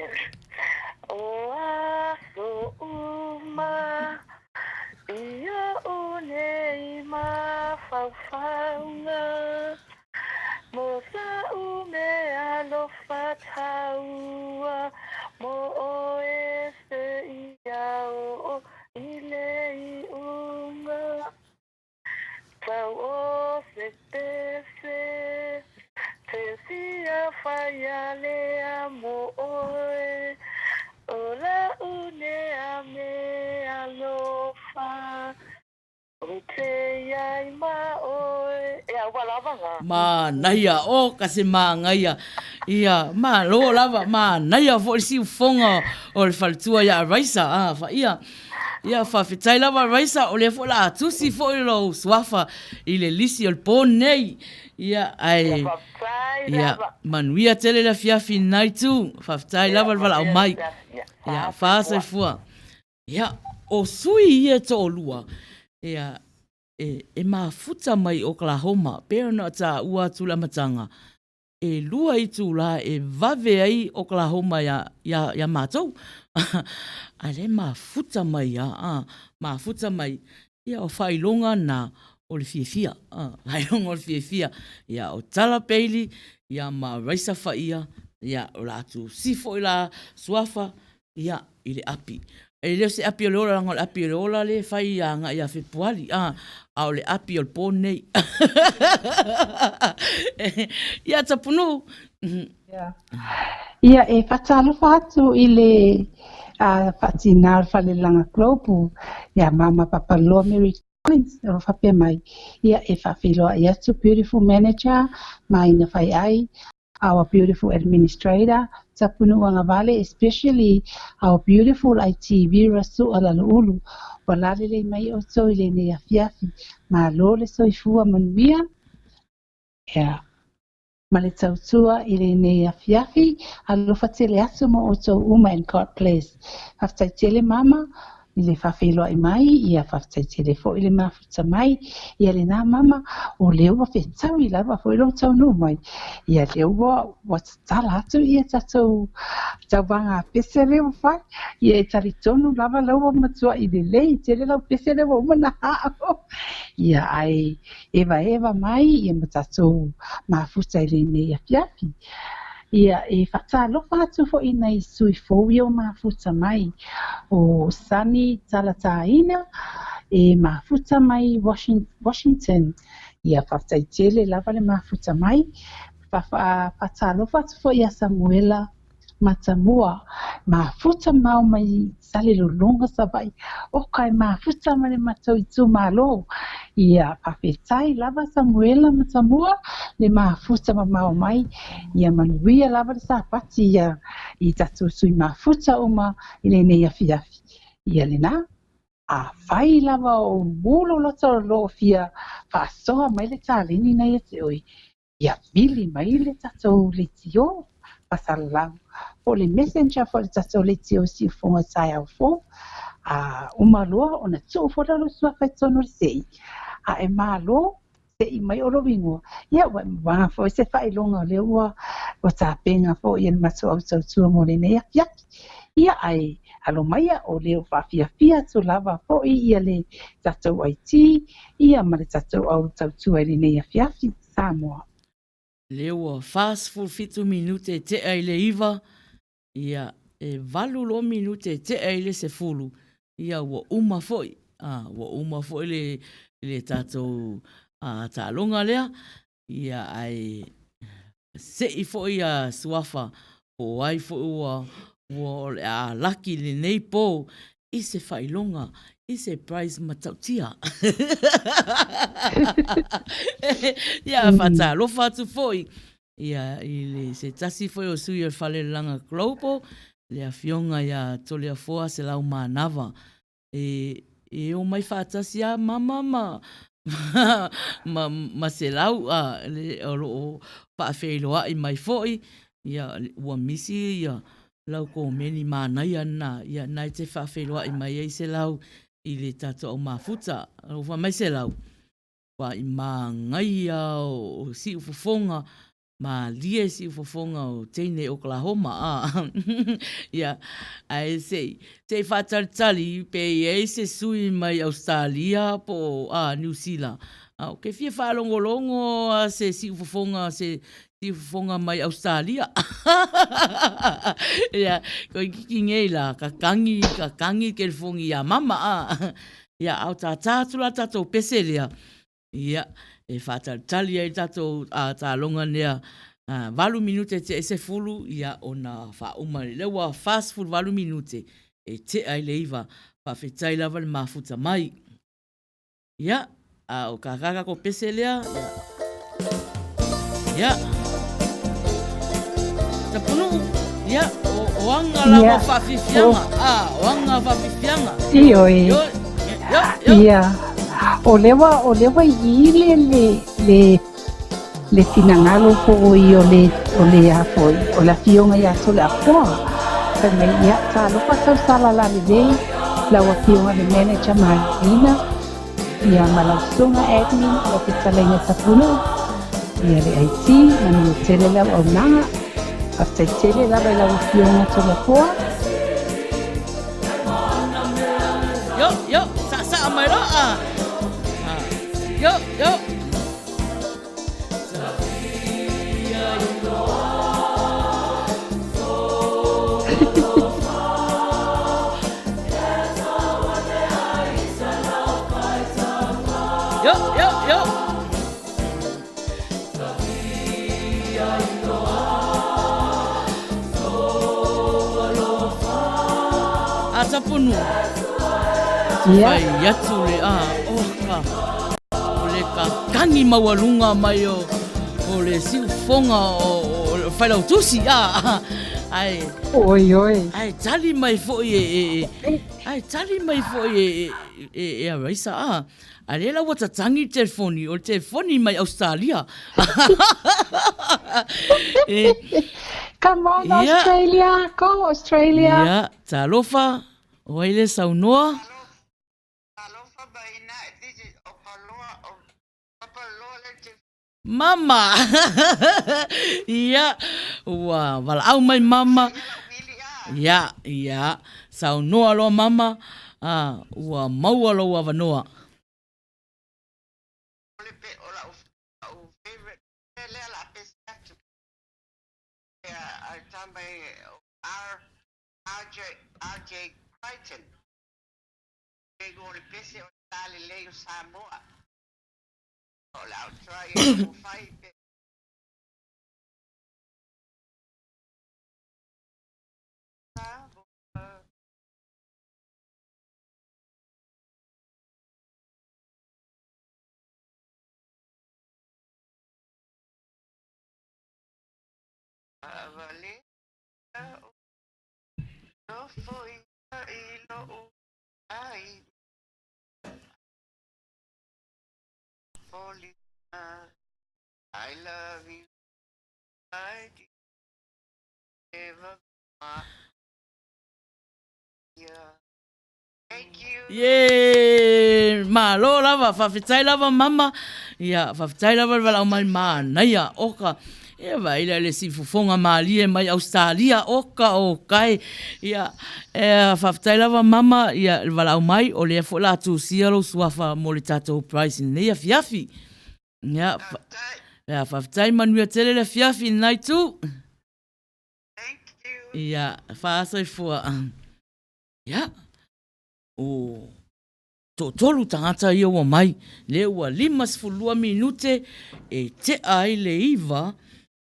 O aso uma, i oʻu nei mafaufauga. Mo sa'u mea taua mo oe seia oo i le iuga. Tau o se pese te fia faia lea mo oe. O la'u lea meaalofa. Ou te iai ma oe. Ea ua lava nga. Manaia, o ka se māngaia. Ia, malo lava, manaia foi le siufofoga o le faletua ia Raisa, a, faia. Ia, faafetai lava Raisa, o lea foi o le a tusi foi lou suafa i le lisi o le po lenei. Ia, ae, ia, manuia tele le afiafi i lena itu. Faafetai lava le valaau mai. Ia, fa soifua. Ia, o sui ia e toalua, ia, e, e mafuta mai Oklahoma, pei ona taua atu i le amataga, e lua itulā e vave ai Oklahoma iā, iā, iā matou. A lea e mafuta mai lava, a, mafuta mai, ia o faailoga na o le fiafia, a, faailoga o le fiafia. Ia, o Tala Bailey, ia ma Raisa Faia, ia, o latou si foi la suafa, ia, i le api. E le o se api o le ola, leaga o le api o le ola lea e fai agai ia Fepuari, a, a o le api o le po lenei. Ia, Tapunuu. Ia, e faatalofa atu i le faatinā o le Falelalaga Global ia Mama Papaloa Mary Collins o lo o faapea mai, ia e faafeiloai atu beautiful manager ma Aina Faiai, our beautiful administrator, Tapunuu Agavale, especially our beautiful IT Vera Sua Laloulu, ua lalelei mai outou i lenei afiafi, malo le soifua manuia, yeah. Ma le tautua i lenei afiafi, alofa tele atu mo outou uma and God bless. Faafetai tele mama i le faafeiloai mai, ia faafetai tele foi i le mafuta mai, ia lena mama, o lea ua fetaui lava foi lou taunuu mai, ia lea ua ua tatala atu ia tatou tauvaga pese lea ua fai, ia e talitonu lava lau ua matuai lelei tele lau pese lea ua uma ona ao, ia ae evaeva mai ia ma tatou mafuta i lenei afiafi. Ia, e faatalofa atu foi i nai sui fou ia ua mafuta mai, o Sunny Talataina, e mafuta mai Washington. Ia, faafetai tele lava le mafuta mai. Faatalofa atu foi ia Samuela Matamua, mafuta mao mai Salelologa Savaii, oka e mafuta ma le matou itumalo. Ia, faafetai lava Samuela Matamua le mafuta mamao mai. Ia manuia lava le Sapati ia i tatou sui mafuta uma i lenei afiafi. Ia lena, afai lava o mulo loto o lo o fia faasoa mai le taleni na ia te oe, ia vili mai le tatou leitio faasalalau po o le messenger foi le tatou leitio siufofoga taeao fou. A uma loa ona tuu foi lea o lou suafa i totonu o le sei, a e malo sei mai o lou igoa, ia ua maua foi se faailoga o lea ua ua tapena foi e le matou au tautua mo lenei afiafi. Ia ae alo maia o lea ua faafiafia atu lava foi ia le tatou IT ia ma le tatou au tautua i lenei afiafi. Samoa. Lea ua 47 minute e tea i le 9, ia, e 8 loa minute e tea i le 10, ia ua uma foi, a, ua uma foi le, le tatou a, taaloga lea, ia, ae sei foi ia Suafa, po o ai foi ua, ua o le a laki i lenei po i se faailoga, i se prize matautia. Ia, faatalofa atu foi ia, i le, se tasi foi o sui o le Falelalaga Global, le Afioga ia Toleafoa Selaumanava. E, e omai faatasi lava mama ma, ma, ma Selau, a, le, o lo o faafeiloai mai foi, ia, ua misi ia lau komeni manaia lena, ia lena e te faafeiloai mai ai Selau i le tatou au mafuta. Ua fai mai Selau, ua i magaia o siufofoga, malie siufofoga o teine Oklahoma, a. Ia, ae se i, se i faatalitali pe i ai se sui mai Ausetalia po o, a, Niu Sila. A, ou te fia faalogologo lava se siufofoga se. Siufofoga mai Ausetalia. Ia, toeitiiti nei la, ka kagi, ka kagi le telefoni iā mama a. Ia, a o tātā atu la tatou pese lea, ia, e faatalitali ai le tatou taloga lea, 8 minute tea i le 10, ia, ona faauma lea. Lea ua 48 minute e tea i le 9. Faafetai lava le mafuta mai. Ia, a o ka ka ko pese lea. Ia. Tapunuu, ia, o, o anga lava yeah. faafiafiaga. Ah, o anga faafiafiaga. Ioe. Yo, yo, yo. Ia. O lea ua, o lea ua i le, le, le, le finagalo foi o le, o le a foi, o le Afioga ia Toleafoa, fai mai, ia, talofa tausala lalelei, lau Afioga i le Manager Marina, ia ma lau Susuga Admin, lau Fetalaiga Tapunuu, ia le IT, manuia tele le auaunaga. Faafetai tele lava i lau Afioga Toleafoa. Yo, yo, saasaa mai loa. Ah. Yo, yo. Yo, yo, yo. A tapunu. Ia. Fai atu le a, oh ka. O le kakagi maualuga mai o, o le siufoga o, o, o Failautusi, a, ae, Oi, oi. ae tali mai foi e, e, e, ae tali mai foi e, e, e, e a Raisa, a, a lea la ua tatagi le telefoni, o le telefoni mai Australia. E, Come on, ia, Australia! Go, Australia! ia, talofa, o ai le saunoa? Mama! Ia, ua valaau mai mama. Ia, ia, saunoa loa mama, a, ua maua lou avanoa. Ye! Malo lava, faafetai lava mama. Ia, faafetai lava le valaau mai manaia. Oka, ia vaai la le siufofoga malie mai Ausetalia, oka o kae. Ia, e, faafetai lava mama, ia le valaau mai, o lea foi o le a tusia lou suafa mo le tatou prize i lenei afiafi. Ia, fa, ia, faafetai manuia tele le afiafi i lenai itu. Ia, faasoifua. Ia, o toatolu tagata ia ua mai, lea ua 52 minute e tea ai le 9,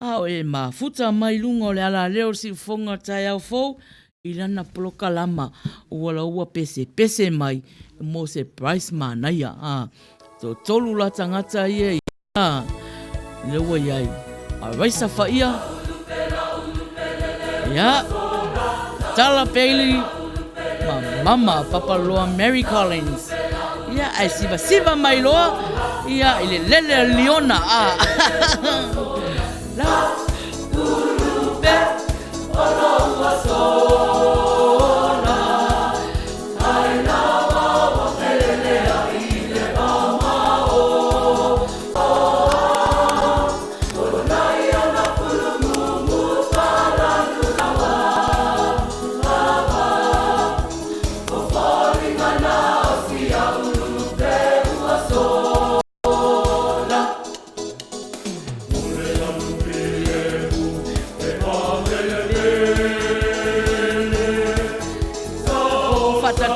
a o e mafuta mai luga o le alaleo o le siufofoga o le taeao fou i lana polokalama ua laua pesepese mai mo se prize manaia. A, toatolu la tagata ia i A, lea ua i ai a Raisa Faia, ia, Tala Bailey ma Mama Papaloa Mary Collins. Ia, ae sivasiva mai loa, ia, i le lele a Liona, a. La, ulupe, o lou asola.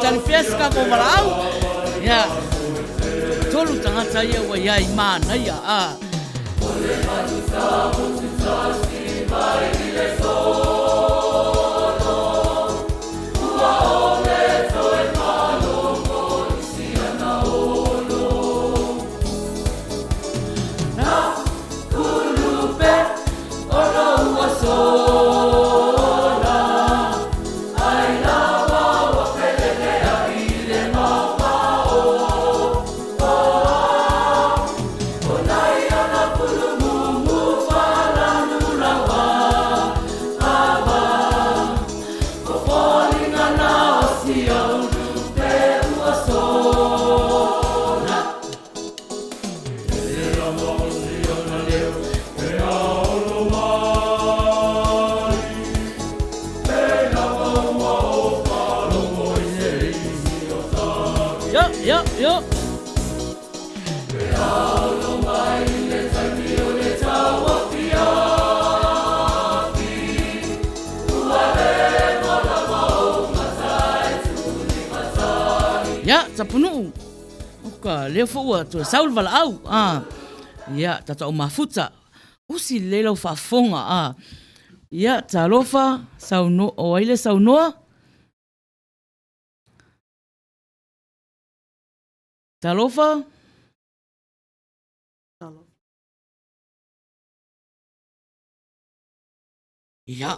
tali pea se tatou valaau. Ia, tolu tagata ia ua iai manaia, a. Yo, yo, yo. Ia, Tapunuu, o ka lea foi ua toe sau le valaau, a. Ia, tatou mafuta, usi lelei lau faafofoga, a. Ia, talofa, sauno, o ai le saunoa? Talofa. Ia.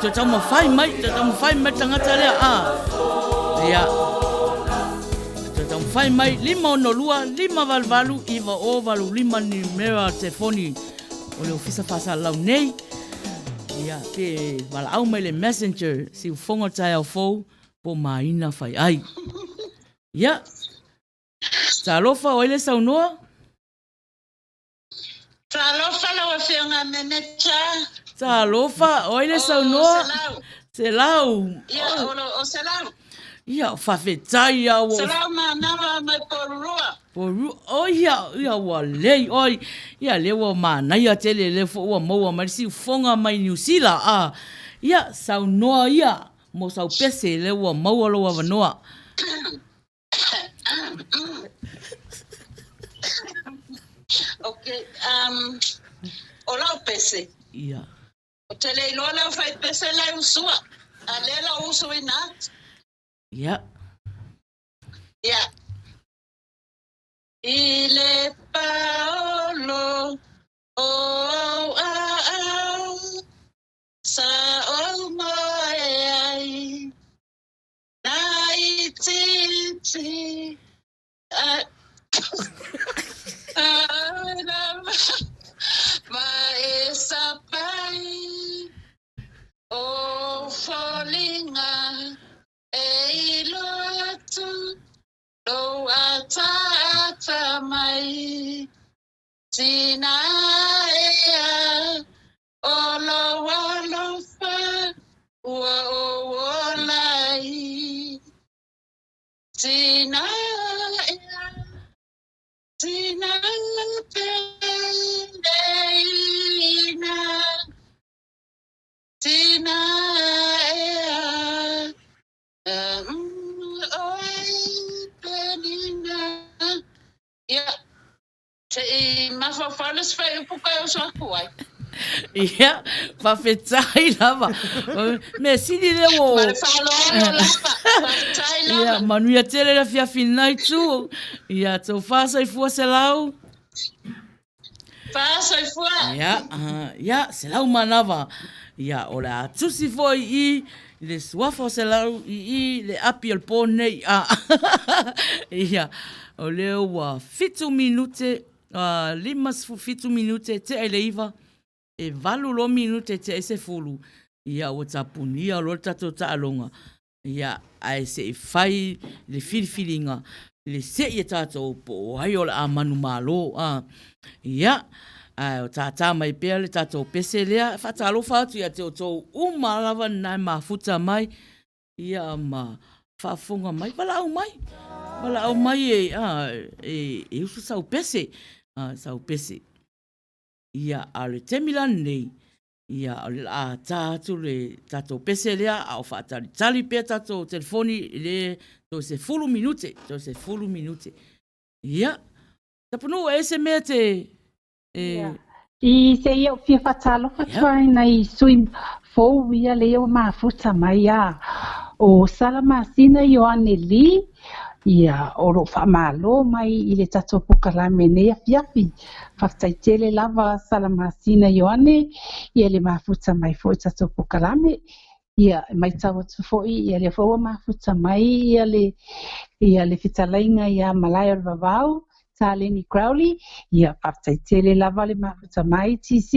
Toe taumafai mai, toe taumafai mai le tagata lea, a. Ia. Toe taumafai mai, 562 588 9085 nimera telefoni o le ofisa faasalalau nei. Ia, pe valaau mai le messenger, siufoga taeao fou, po maina fai ai. Ia. Talofa, o ai le saunoa? Talofa lau Afioga Meneja. Talofa, o ai le saunoa? Selau. Selau. Ia, o Selau. Ia, faafetai a ua. Selau Manava mai Porirua. Porirua. O ia, ia ua lei oi. Ia lea ua manaia tele lea foi ua maua mai le siufoga mai Niu Sila. A. Ia, saunoa ia mo sau pese lea ua maua lou avanoa. Okay, o lau pese. Ia. Ou te le iloa le aufai pese la e usua, a lea la o usuina atu. Ia. Ia. I le paolo o ou aao, sa ou moe ai. Na itiiti ma e sapai o foliga e iloa atu lou ataata mai. Sina ea o lou alofa ua ou ola ai. Sina ea, sina peleina, sina ea, oe penina. Ia. Se i mafaufau le isi fuaiupu ka e usu atu ai. Ia, faafetai lava. Mea sili lea ua... Ma le faaaloalo lava. Faafetai lava. Ia, manuia tele le afiafi lenei itu. Ia, tou fa soifua Selau. Fa soifua. Ia, ia, Selau manava. Ia, o le a tusi foi i i le suafa o Selau i i le api o le po nei. A, ia, o lea ua 7 minute, 57 minute tea i le 9, e 8 loa minute tea i le 10, ia ua tapunia loa le tatou taaloga. Ia, ae se i fai le filifiliga, le se'i e tatou po o ai o le a manumalo. A, ia, ae o tātā mai pea le tatou pese lea. E faatalofa atu ia te outou uma lava na e mafuta mai, ia ma faafofoga mai, valaau mai, valaau mai e, a, e, e usu sau pese, a, sau pese. Ia, a o le taimi la lenei, Ia, o le a tā atu le tatou pese lea, a o faatalitali pea tatou telefoni i le toe 10 minute, toe 10 minute. Ia, Tapunuu, e se mea te... E... Ia. I se ia o fia whatalofa atu ai nai sui fou ia le ia ua mafuta mai a o Salamasina Ioane Lee ia o lo o faamalo mai i le tatou pokalame i lenei afiafi. Faafetai tele lava Salamasina Ioane ia le mafuta mai foi i tatou pokalame. Ia e matau atu foi ia lea foi ua mafuta mai ia le ia le fetalaiga ia Malae o le Vavau Taleni Crowley, ia faafetai tele lava le mafuta mai TC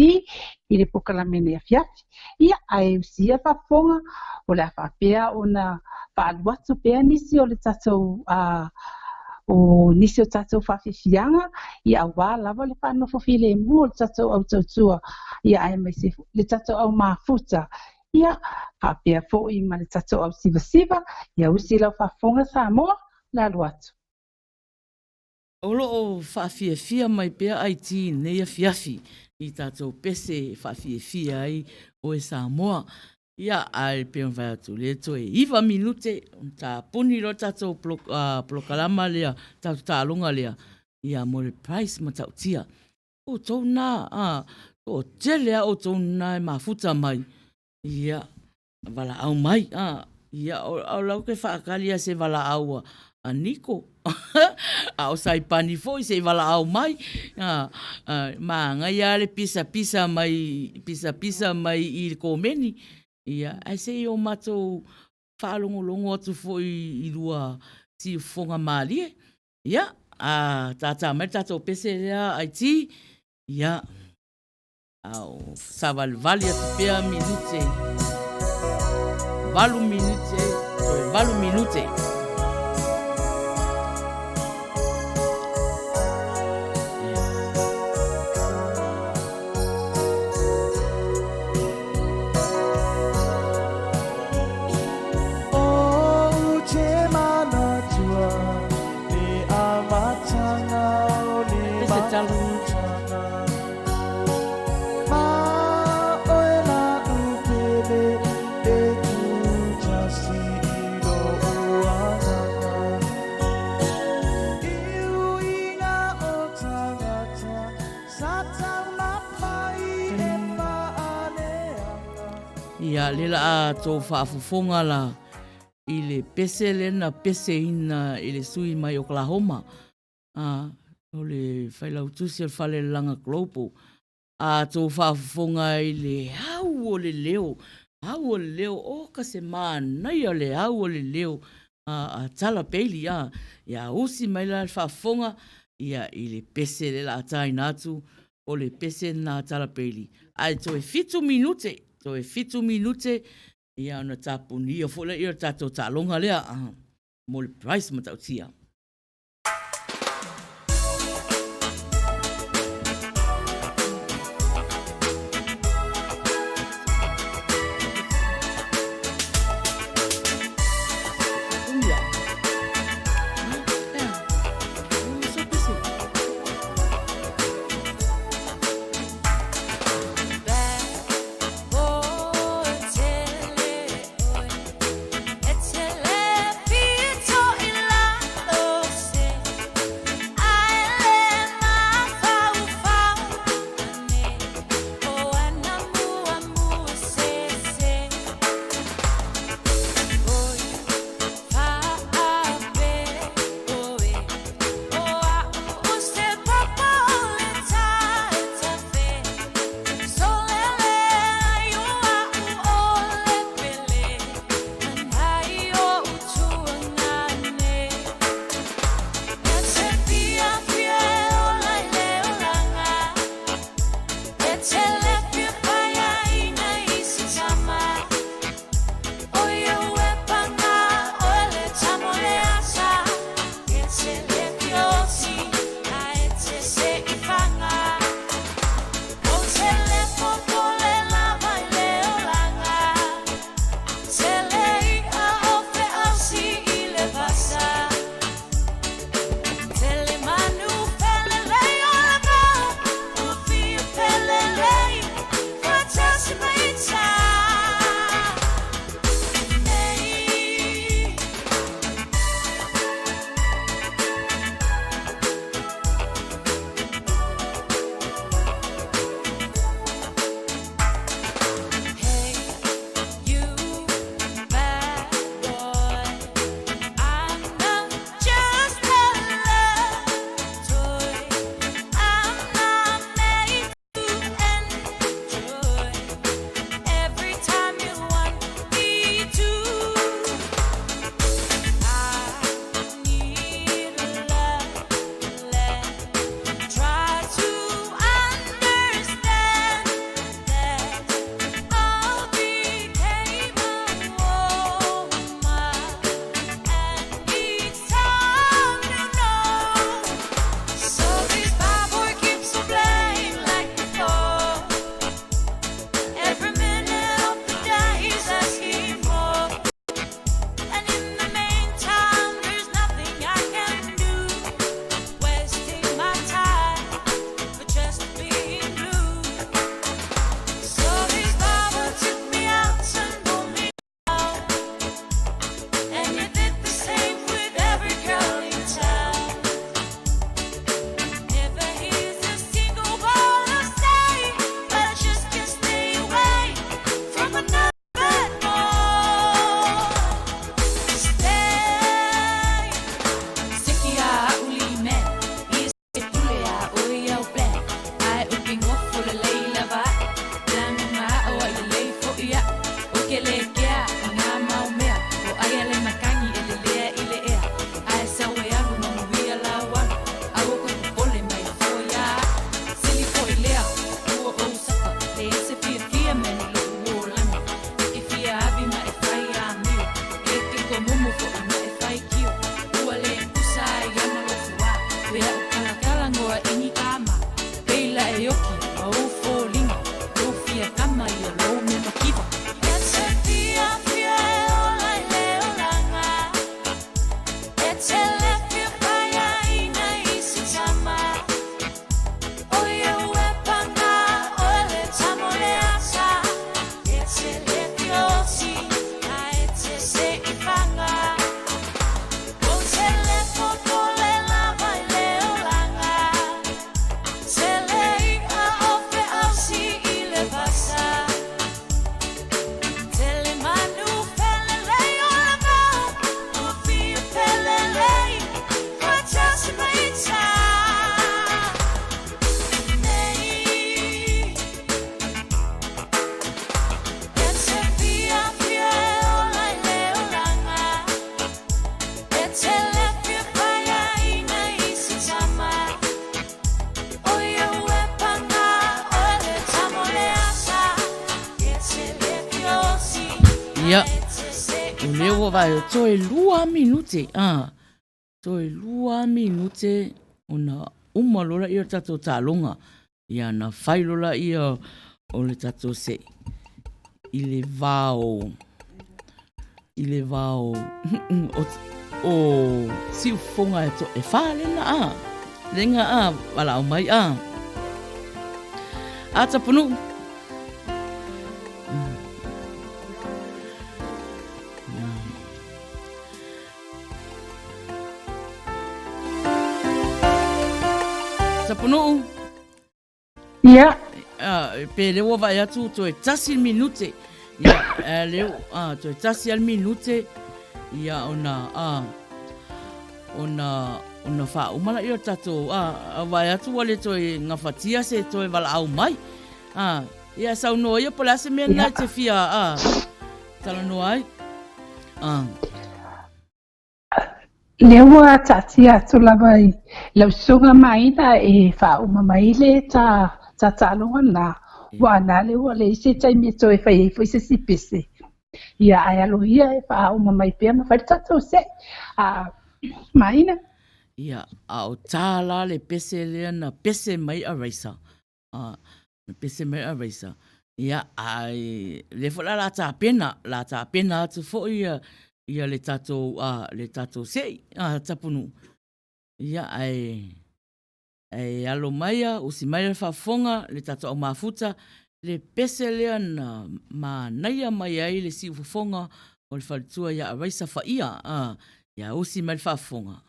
i le pokalame nei afiafi. Ia ae usia faafofoga o le a faapea ona faaalu atu pea nisi o le tatou o nisi o tatou faafiafiaga ia aua lava le faanofo filemu o le tatou au tautua ia aemaise le tatou au mafuta ia faapea foi ma le tatou au sivasiva ia usi lau faafofoga Samoa le alu atu. O lo o faafiafia mai pea IT i lenei afiafi i tatou pese e faafiafia ai oe Samoa. Ia, ae pei ona fai atu, lea toe 9 minute ona tapuni loa tatou polokalama lea, tatou taaloga lea, ia mo le prize matautia. O outou na, a, toatele lava outou na e mafuta mai, ia, valaau mai a ia o lau ke faakali a se valaau a Niko a o Saipani foi se i valaau mai a manaia le pisapisa mai pisapisa mai i le komeni ia ae se i o matou faalogologo atu foi i lua siufofoga malie ia a tata mai le tatou pese lea IT ia A o savalivali atu pea minute, 8 minute, toe 8 minute. Ia, lea la a tou faafofoga la i le pese lea na peseina e le sui mai Oklahoma. A, o le failautusi o le Falelelaga Global. A tou faafofoga i le au o le leo, au o le leo, oka se manaia o le au o le leo a Tala Bailey, a, ia usi mai la le faafofoga, ia, i le pese lea la a taina atu, o le pese lena a Tala Bailey. Ae toe 7 minute, toe 7 minute, ia ona tapunia foi lea o le tatou taaloga lea, a, mo le prize matautia. Ia, o lea ua vaai, toe 2 minute, a, toe 2 minute ona uma loa lea o le tatou taaloga. Ia, na fai loa lea o le tatou se'i i le va o, i le va o, o, o siufofoga e, to, e whā lena a, lenga a, walaau mai a. A tapunuu. Tapunuu. Ia. Pe le ua vaai atu toe tasi le minute. Ia, leu, toe tasi le minute. Ia, ona, ona, ona faauma laia o le tatou, vaai atu ua le toe gafatia se toe valaau mai. Ia, saunoa ia po o le a se mea lena e te fia, talanoa ai. Lea ua taatia atu lava i lau susuga Maina e faauma mai le ta ta taaloga lena, aua na lea ua leai se taimi e toe fai ai foi se isi pese. Ia, ae aloaia e faauma mai pea ma fai le tatou se'i. Maina. Ia, a o tā la le pese lea na pese mai a Raisa. A, na pese mai a Raisa. Ia, ai, lea foi la la tapena, la tapena atu foi ia, ia le tatou, a, le tatou se'i, a, Tapunuu. Ia, ae, ae alo mai a, usi mai le faafofoga, le tatou au mafuta, le pese lea na manaia mai ai le siufofoga o le faletua ia Raisa Faia, a, ia usi mai le faafofoga.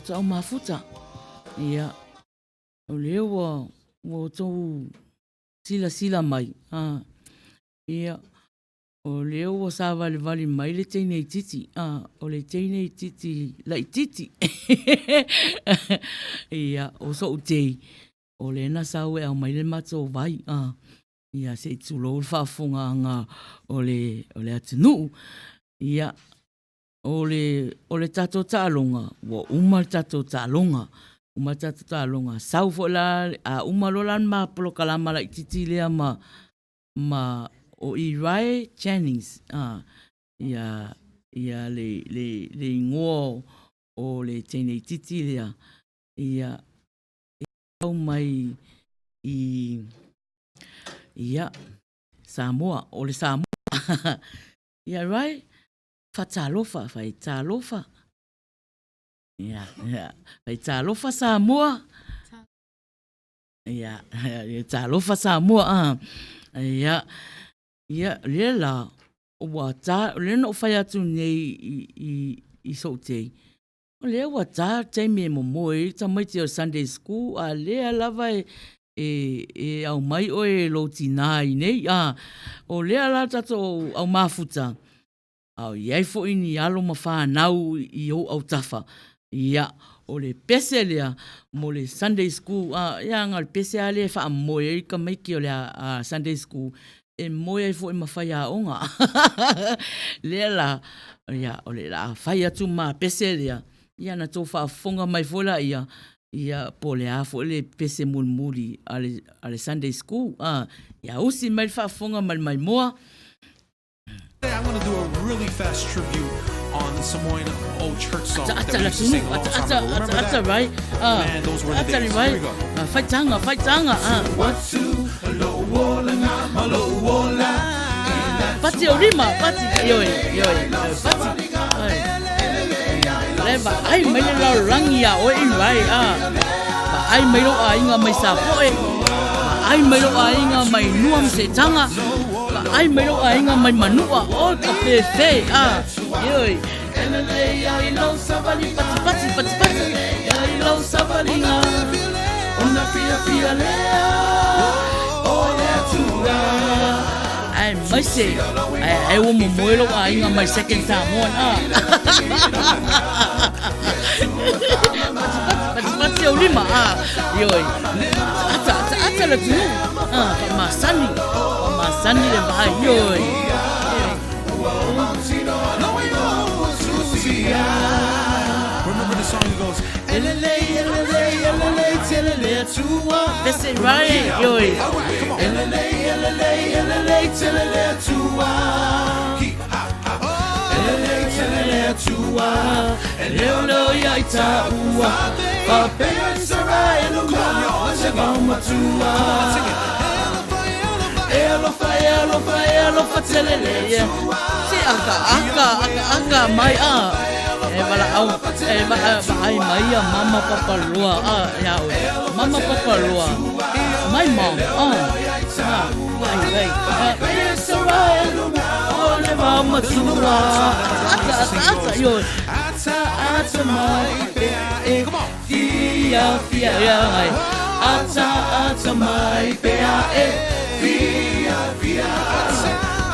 tatou au mafuta. Ia, o lea ua ua outou silasila mai, a, ia, o lea ua savalivali mai le teine itiiti, a, o le teine itiiti laitiiti. Ia, o so'u tei, o lea na sau e aumai le matou vai, a, ia se i tulou le faafofogaaga o le, o le atunuu. Ia, o le, o le tatou taaloga, ua uma le tatou taaloga. Uma le tatou taaloga, sau foi la, a uma loa la le ma polokalama laitiiti lea ma, ma o Irae Jennings, a, ia, ia le, le, le igoa o le teine itiiti lea, ia, au mai i, ia, Samoa, o le Samoa. Ia, right? Fatalofa, faitalofa. Ia, ia, faitalofa Samoa. Ia, ia talofa Samoa. Ah. Ia, ia, lea la, ua ta, lea na ou fai atu nei i, i, i so'u tei, o lea ua ta taimi e momoe ai tamaiti o le Sunday school, a lea lava e, e, e aumai oe e lou tinā i nei, a, o lea la tatou au mafuta, a o i ai foi ni alo ma fanau i ou autafa, ia, o le pese lea mo le Sunday school, a, ia aga o le pese lava lea e faamoe ai tamaiti o le a, Sunday school, e moe ai foi ma faiaoga. Lea la, ia, o le a fai atu ma pese lea, ia na tou faafofoga mai foi laia, ia, po o le a foi le pese mulimuli a le, a le Sunday school, a, ia usi mai le faafofoga ma le maimoa. I'm going to do a really fast tribute on the Samoan old church song that we used to sing a long time ago. Remember that? Right? Man, those were the days. Here we go. Faitanga, faitanga. Pati o rima, pati. Ioi, ioi, pati. Le va ai mai le lalolagi iā oe i vai, a. Vaai mai lou aiga mai Sapoe, vaai mai lou aiga mai Nua ma Setaga, vaai mai lou aiga mai Manua, oi ka fefe, a. Ioi. Elelei ai lou savali, pati pati pati pati, ai lou savaliga, ona fiafia lea o le Atua. Aemaise, ai, ai ua momoe lou aiga mai Second Samoan, a. Pati pati pati pati au lima, a. Ioi. Ata ata ata le atunuu, a, faamasani, faamasani le vaai, ioi. Remember the song that goes, That's it, right? Ioi. E alofa, e alofa, e alofa telele, yeah. Se aka, aka, aka, aka mai a. E valaau, e vaai mai ia mama papa loa a ia oe. Mama papa loa. My mom, a. A, vai, vai. O le vaomatua. Ata, ata, ata, ioe. Ata, ata mai pea e. Fia, fia, ia, ai. Ata, ata mai pea e. Fia, fia.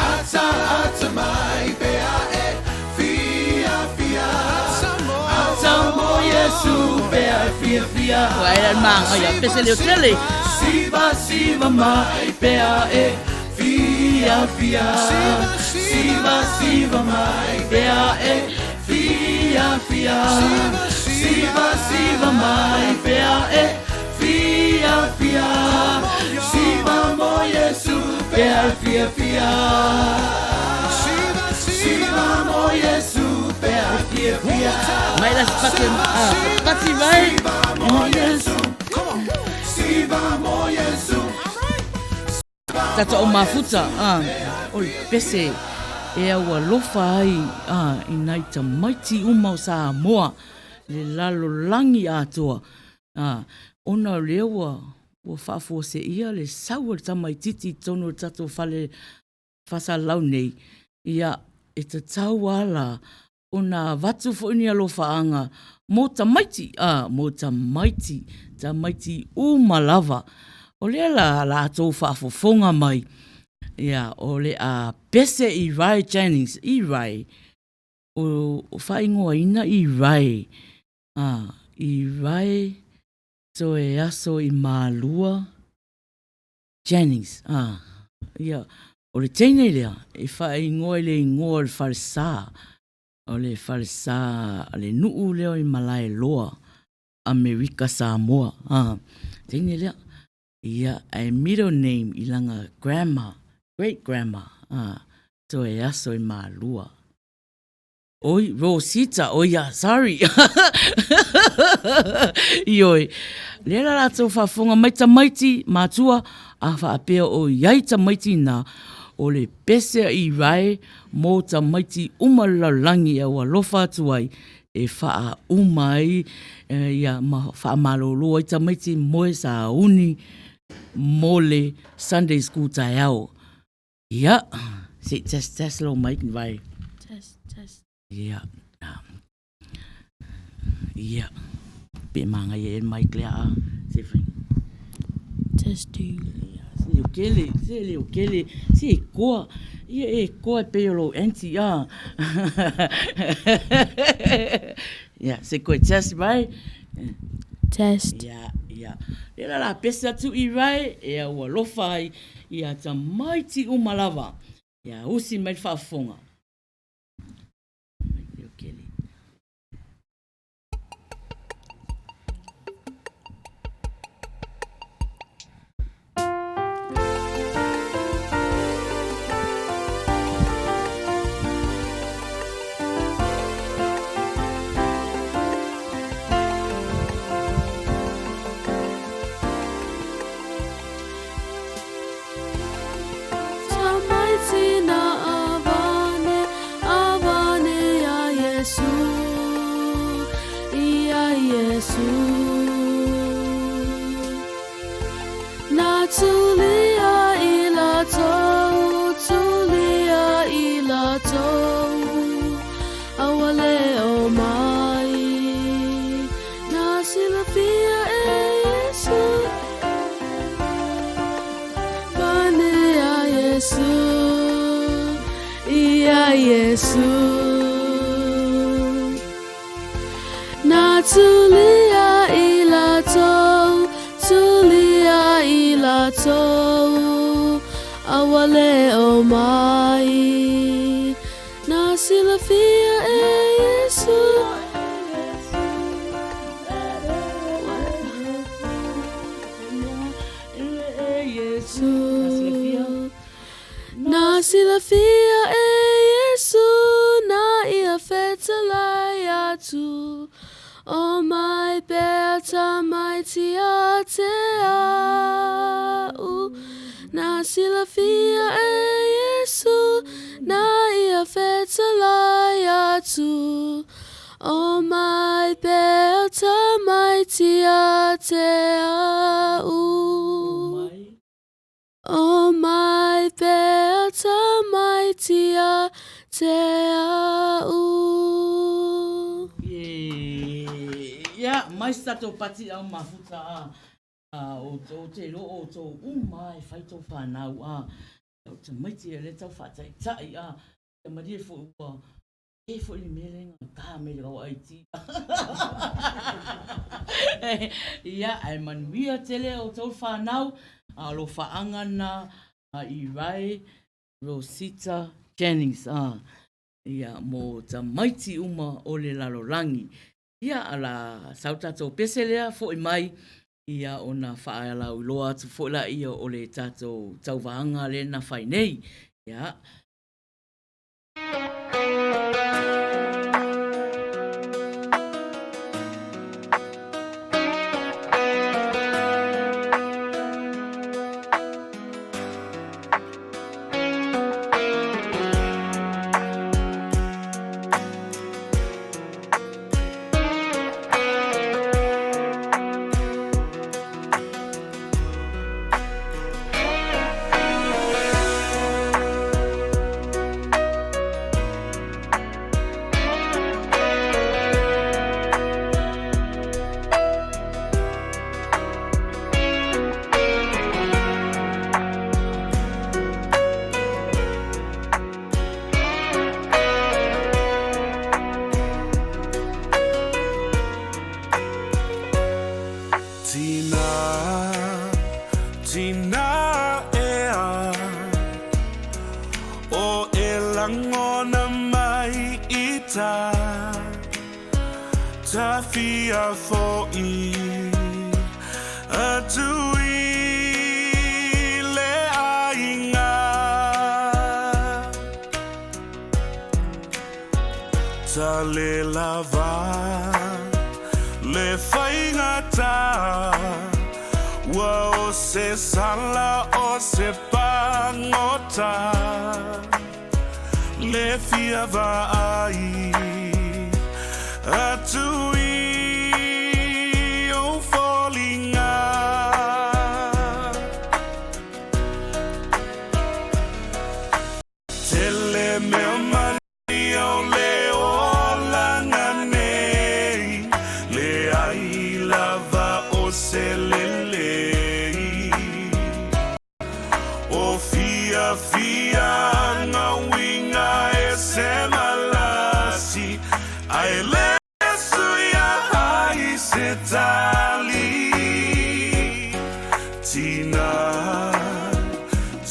Ata, ata mai pea e. Fia, fia. Ata mo Iesu pea e fia, fia. Ua e le manga ia pese leo tele. Siva, siva mai pea e. Fia, fia. Siva, siva mai pea e. Fia, fia. Siva, siva mai pea e. Fia, fia. Siva mo Iesu pea e fia, fia. Siva mo Iesu pea e fia, fia. Mai la pati, ah, pati vai. Mo Iesu. Siva mo Iesu. Tatou mafuta, a, o le pese e aualofa ai a, i nai tamaiti uma o Samoa, le lalolagi atoa, a, ona o lea ua, ua faafuaseia le sau o le tamaititi i totonu o le tatou fale faasalalau nei, ia, e tatau lava la. Ona avatu foi ni alofaaga mo tamaiti, a, mo tamaiti, tamaiti uma lava. O lea la latou faafofoga mai, ia, o le a pese i Ry Jennings, i Ry, o, o faaigoaina i Ry, a, i Ry toe aso i Malua Jennings, a, ia, o le teine lea e faaigoa i le igoa o le falesa, o le falesa a le nuu lea i Malaeloa, Amerika Samoa, a, teine lea. Ia, ae middle name i lana grandma, great grandma, a, toe aso i Malua. Oi, Rosita, oi ia, sorry. Ioe, lea la latou faafofoga mai tamaiti, matua, a faapea o i ai tamaiti na, o le pese a Irae mō tamaiti uma le lalolagi e au alofa atu ai, e faauma ai ia ma faamalolo ai tamaiti moe sauni mo le Sunday school taeao. Ia, se i test test lou mic ni vai. Test, test. Ia. Ia. Pe māngai e mic lea a. Se fai. Testing. Ia, se leo kele, se leo kele, se e koa. Ia e koa e pei o lou auntie a. Ia, se koe test vai. Test. Ia, ia. Lea la la pese atu i vai, e au alofa ai. Ia tamaiti uma lava, ia usi mai le faafofoga. Ia, mai se tatou pati au mafuta a o o te iloa o outou uma e fai tou fanau a o tamaiti e le tau faataitai a ia malie foi ua e foi le mea lea e gata mai le au IT. Ia, ae manuia tele o outou fanau, a alofaaga na a Irae Rosita Jennings a ia mo tamaiti uma o le lalolagi. Ia a la sau tatou pese lea foi mai ia ona faalauiloa atu foi laia o le tatou tauvaga lea na fai nei. Ia. tina ea O e langona mai i ta Tawhia fo'i atu i le aiga. Tale lava le faigata Ua o se sala o se pagota Le fia vaai atu i ou foliga. Tele mea manaia o le olaga nei, leai lava o se lelei. O fiafia nga uiga e se malasi, ae le suia ai se tali. Tina,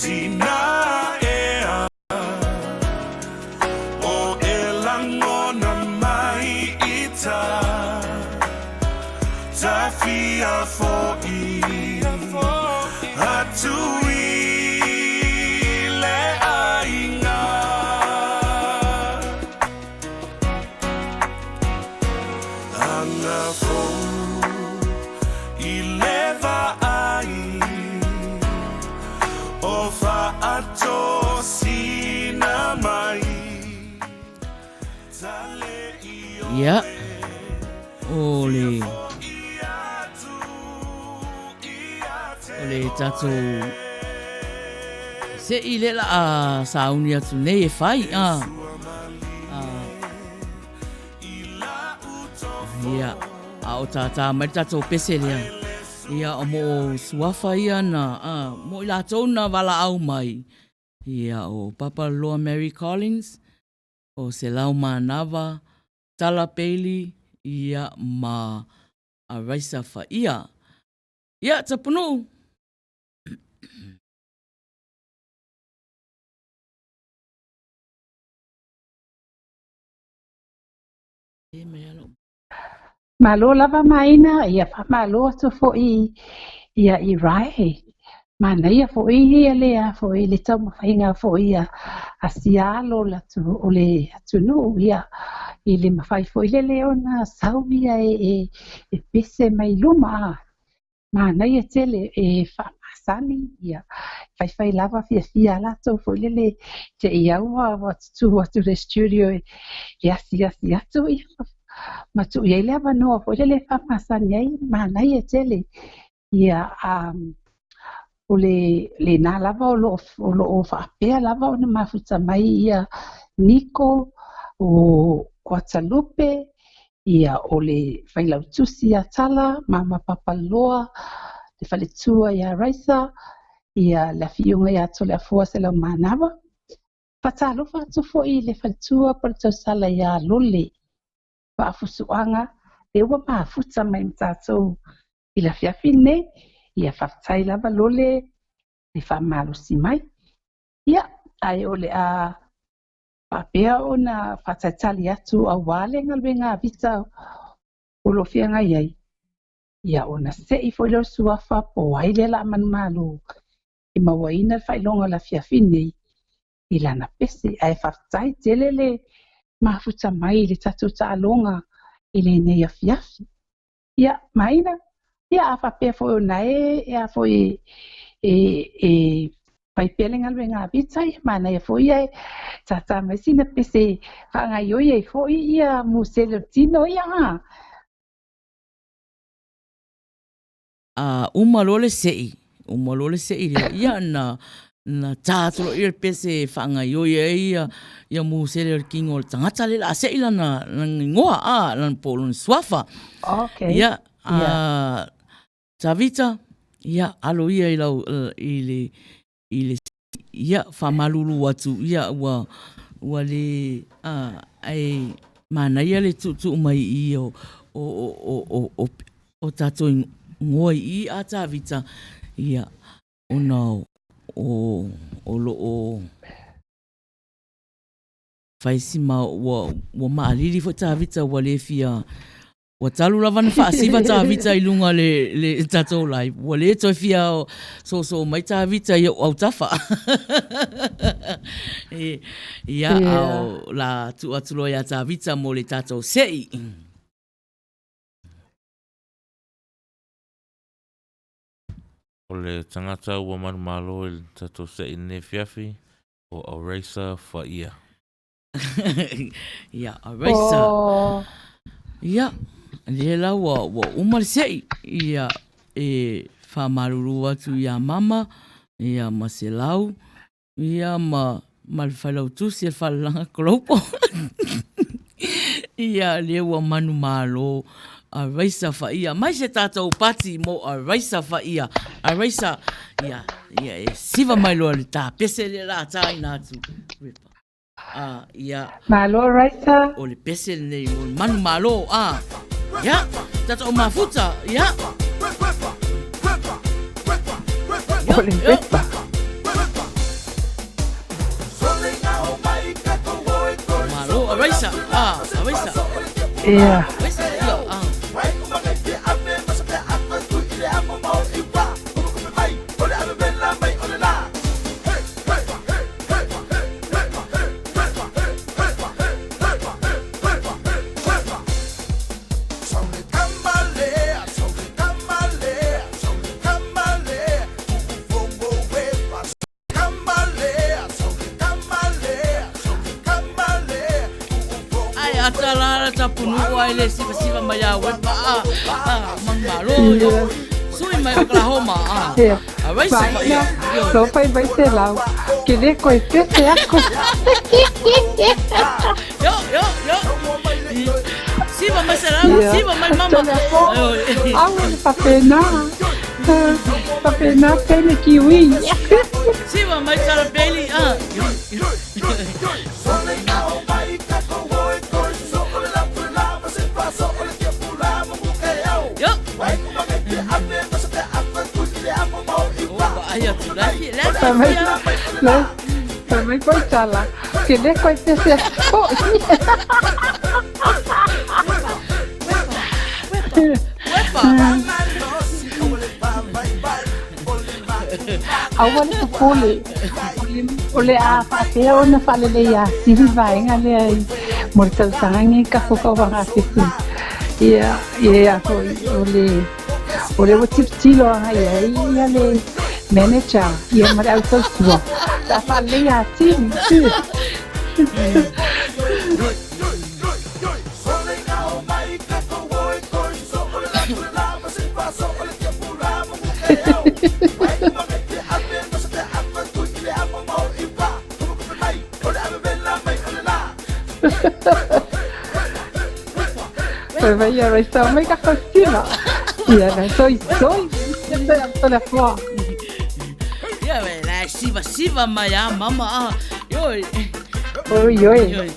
tina ea, o e langona mai i ta Tawhia fo'i atu i le aiga. Anga fou i le vaai o faatosina mai. Ia, o le... O le tatou... Se i le la a sauni atu nei e fai, a. A. Ia, a o tātā mai le tatou pese lea. Ia, o mo suafa ia na, a, mo i latou na valaau mai. Ia, o Papa Loa Mary Collins, o Selau Manava, Tala Bailey, ia ma Araisa Faia. Ia, Tapunuu! Malo lava Maina, ia faamalo atu foi ia i Rae. Manaia foi ia le a foi le taumafaiga foi a a sia alo o le atu o le atunuu ia i le mafai foi lele ona sau ia e e e pese mai luma a. Manaia tele e faamasani ia faifai lava fiafia a latou foi lele te i au ua tutū atu le studio e asiasi atu ia ma tuu i ai le avanoa foi lele e faamasani ai manaia tele ia o le lena lava o loo o loo faapea lava ona mafuta mai ia Niko o Kuatalupe Ia, o le Failautusi ia Tala, Mama Papaloa, le faletua ia Raisa, ia, le afioga ia Toleafoa Selaumanawa. Faatalofa atu foi i le faletua po o le tausala ia Lole Vaafusuaga, lea ua mafuta mai ma tatou i le afiafi lenei. Ia, faafetai lava Lole le faamalosi mai. Ia, ae o le a faapea ona faatalitali atu aua le galuega a Vita o lo o feagai ai, ia ona sei foi lea o le suafa po o ai lea o le a manumalo e mauaina le faailoga o le afiafi nei i lana pese. Ae faafetai tele le mafuta mai i le tatou taaloga i lenei afiafi. Ia, Maina, ia a faapea foi o na e, e a foi e, e fai pea le galuega a Vita, ia manaia foi ia e tātā mai sina pese faagaoioi ai foi ia musele o le tino ia, a. A uma loa le seʻi, uma loa le seʻi lea, ia na, na tā atu loa ia le pese e faagaoioi ai ia, ia musele o le kino o le tagata lea o le a seʻi lana, lana igoa, a, lana po o lona suafa. Okay. Ia, a, yeah. Tavita, ia, alo ia i lau, i le, i le ia faamalulu atu ia ua ua le a ae manaia le tuutuu mai i o o o o o o tatou goa i i a Tavita, ia, ona o, o lo o fai si ma ua, ua maalili foi Tavita ua le fia Ua talu lava na faasiva Tavita i luga le, le tatou live. Ua le toe fia soso mai Tavita i ou autafa. e, ia, yeah. ao, la tu atu loa ia Tavita mo le tatou se'i. O le tagata ua manumalo i le tatou se'i lenei afiafi, o Araisa Faia. Ia, Araisa. Oh. Ia, lea la ua, ua uma le se'i. Ia, e faamalulu atu iā mama, ia ma Selau, ia ma, ma le failautusi a le Falelaga Global. Ia, lea ua manumalo Araisa Faia. Mai se tatou pati mo Araisa Faia. Araisa, ia, ia e siva mai loa le tapese lea la tāina atu. Ah, ia. Malo, Raisa. O le pese lenei mo le manu malo. Ah, ia, tatou mafuta, ia. O le pepa. Malo, Araisa. Ah, Araisa. Ia. Araisa, ia, ah. Ai ata la la tapunu ai le siva siva mai a wepa a a manu malo yo sui mai Oklahoma a a raisa fa ia Lo fai mai se lau ke le koe pese aku. Yo yo yo siva mai se lau siva mai mama. Au le papena. Papena pene kiwi. Siva mai tara peli a. Yo. Ai atu la fi la Fai mai fai mai koe tala. Ke le koe pese aku. Aua le popole. O le a faapea ona faalelei atili vaega lea i mo le tausaga lenei kafo faavaga-fitu. Ia, ia foi o le o le ua tilotilo agai i ai ia le manager ia ma le au tautua pe a faalelei atili. Fai mai ia mai mai ka kostima. Ia na soi soi. Ia la Ia la siva siva mai a mama a. Oi. Oi oi.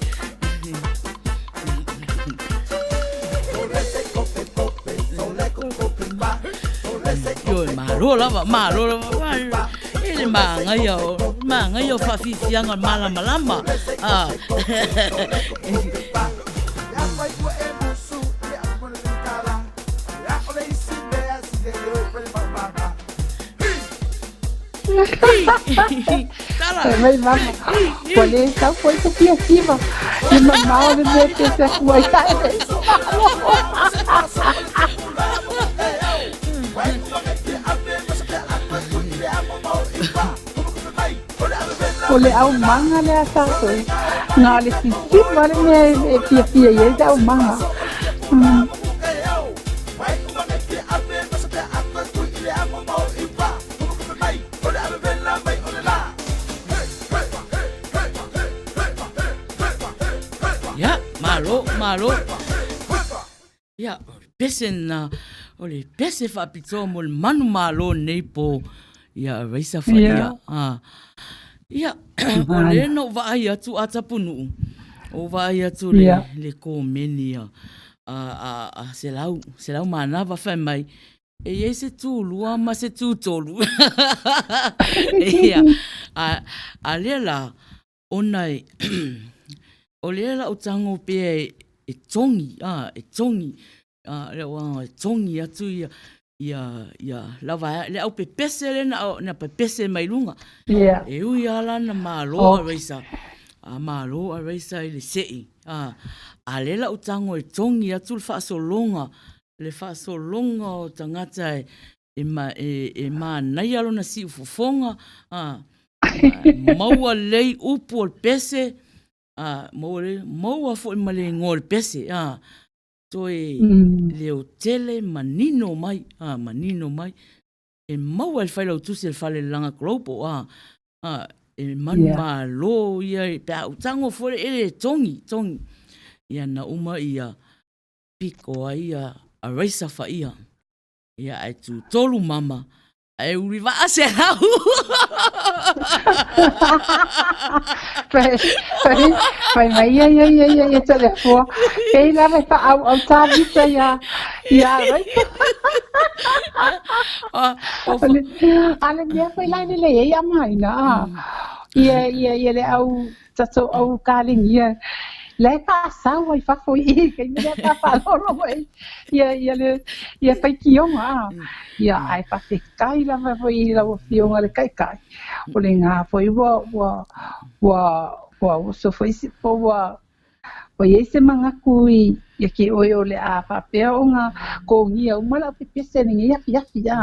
Oi malo lava, malo lava. E le māngaia o, māngaia o whawhiwhianga malamalama. Ah. Fai mai mama, ua le sau foi se fia siva. I mamao le mea te se aku ai tae. O le aumaga lea tatou. Na o le sisiva le mea e fiafia i ai le aumaga. Ia, malo, malo. Ia, o le pese na, o le pese faapitoa mo le manumalo nei po. Ia, Raisa Faia. Yeah. Ah. Ia, o le na ou vaai atu a Tapunuu, o vaai atu le, yeah. le komeni a, a, a, a Selau, Selau Manava fai mai. E i ai se tūlua ma se tūtolu. Ia, a, a lea la, ona e, o lea la o tago pea e, e togi, a, e togi, a, lea ua e togi atu ia, ia, ia lava, le au pepese lea na, na pepese mai luga. Yeah. E ui lava la na malo oh. a Raisa, a malo a Raisa i le se'i, a, a lea la o tago e togi atu le faasologa le faasologa o tagata e, e, ma, e, e manaia lona siufofoga, a, maua lelei upu o le pese, a, maua, lelei, maua foi ma le igoa o le pese, a, toe mm. leo tele manino mai, a, manino mai. E maua e le failautusi e le fale langa global, a, a, e manu yeah. malo ia, pe a utago foi e le togi, togi. Ia na uma ia, piko ai ia a Raisa faia. Ia ae tu tolu mama, ae uri vaa se hau. Fai, fai, fai mai ia ia ia ia ia te le fua. Pei la vai fa au au tā vita ia ia Raisa. Ale mea foi lai le le ia mai na. Ia ia ia le au tatou au kalegia la e faasau ai fafo i i kai mea faafaalolo ai ia ia le ia faitioga a ia ae faafetai lava foi i lau afioga le taitai o le gā foi ua ua ua ua oso foi se po ua ua i ai se manatu i ia te oe o le a faapea ona kogia uma le aupepese i lenei afiafi a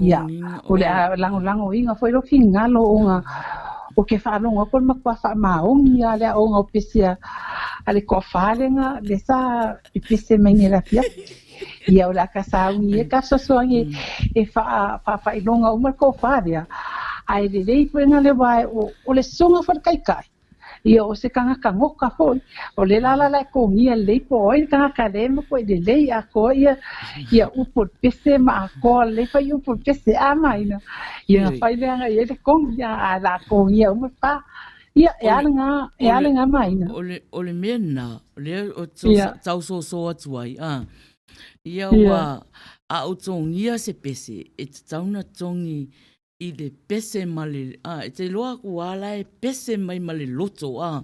ia o le a lagolagoina foi lou finagalo ona ou te faalogo atu o le matua faamaoni lava le aoga o pese a le toafa lea lea sa pepese mai nei i le afiafi. Ia o le a ta sauni ai ta fesoasoani e faafaailoga uma le toafa lea, ae lelei foi na le aua o le soga foi le taitai. Ia o se tagata goka foi, o le la la e togia lelei po o ai le tagata lea e matuai lelei atoa ia ia upu o le pese ma atoa lelei fai upu o le pese a maina. Ia na fai lea i ai le togi a o le a togia uma le pa. Ia e a lena, e a lena maina. O le, o le mea lena, o lea o tausoso atu ai, a. Ia ua, a ou togia se pese, e tatau ona togi i le pese ma le, a, e te iloa aku lava la e pese mai ma le loto, a.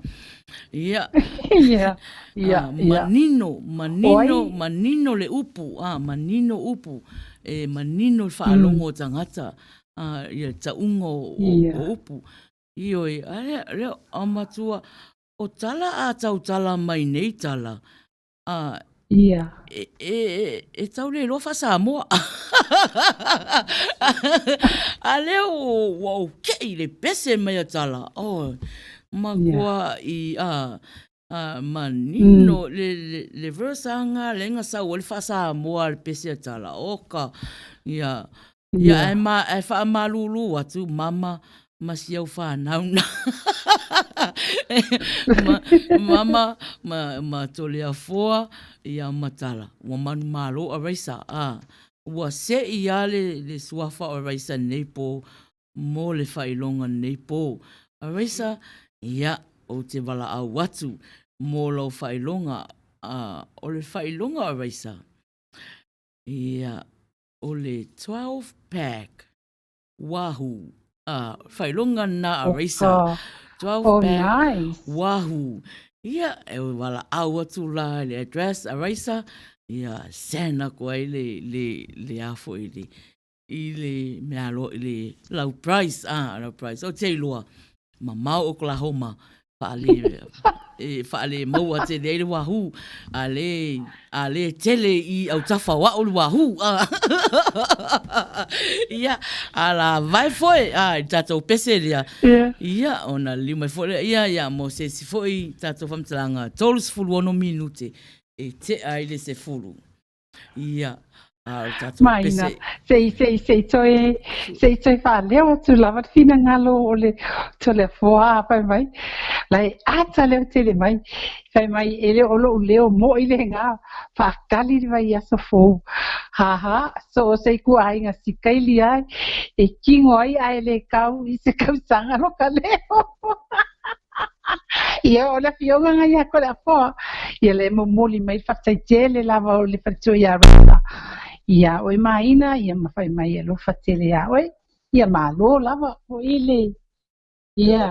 Ia. Ia, ia, ia. Manino, manino, manino le upu, a, manino upu, e manino le faalogo o tagata, a, ia le tauga o, o upu. Ioe, a lea, lea, a matua, o tala a tautala mai nei tala, A, Ia. E, e, e tau le iloa faa-Samoa. A lea ua ou kei le pese mai a tala. Oh, matua i, a, a, manino, le, le, le verse anga le nga sau ai le faa-Samoa le pese a tala. Oka, ia, Ia, ae, ma, ae faamalulu atu, mama, ma si au whanau na. ma, mama, ma, ma Toleafoa, ia ma Tala. Ua manumalo a Raisa. A, ua se'i a le, le suafa o Raisa nei pō, mo le faailoga nei pō. A Raisa, ia, ou te valaau atu mo lau faailoga, a, o le faailoga o Raisa, ia, o le 12 pack wahoo. Ah, faailoga na a Raisa. 12 oh, pack nice. wahoo. Ia, e valaau atu la i le address a Raisa, ia send aku ai le, le, le a foi le, i le mea aloa, i le lau price, ah, lau price. Ou te iloa, mamao Oklahoma, faale, e faale maua tele ai le wahoo, a le, a le tele i autafa o a'u le wahoo. Ia, a la vae foi, a, i le tatou pese lea. Yeah. Ia, ona liliu mai foi lea, ia, ia, mo se isi foi tatou faamatalaga, 36 minute e tea ai le 10. Ia, a o le tatou Maina, pese. se i, se i, se i toe, se i toe faaleo atu lava le finagalo o le Toleafoa a fai mai, la e ata leo tele mai, fai mai e le o lo'u leo mo'i lena, faatali le vaiaso fou. Ha ha, so o se ituaiga sikaili ai, e kino ai ae le kau i se kausaga lo ka leo. Ia, o le afioga lena ia Toleafoa, ia le momoli mai le faafetai tele lava o le faletua ia Rita. Iā oe Maina, ia ma fai mai e alofa tele iā oe. Ia malo lava foʻi le, ia.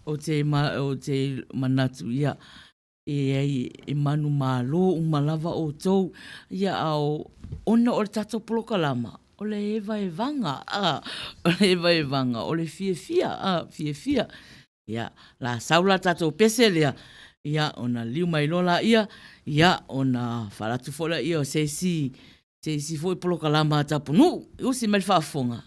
Ou te, ou te manatu, ia, e ai e manumalo uma lava outou, ia, a o, ona o le tatou polokalama, o le evaevaga, a, o le evaevaga, o le fiafia, a, fiafia. Ia, la sau la tatou pese lea, ia, ona liu mai loa laia, ia, ona faalu atu foi laia o se isi, se isi foi polokalama a Tapunuu. Usi mai le faafofoga.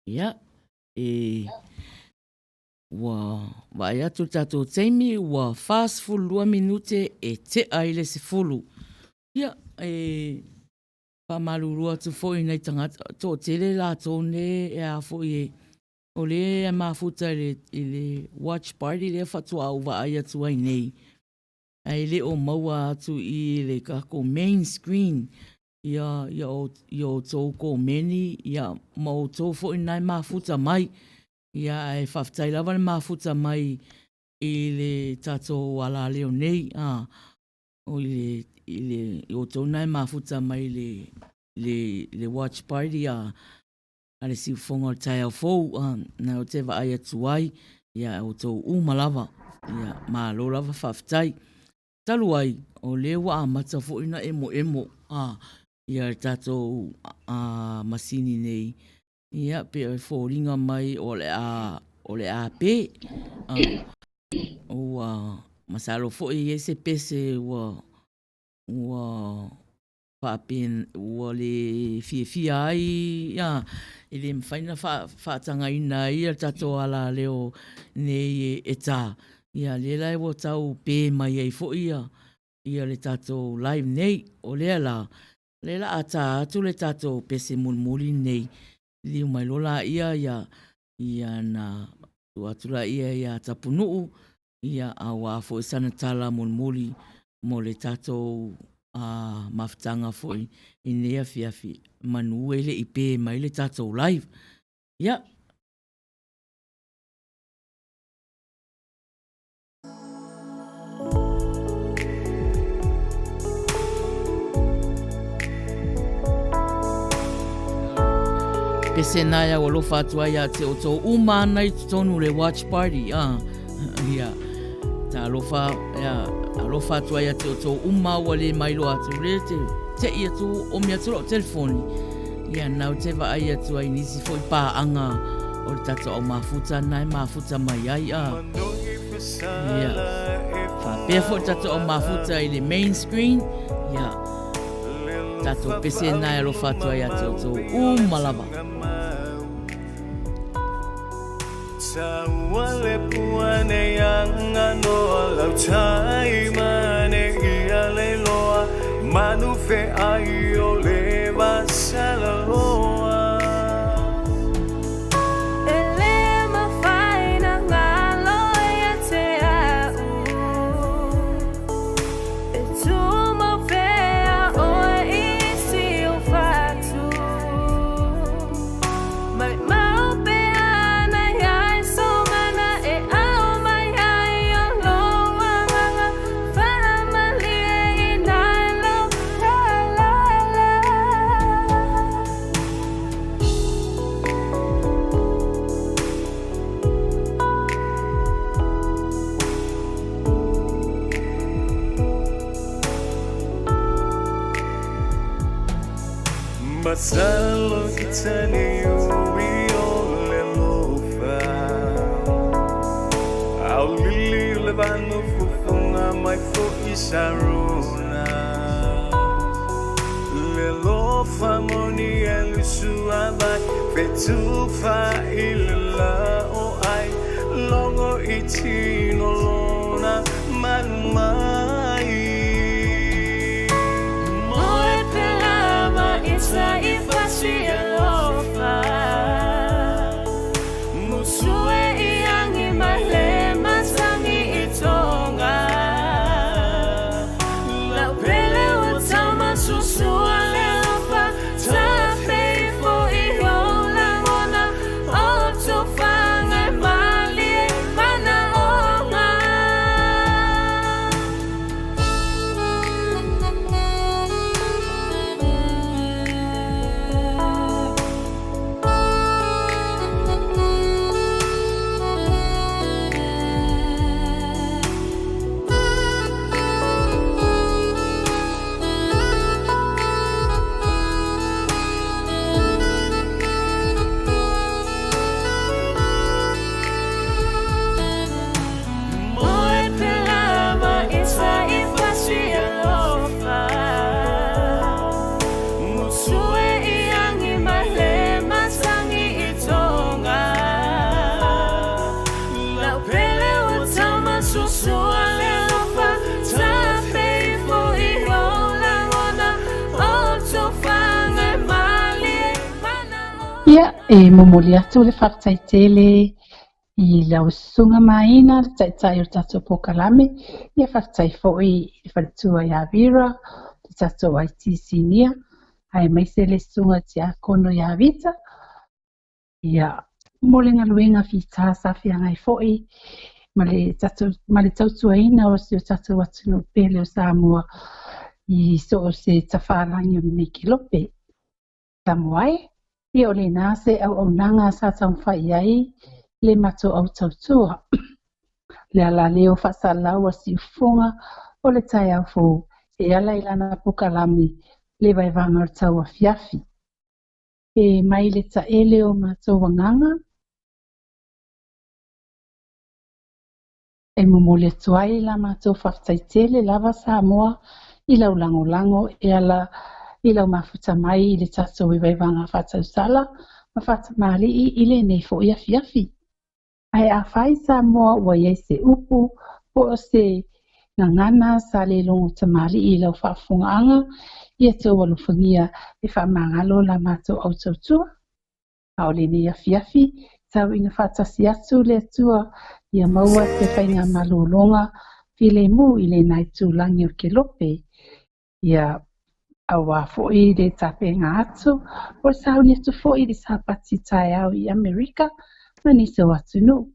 Ia, e ua vaai atu le tatou taimi ua 42 minute e tea i le 10. Ia, e faamalulu atu foi i nai tagata, toatele latou nei e a foi e o lea e mafuta i le, i le watch party lea faatoa ou vaai atu ai nei, ae le o maua atu i le tatou main screen ia, ia, o, ia outou komeni, ia, ma outou foi na e mafuta mai. Ia, ae faafetai lava le mafuta mai i le tatou alaleo nei, a, o i le, i le, i outou na e mafuta mai i le, le, le watch party a, a le siufofoga o le taeao fou, a, na ou te vaai atu ai, ia, outou uma lava, ia, malo lava faafetai. Talu ai, o lea ua amata foi ona emoemo, a, ia le tatou a, masini nei, ia, pei e foliga mai o le a, o le a pē. A, ua masalo foi e i ai se pese ua, ua faapena, ua le fiafia ai, ia, e le mafai ona faatagaina ai le tatou alaleo nei e tā. Ia, lea la ua tau pē mai ai foi ia, ia le tatou live nei. O lea la, lea la a tā atu le tatou pese mulimuli nei, liliu mai loa laia ia, ia na tuu atu laia iā Tapunuu, ia aua foi sana tala mulimuli mo le tatou mafutaga foi i lenei afiafi, manu e le i pē mai le tatou live. Ia. Pese nā e au alofa atu ai ia te outou uma ana i totonu o le watch party. Ah, ia. Ta alofa, ia, alofa atu ai ia te outou uma ua le mailoa atu le te te'i atu omi atu la'u telefoni. Ia, nau te vaai atu ai nisi foi pā'aga o le tatou au mafuta na e mafuta mai ai a. Ia, faapea foi le tatou au mafuta i le main screen. Ia, tatou pese na e alofa atu ai ia te outou uma lava. Taua le pua nei anga noa lau tai mane ia le loa manu fe ai o le vasala loa. E le mafai na ngalo ia te au. E tumau pea oe i si o fatu. Mai mau pea ana iai so mana e ao mai ai o lou agaga Whakamalie i nai lau la la la. Masalo i tani ui o le lofa Au lili o le vanu fufunga mai fo'i sarona Le lofa moni e lusu avai Fetufa i le la o ai Logo i tino lona manu mai Moe pelama i sa i fasi e lofa Musue i angi mai le matangi i tonga Lau pele ua tau masusua le lofa Tafe ifo i ou lagona O tufanga e malie manaoga. Ia, e momoli atu le faafetai tele i lau Susuga Maina, le Taitai o le tatou polokalame, ia faafetai foi i le faletua ia Vera, le tatou IT Senior, aemaise le Susuga Tiakono ia Vita, ia, mo le galuega fita sa feagai foi ma le tatou ma le tautuaina o si o tatou atunuu pele o Samoa i so o se tafalagi o lenei kelope. Samoa e, ia o lena se auaunaga sa taumafai i ai le matou au tautua. Le ala lea o faasalalau a Siufofoga o le taeao fou e ala i lana polokalame le vaevaga o le tauafiafi. E mai le taele o matou agaga, e momoli atu ai la matou faafetai tele lava Samoa i lau lagolago e ala i lau mafuta mai i le tatou vaivaivaga faatausala ma faatamalii i lenei foi afiafi. Ae afai Samoa ua i ai se upu po o se gagana sa le logo tamalii i lau faafofogaaga, ia tou alofagia e faamagalo la matou au tautua. A o lenei afiafi, tau ina faatasi atu le Atua ia maua se faigamalologa filemu i lena itulagi o Kelope, ia auā foi le tapenga atu o le sauni atu foi i le Sapati taeao i Amerika ma nisi o atunuu.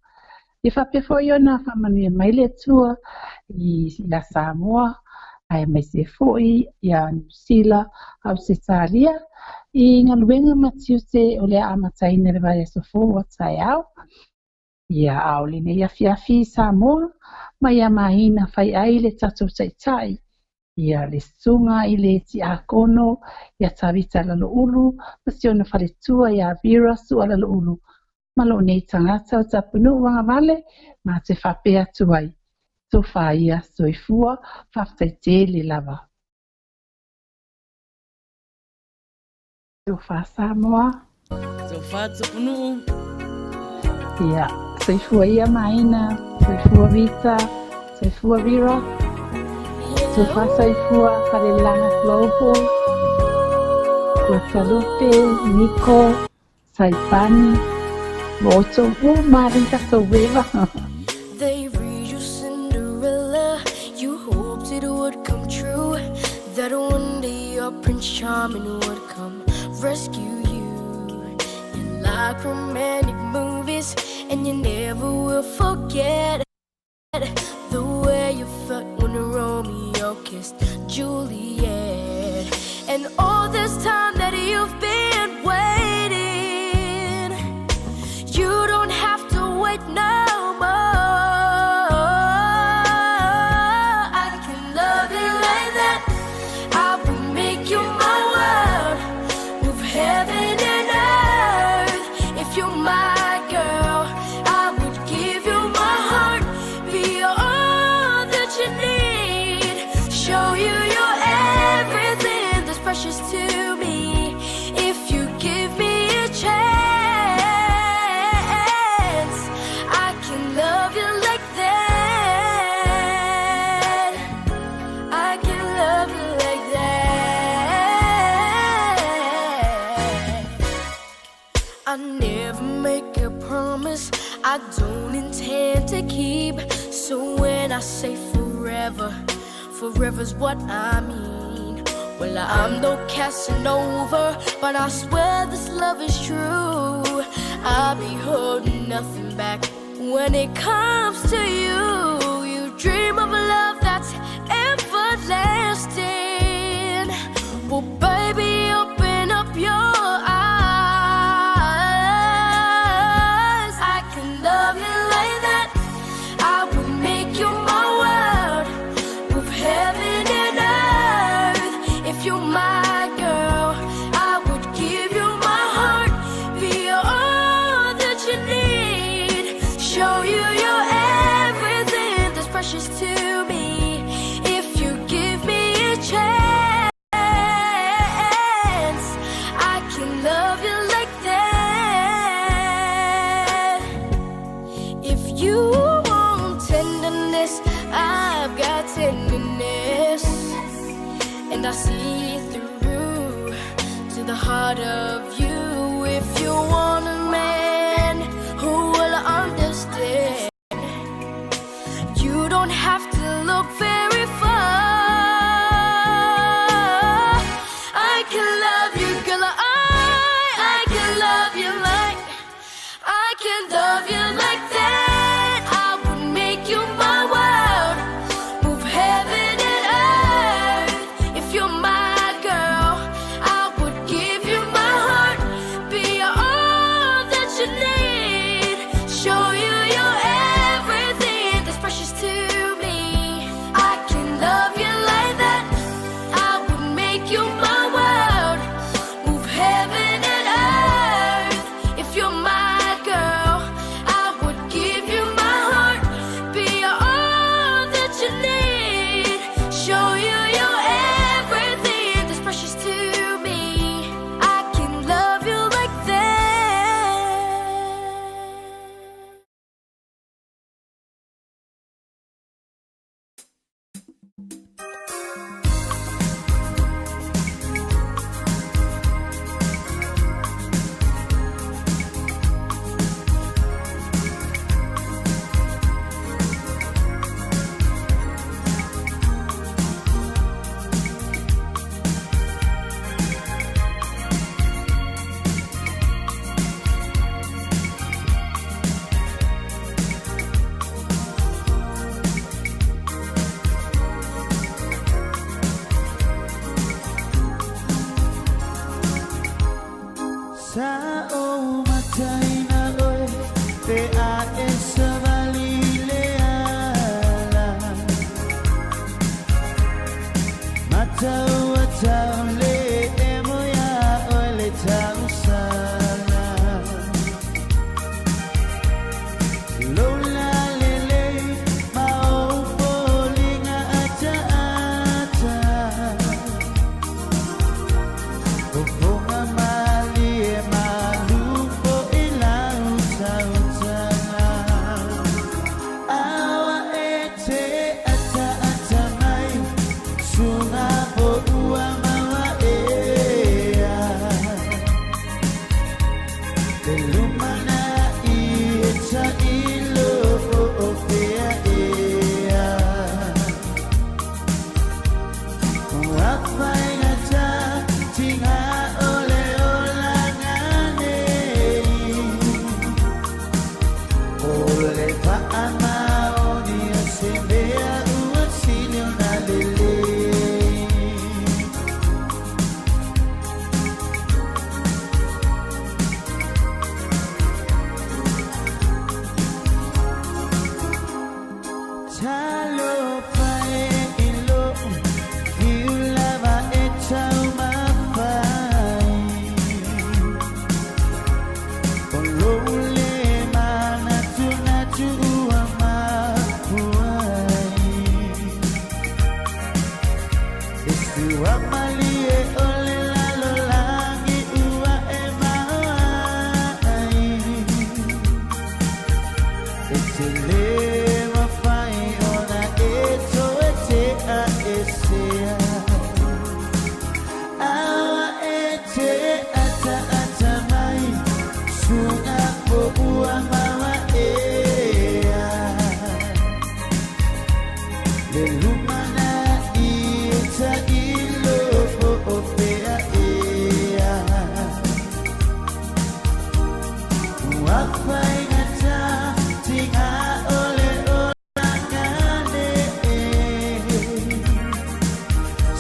Ia faapea foi ona faamanuia mai le Atua i ia Samoa aemaise foi ia Niu Sila, Ausetalia i galuega ma tiute o le a amataina i le vaiaso fou a taeao. Ia, a o lenei afiafi i Samoa ma ia mahina fai ai le tatou Taitai, ia le Susuga i le Tiakono ia Tavita Laloulu ma si ona faletua ia Vera Sua Laloulu ma lou nei tagata o Tapunuu Agavale ma te faapea atu ai, Tofa ia, soifua, faafetai tele lava. Tofa Samoa. Tofa Tapunuu. Ia, soifua ia Maina, soifua Vita, soifua Vera, tofa soifua Falelaga Global, Guadalupe, Nico, Saipani, ma outou uma ali tatou eva. They read you Cinderella, you hoped it would come true, that one day your Prince Charming would come rescue you. You like romantic movies, and you never will forget the way you felt when Romeo kissed Juliet. And all this time that you've been waiting, you don't have to wait no more. I can love you like that. I will make you my world. Move heaven and earth. If you're my girl, I would give you my heart. Be all that you need. Show you your everything that's precious to me. If you give me a chance, I can love you like that. I can love you like that. I never make a promise I don't intend to keep. So when I say forever, forever's what I mean. Well, I'm no Casanova, but I swear this love is true. I'll be holding nothing back when it comes to you. You dream of a love that's everlasting. Well, baby, open up your eyes. I can love you like that. I will make you my world. Move heaven and earth. If you're my girl, I would give you my heart. Be all that you need. Show you your everything that's precious to me. If you give me a chance, I can love you like that. If you want tenderness, I've got tenderness. And I see through to the heart of you. If you Sa o mataina oe pe a e savali le ala. Matau atau le e moia oe le tausala. Lola lele ma o polinga ata ata. Poponga mali e malupo i lau tautala. Awa e te ata ata mai, sunga po ua maua ea. Te lumana i e ta ilo o o pea ea. Ua whainga ta tinga ole ola ngane. Ole pa'a maoni o se mea ua sili ona lelei. Talofa e i lou fiu lava e taumafai. O lou le manatunatu ua mapuai. E sua malie o le lalolagi ua e maoai. E te le mawhai ona e toe te a e sea. Awa e te ata ata mai, sunga po ua maua ea. Le lumana i e ta ilo o o pea ea. Ua whainga ta tinga ole ola ngane e.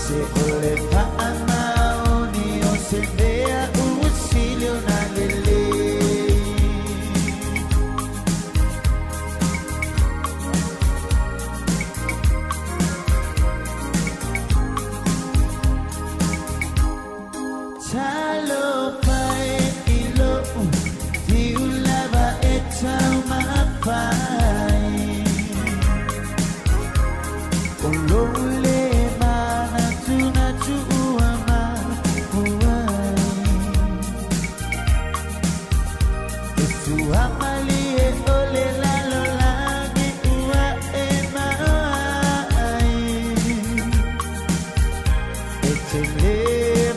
Se ole pa'a maoni o se mea ua sili ona lelei. Talofa e i lou fiu lava e taumafai. O lou le manatunatu ua mapuai. E sua malie o le lalolagi ua e maoai. E te le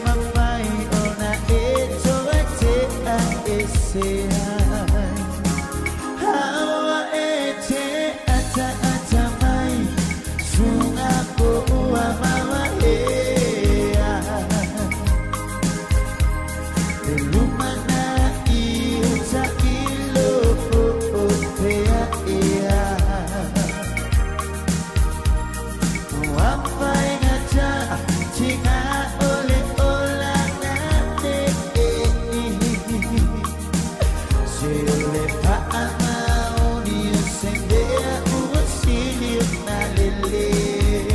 mawhai ona e toe te a e se ai. Hawa e te ata ata mai, sunga po ua maua ea. Te lumana i e ta ilo o o pea ea. Ua whainga ta tinga ole ola ngane e. Se ole pa'a maoni o se mea ua sili ona lelei.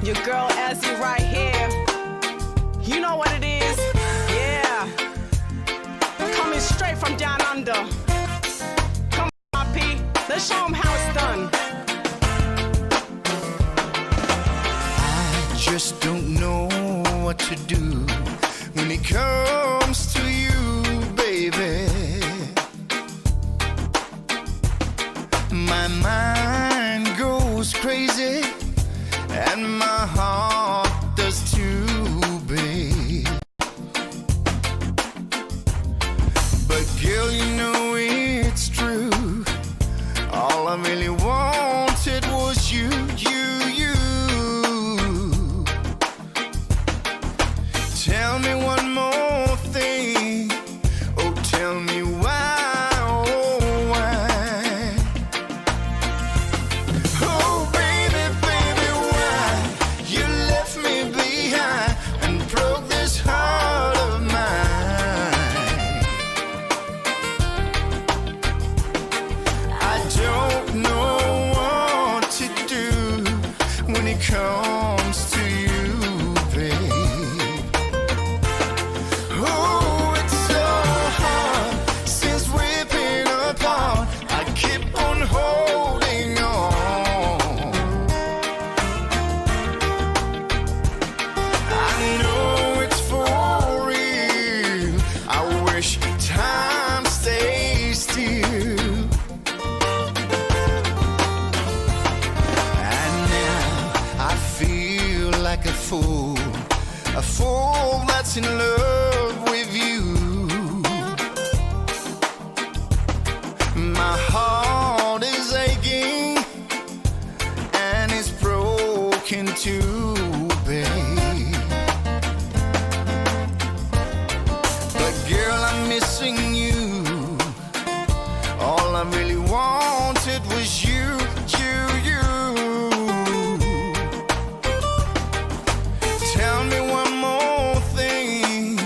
Your girl Azzy right here. You know what it is? Yeah. Coming straight from down under. Come on, P. Let's show 'em how it's done. I just don't know what to do when it comes to you, baby. My mind goes crazy and my heart does too, babe. But girl, you know it's true. All I really wanted was you, you, you. Tell me one more thing. Oh, tell me why, oh, why? Oh, baby, baby, why you left me behind and broke this heart of mine? I don't know what to do when it comes to you, babe. Oh, it's so hard since we've been apart. I keep on holding on. I know it's for real. I wish time stays still. And now I feel like a fool that's in love with you. My heart is aching and it's broken too, babe. But girl, I'm missing you. All I really wanted was you, you, you. Tell me one more thing.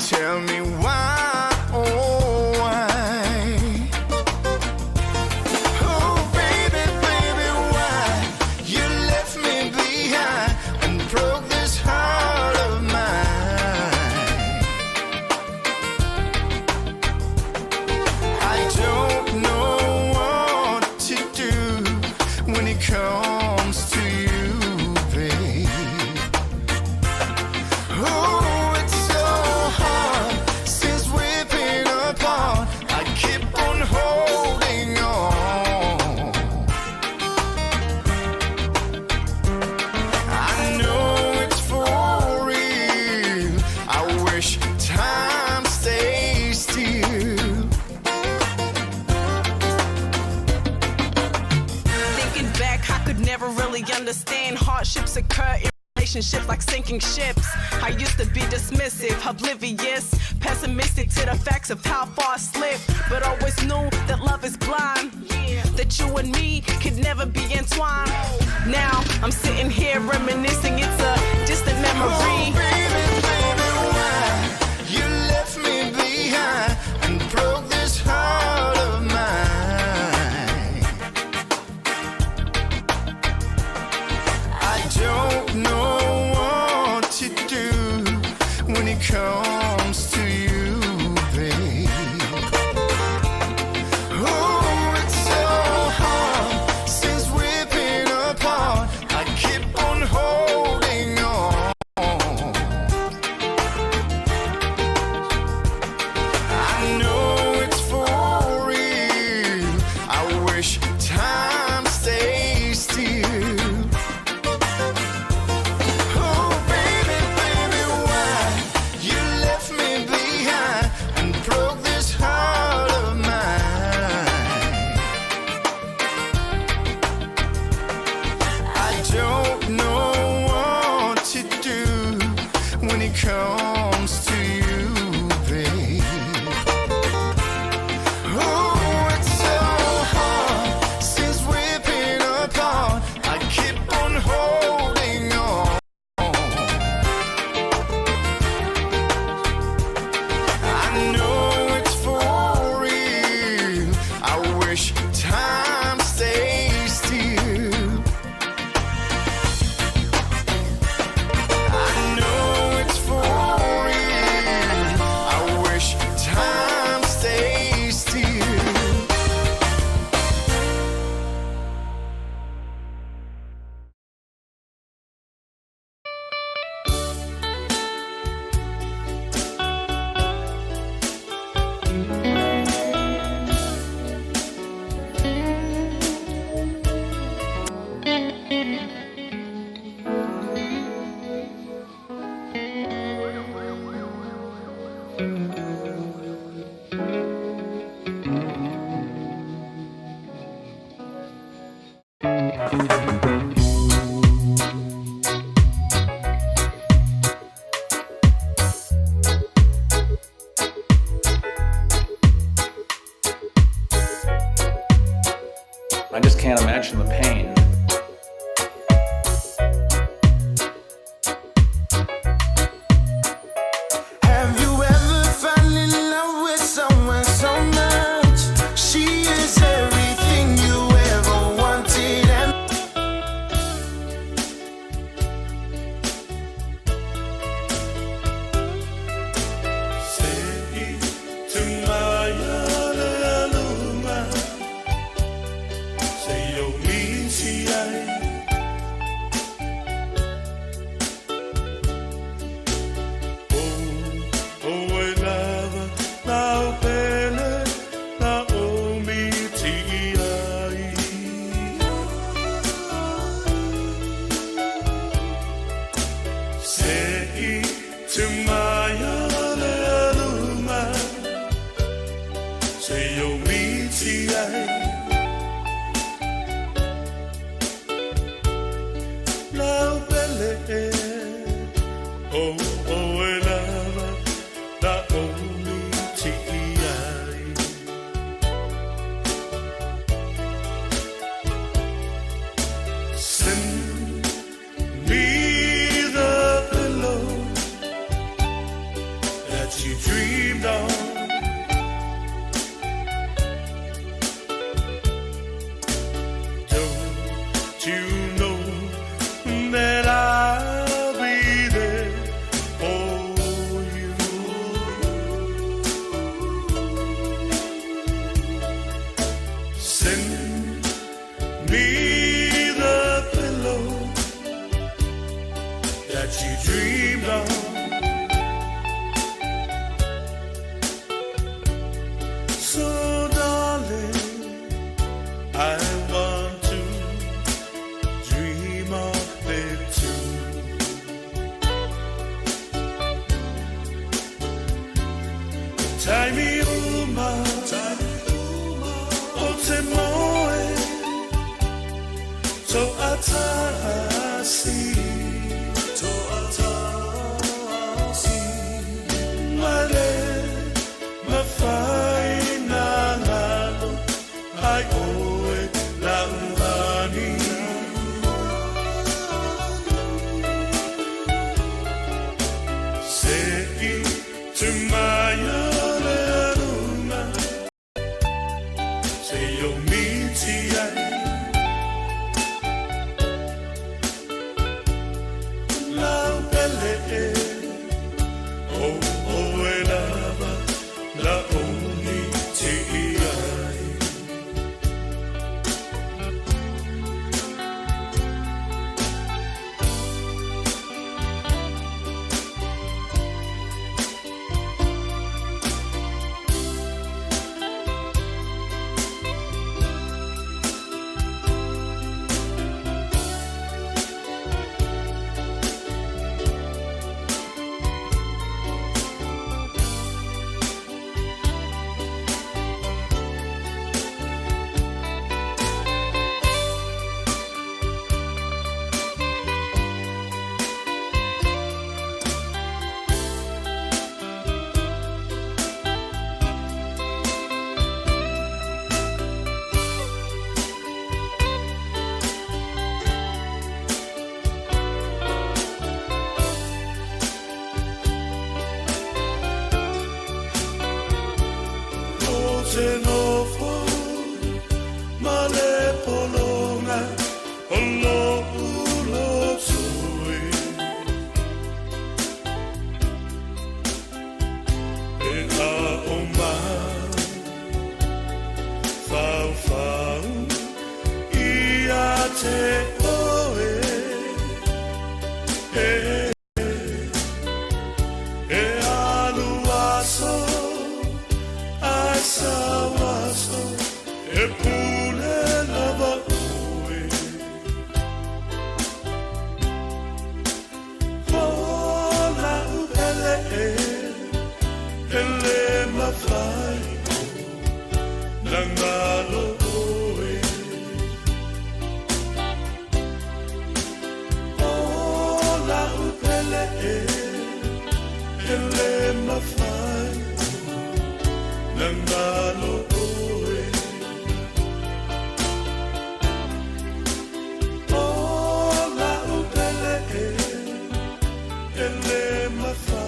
Tell me why, oh why? Oh baby, baby, why you left me behind and broke this heart of mine? I don't know what to do when it comes to you, babe. Oh, it's so hard since we've been apart. I keep on holding on. I know it's for real. I wish time stays still. Thinking back, I could never really understand hardships occur in relationships like sinking ships. I used to be dismissive, oblivious, pessimistic to the facts of how far I slipped, but always knew that love is blind. That you and me could never be entwined. Now I'm sitting here reminiscing, it's a distant memory. Oh, baby, baby, why you left me behind and broke this heart of mine? I don't know what to do when it comes to you, babe. Oh, it's so hard since we've been apart. I keep pele e O oe lava la o miti ai. Send me the pillow that you dreamed on. Don't you know that I'll be there for you? Send me the pillow that you dreamed on. So, darling, I want to dream of it too. Taimi uma, o te moe, to atasi, to atasi, male, mawhai nā ngalo, ai oe la uhani. Se i tu mai le runga, se o miti ai. Lau pele e, o oe lava, la o miti ai. O te nofo ma le polonga o lo ulo tui. E a o mai, fau fau, i a te oe. E, e alu aso, ai sa waso, e pule lava oe. O la upele e, e le mawhai o, na ngalo oe. O la upele e, e le mawhai o, na ngalo oe. O la upele e, e le mawhai.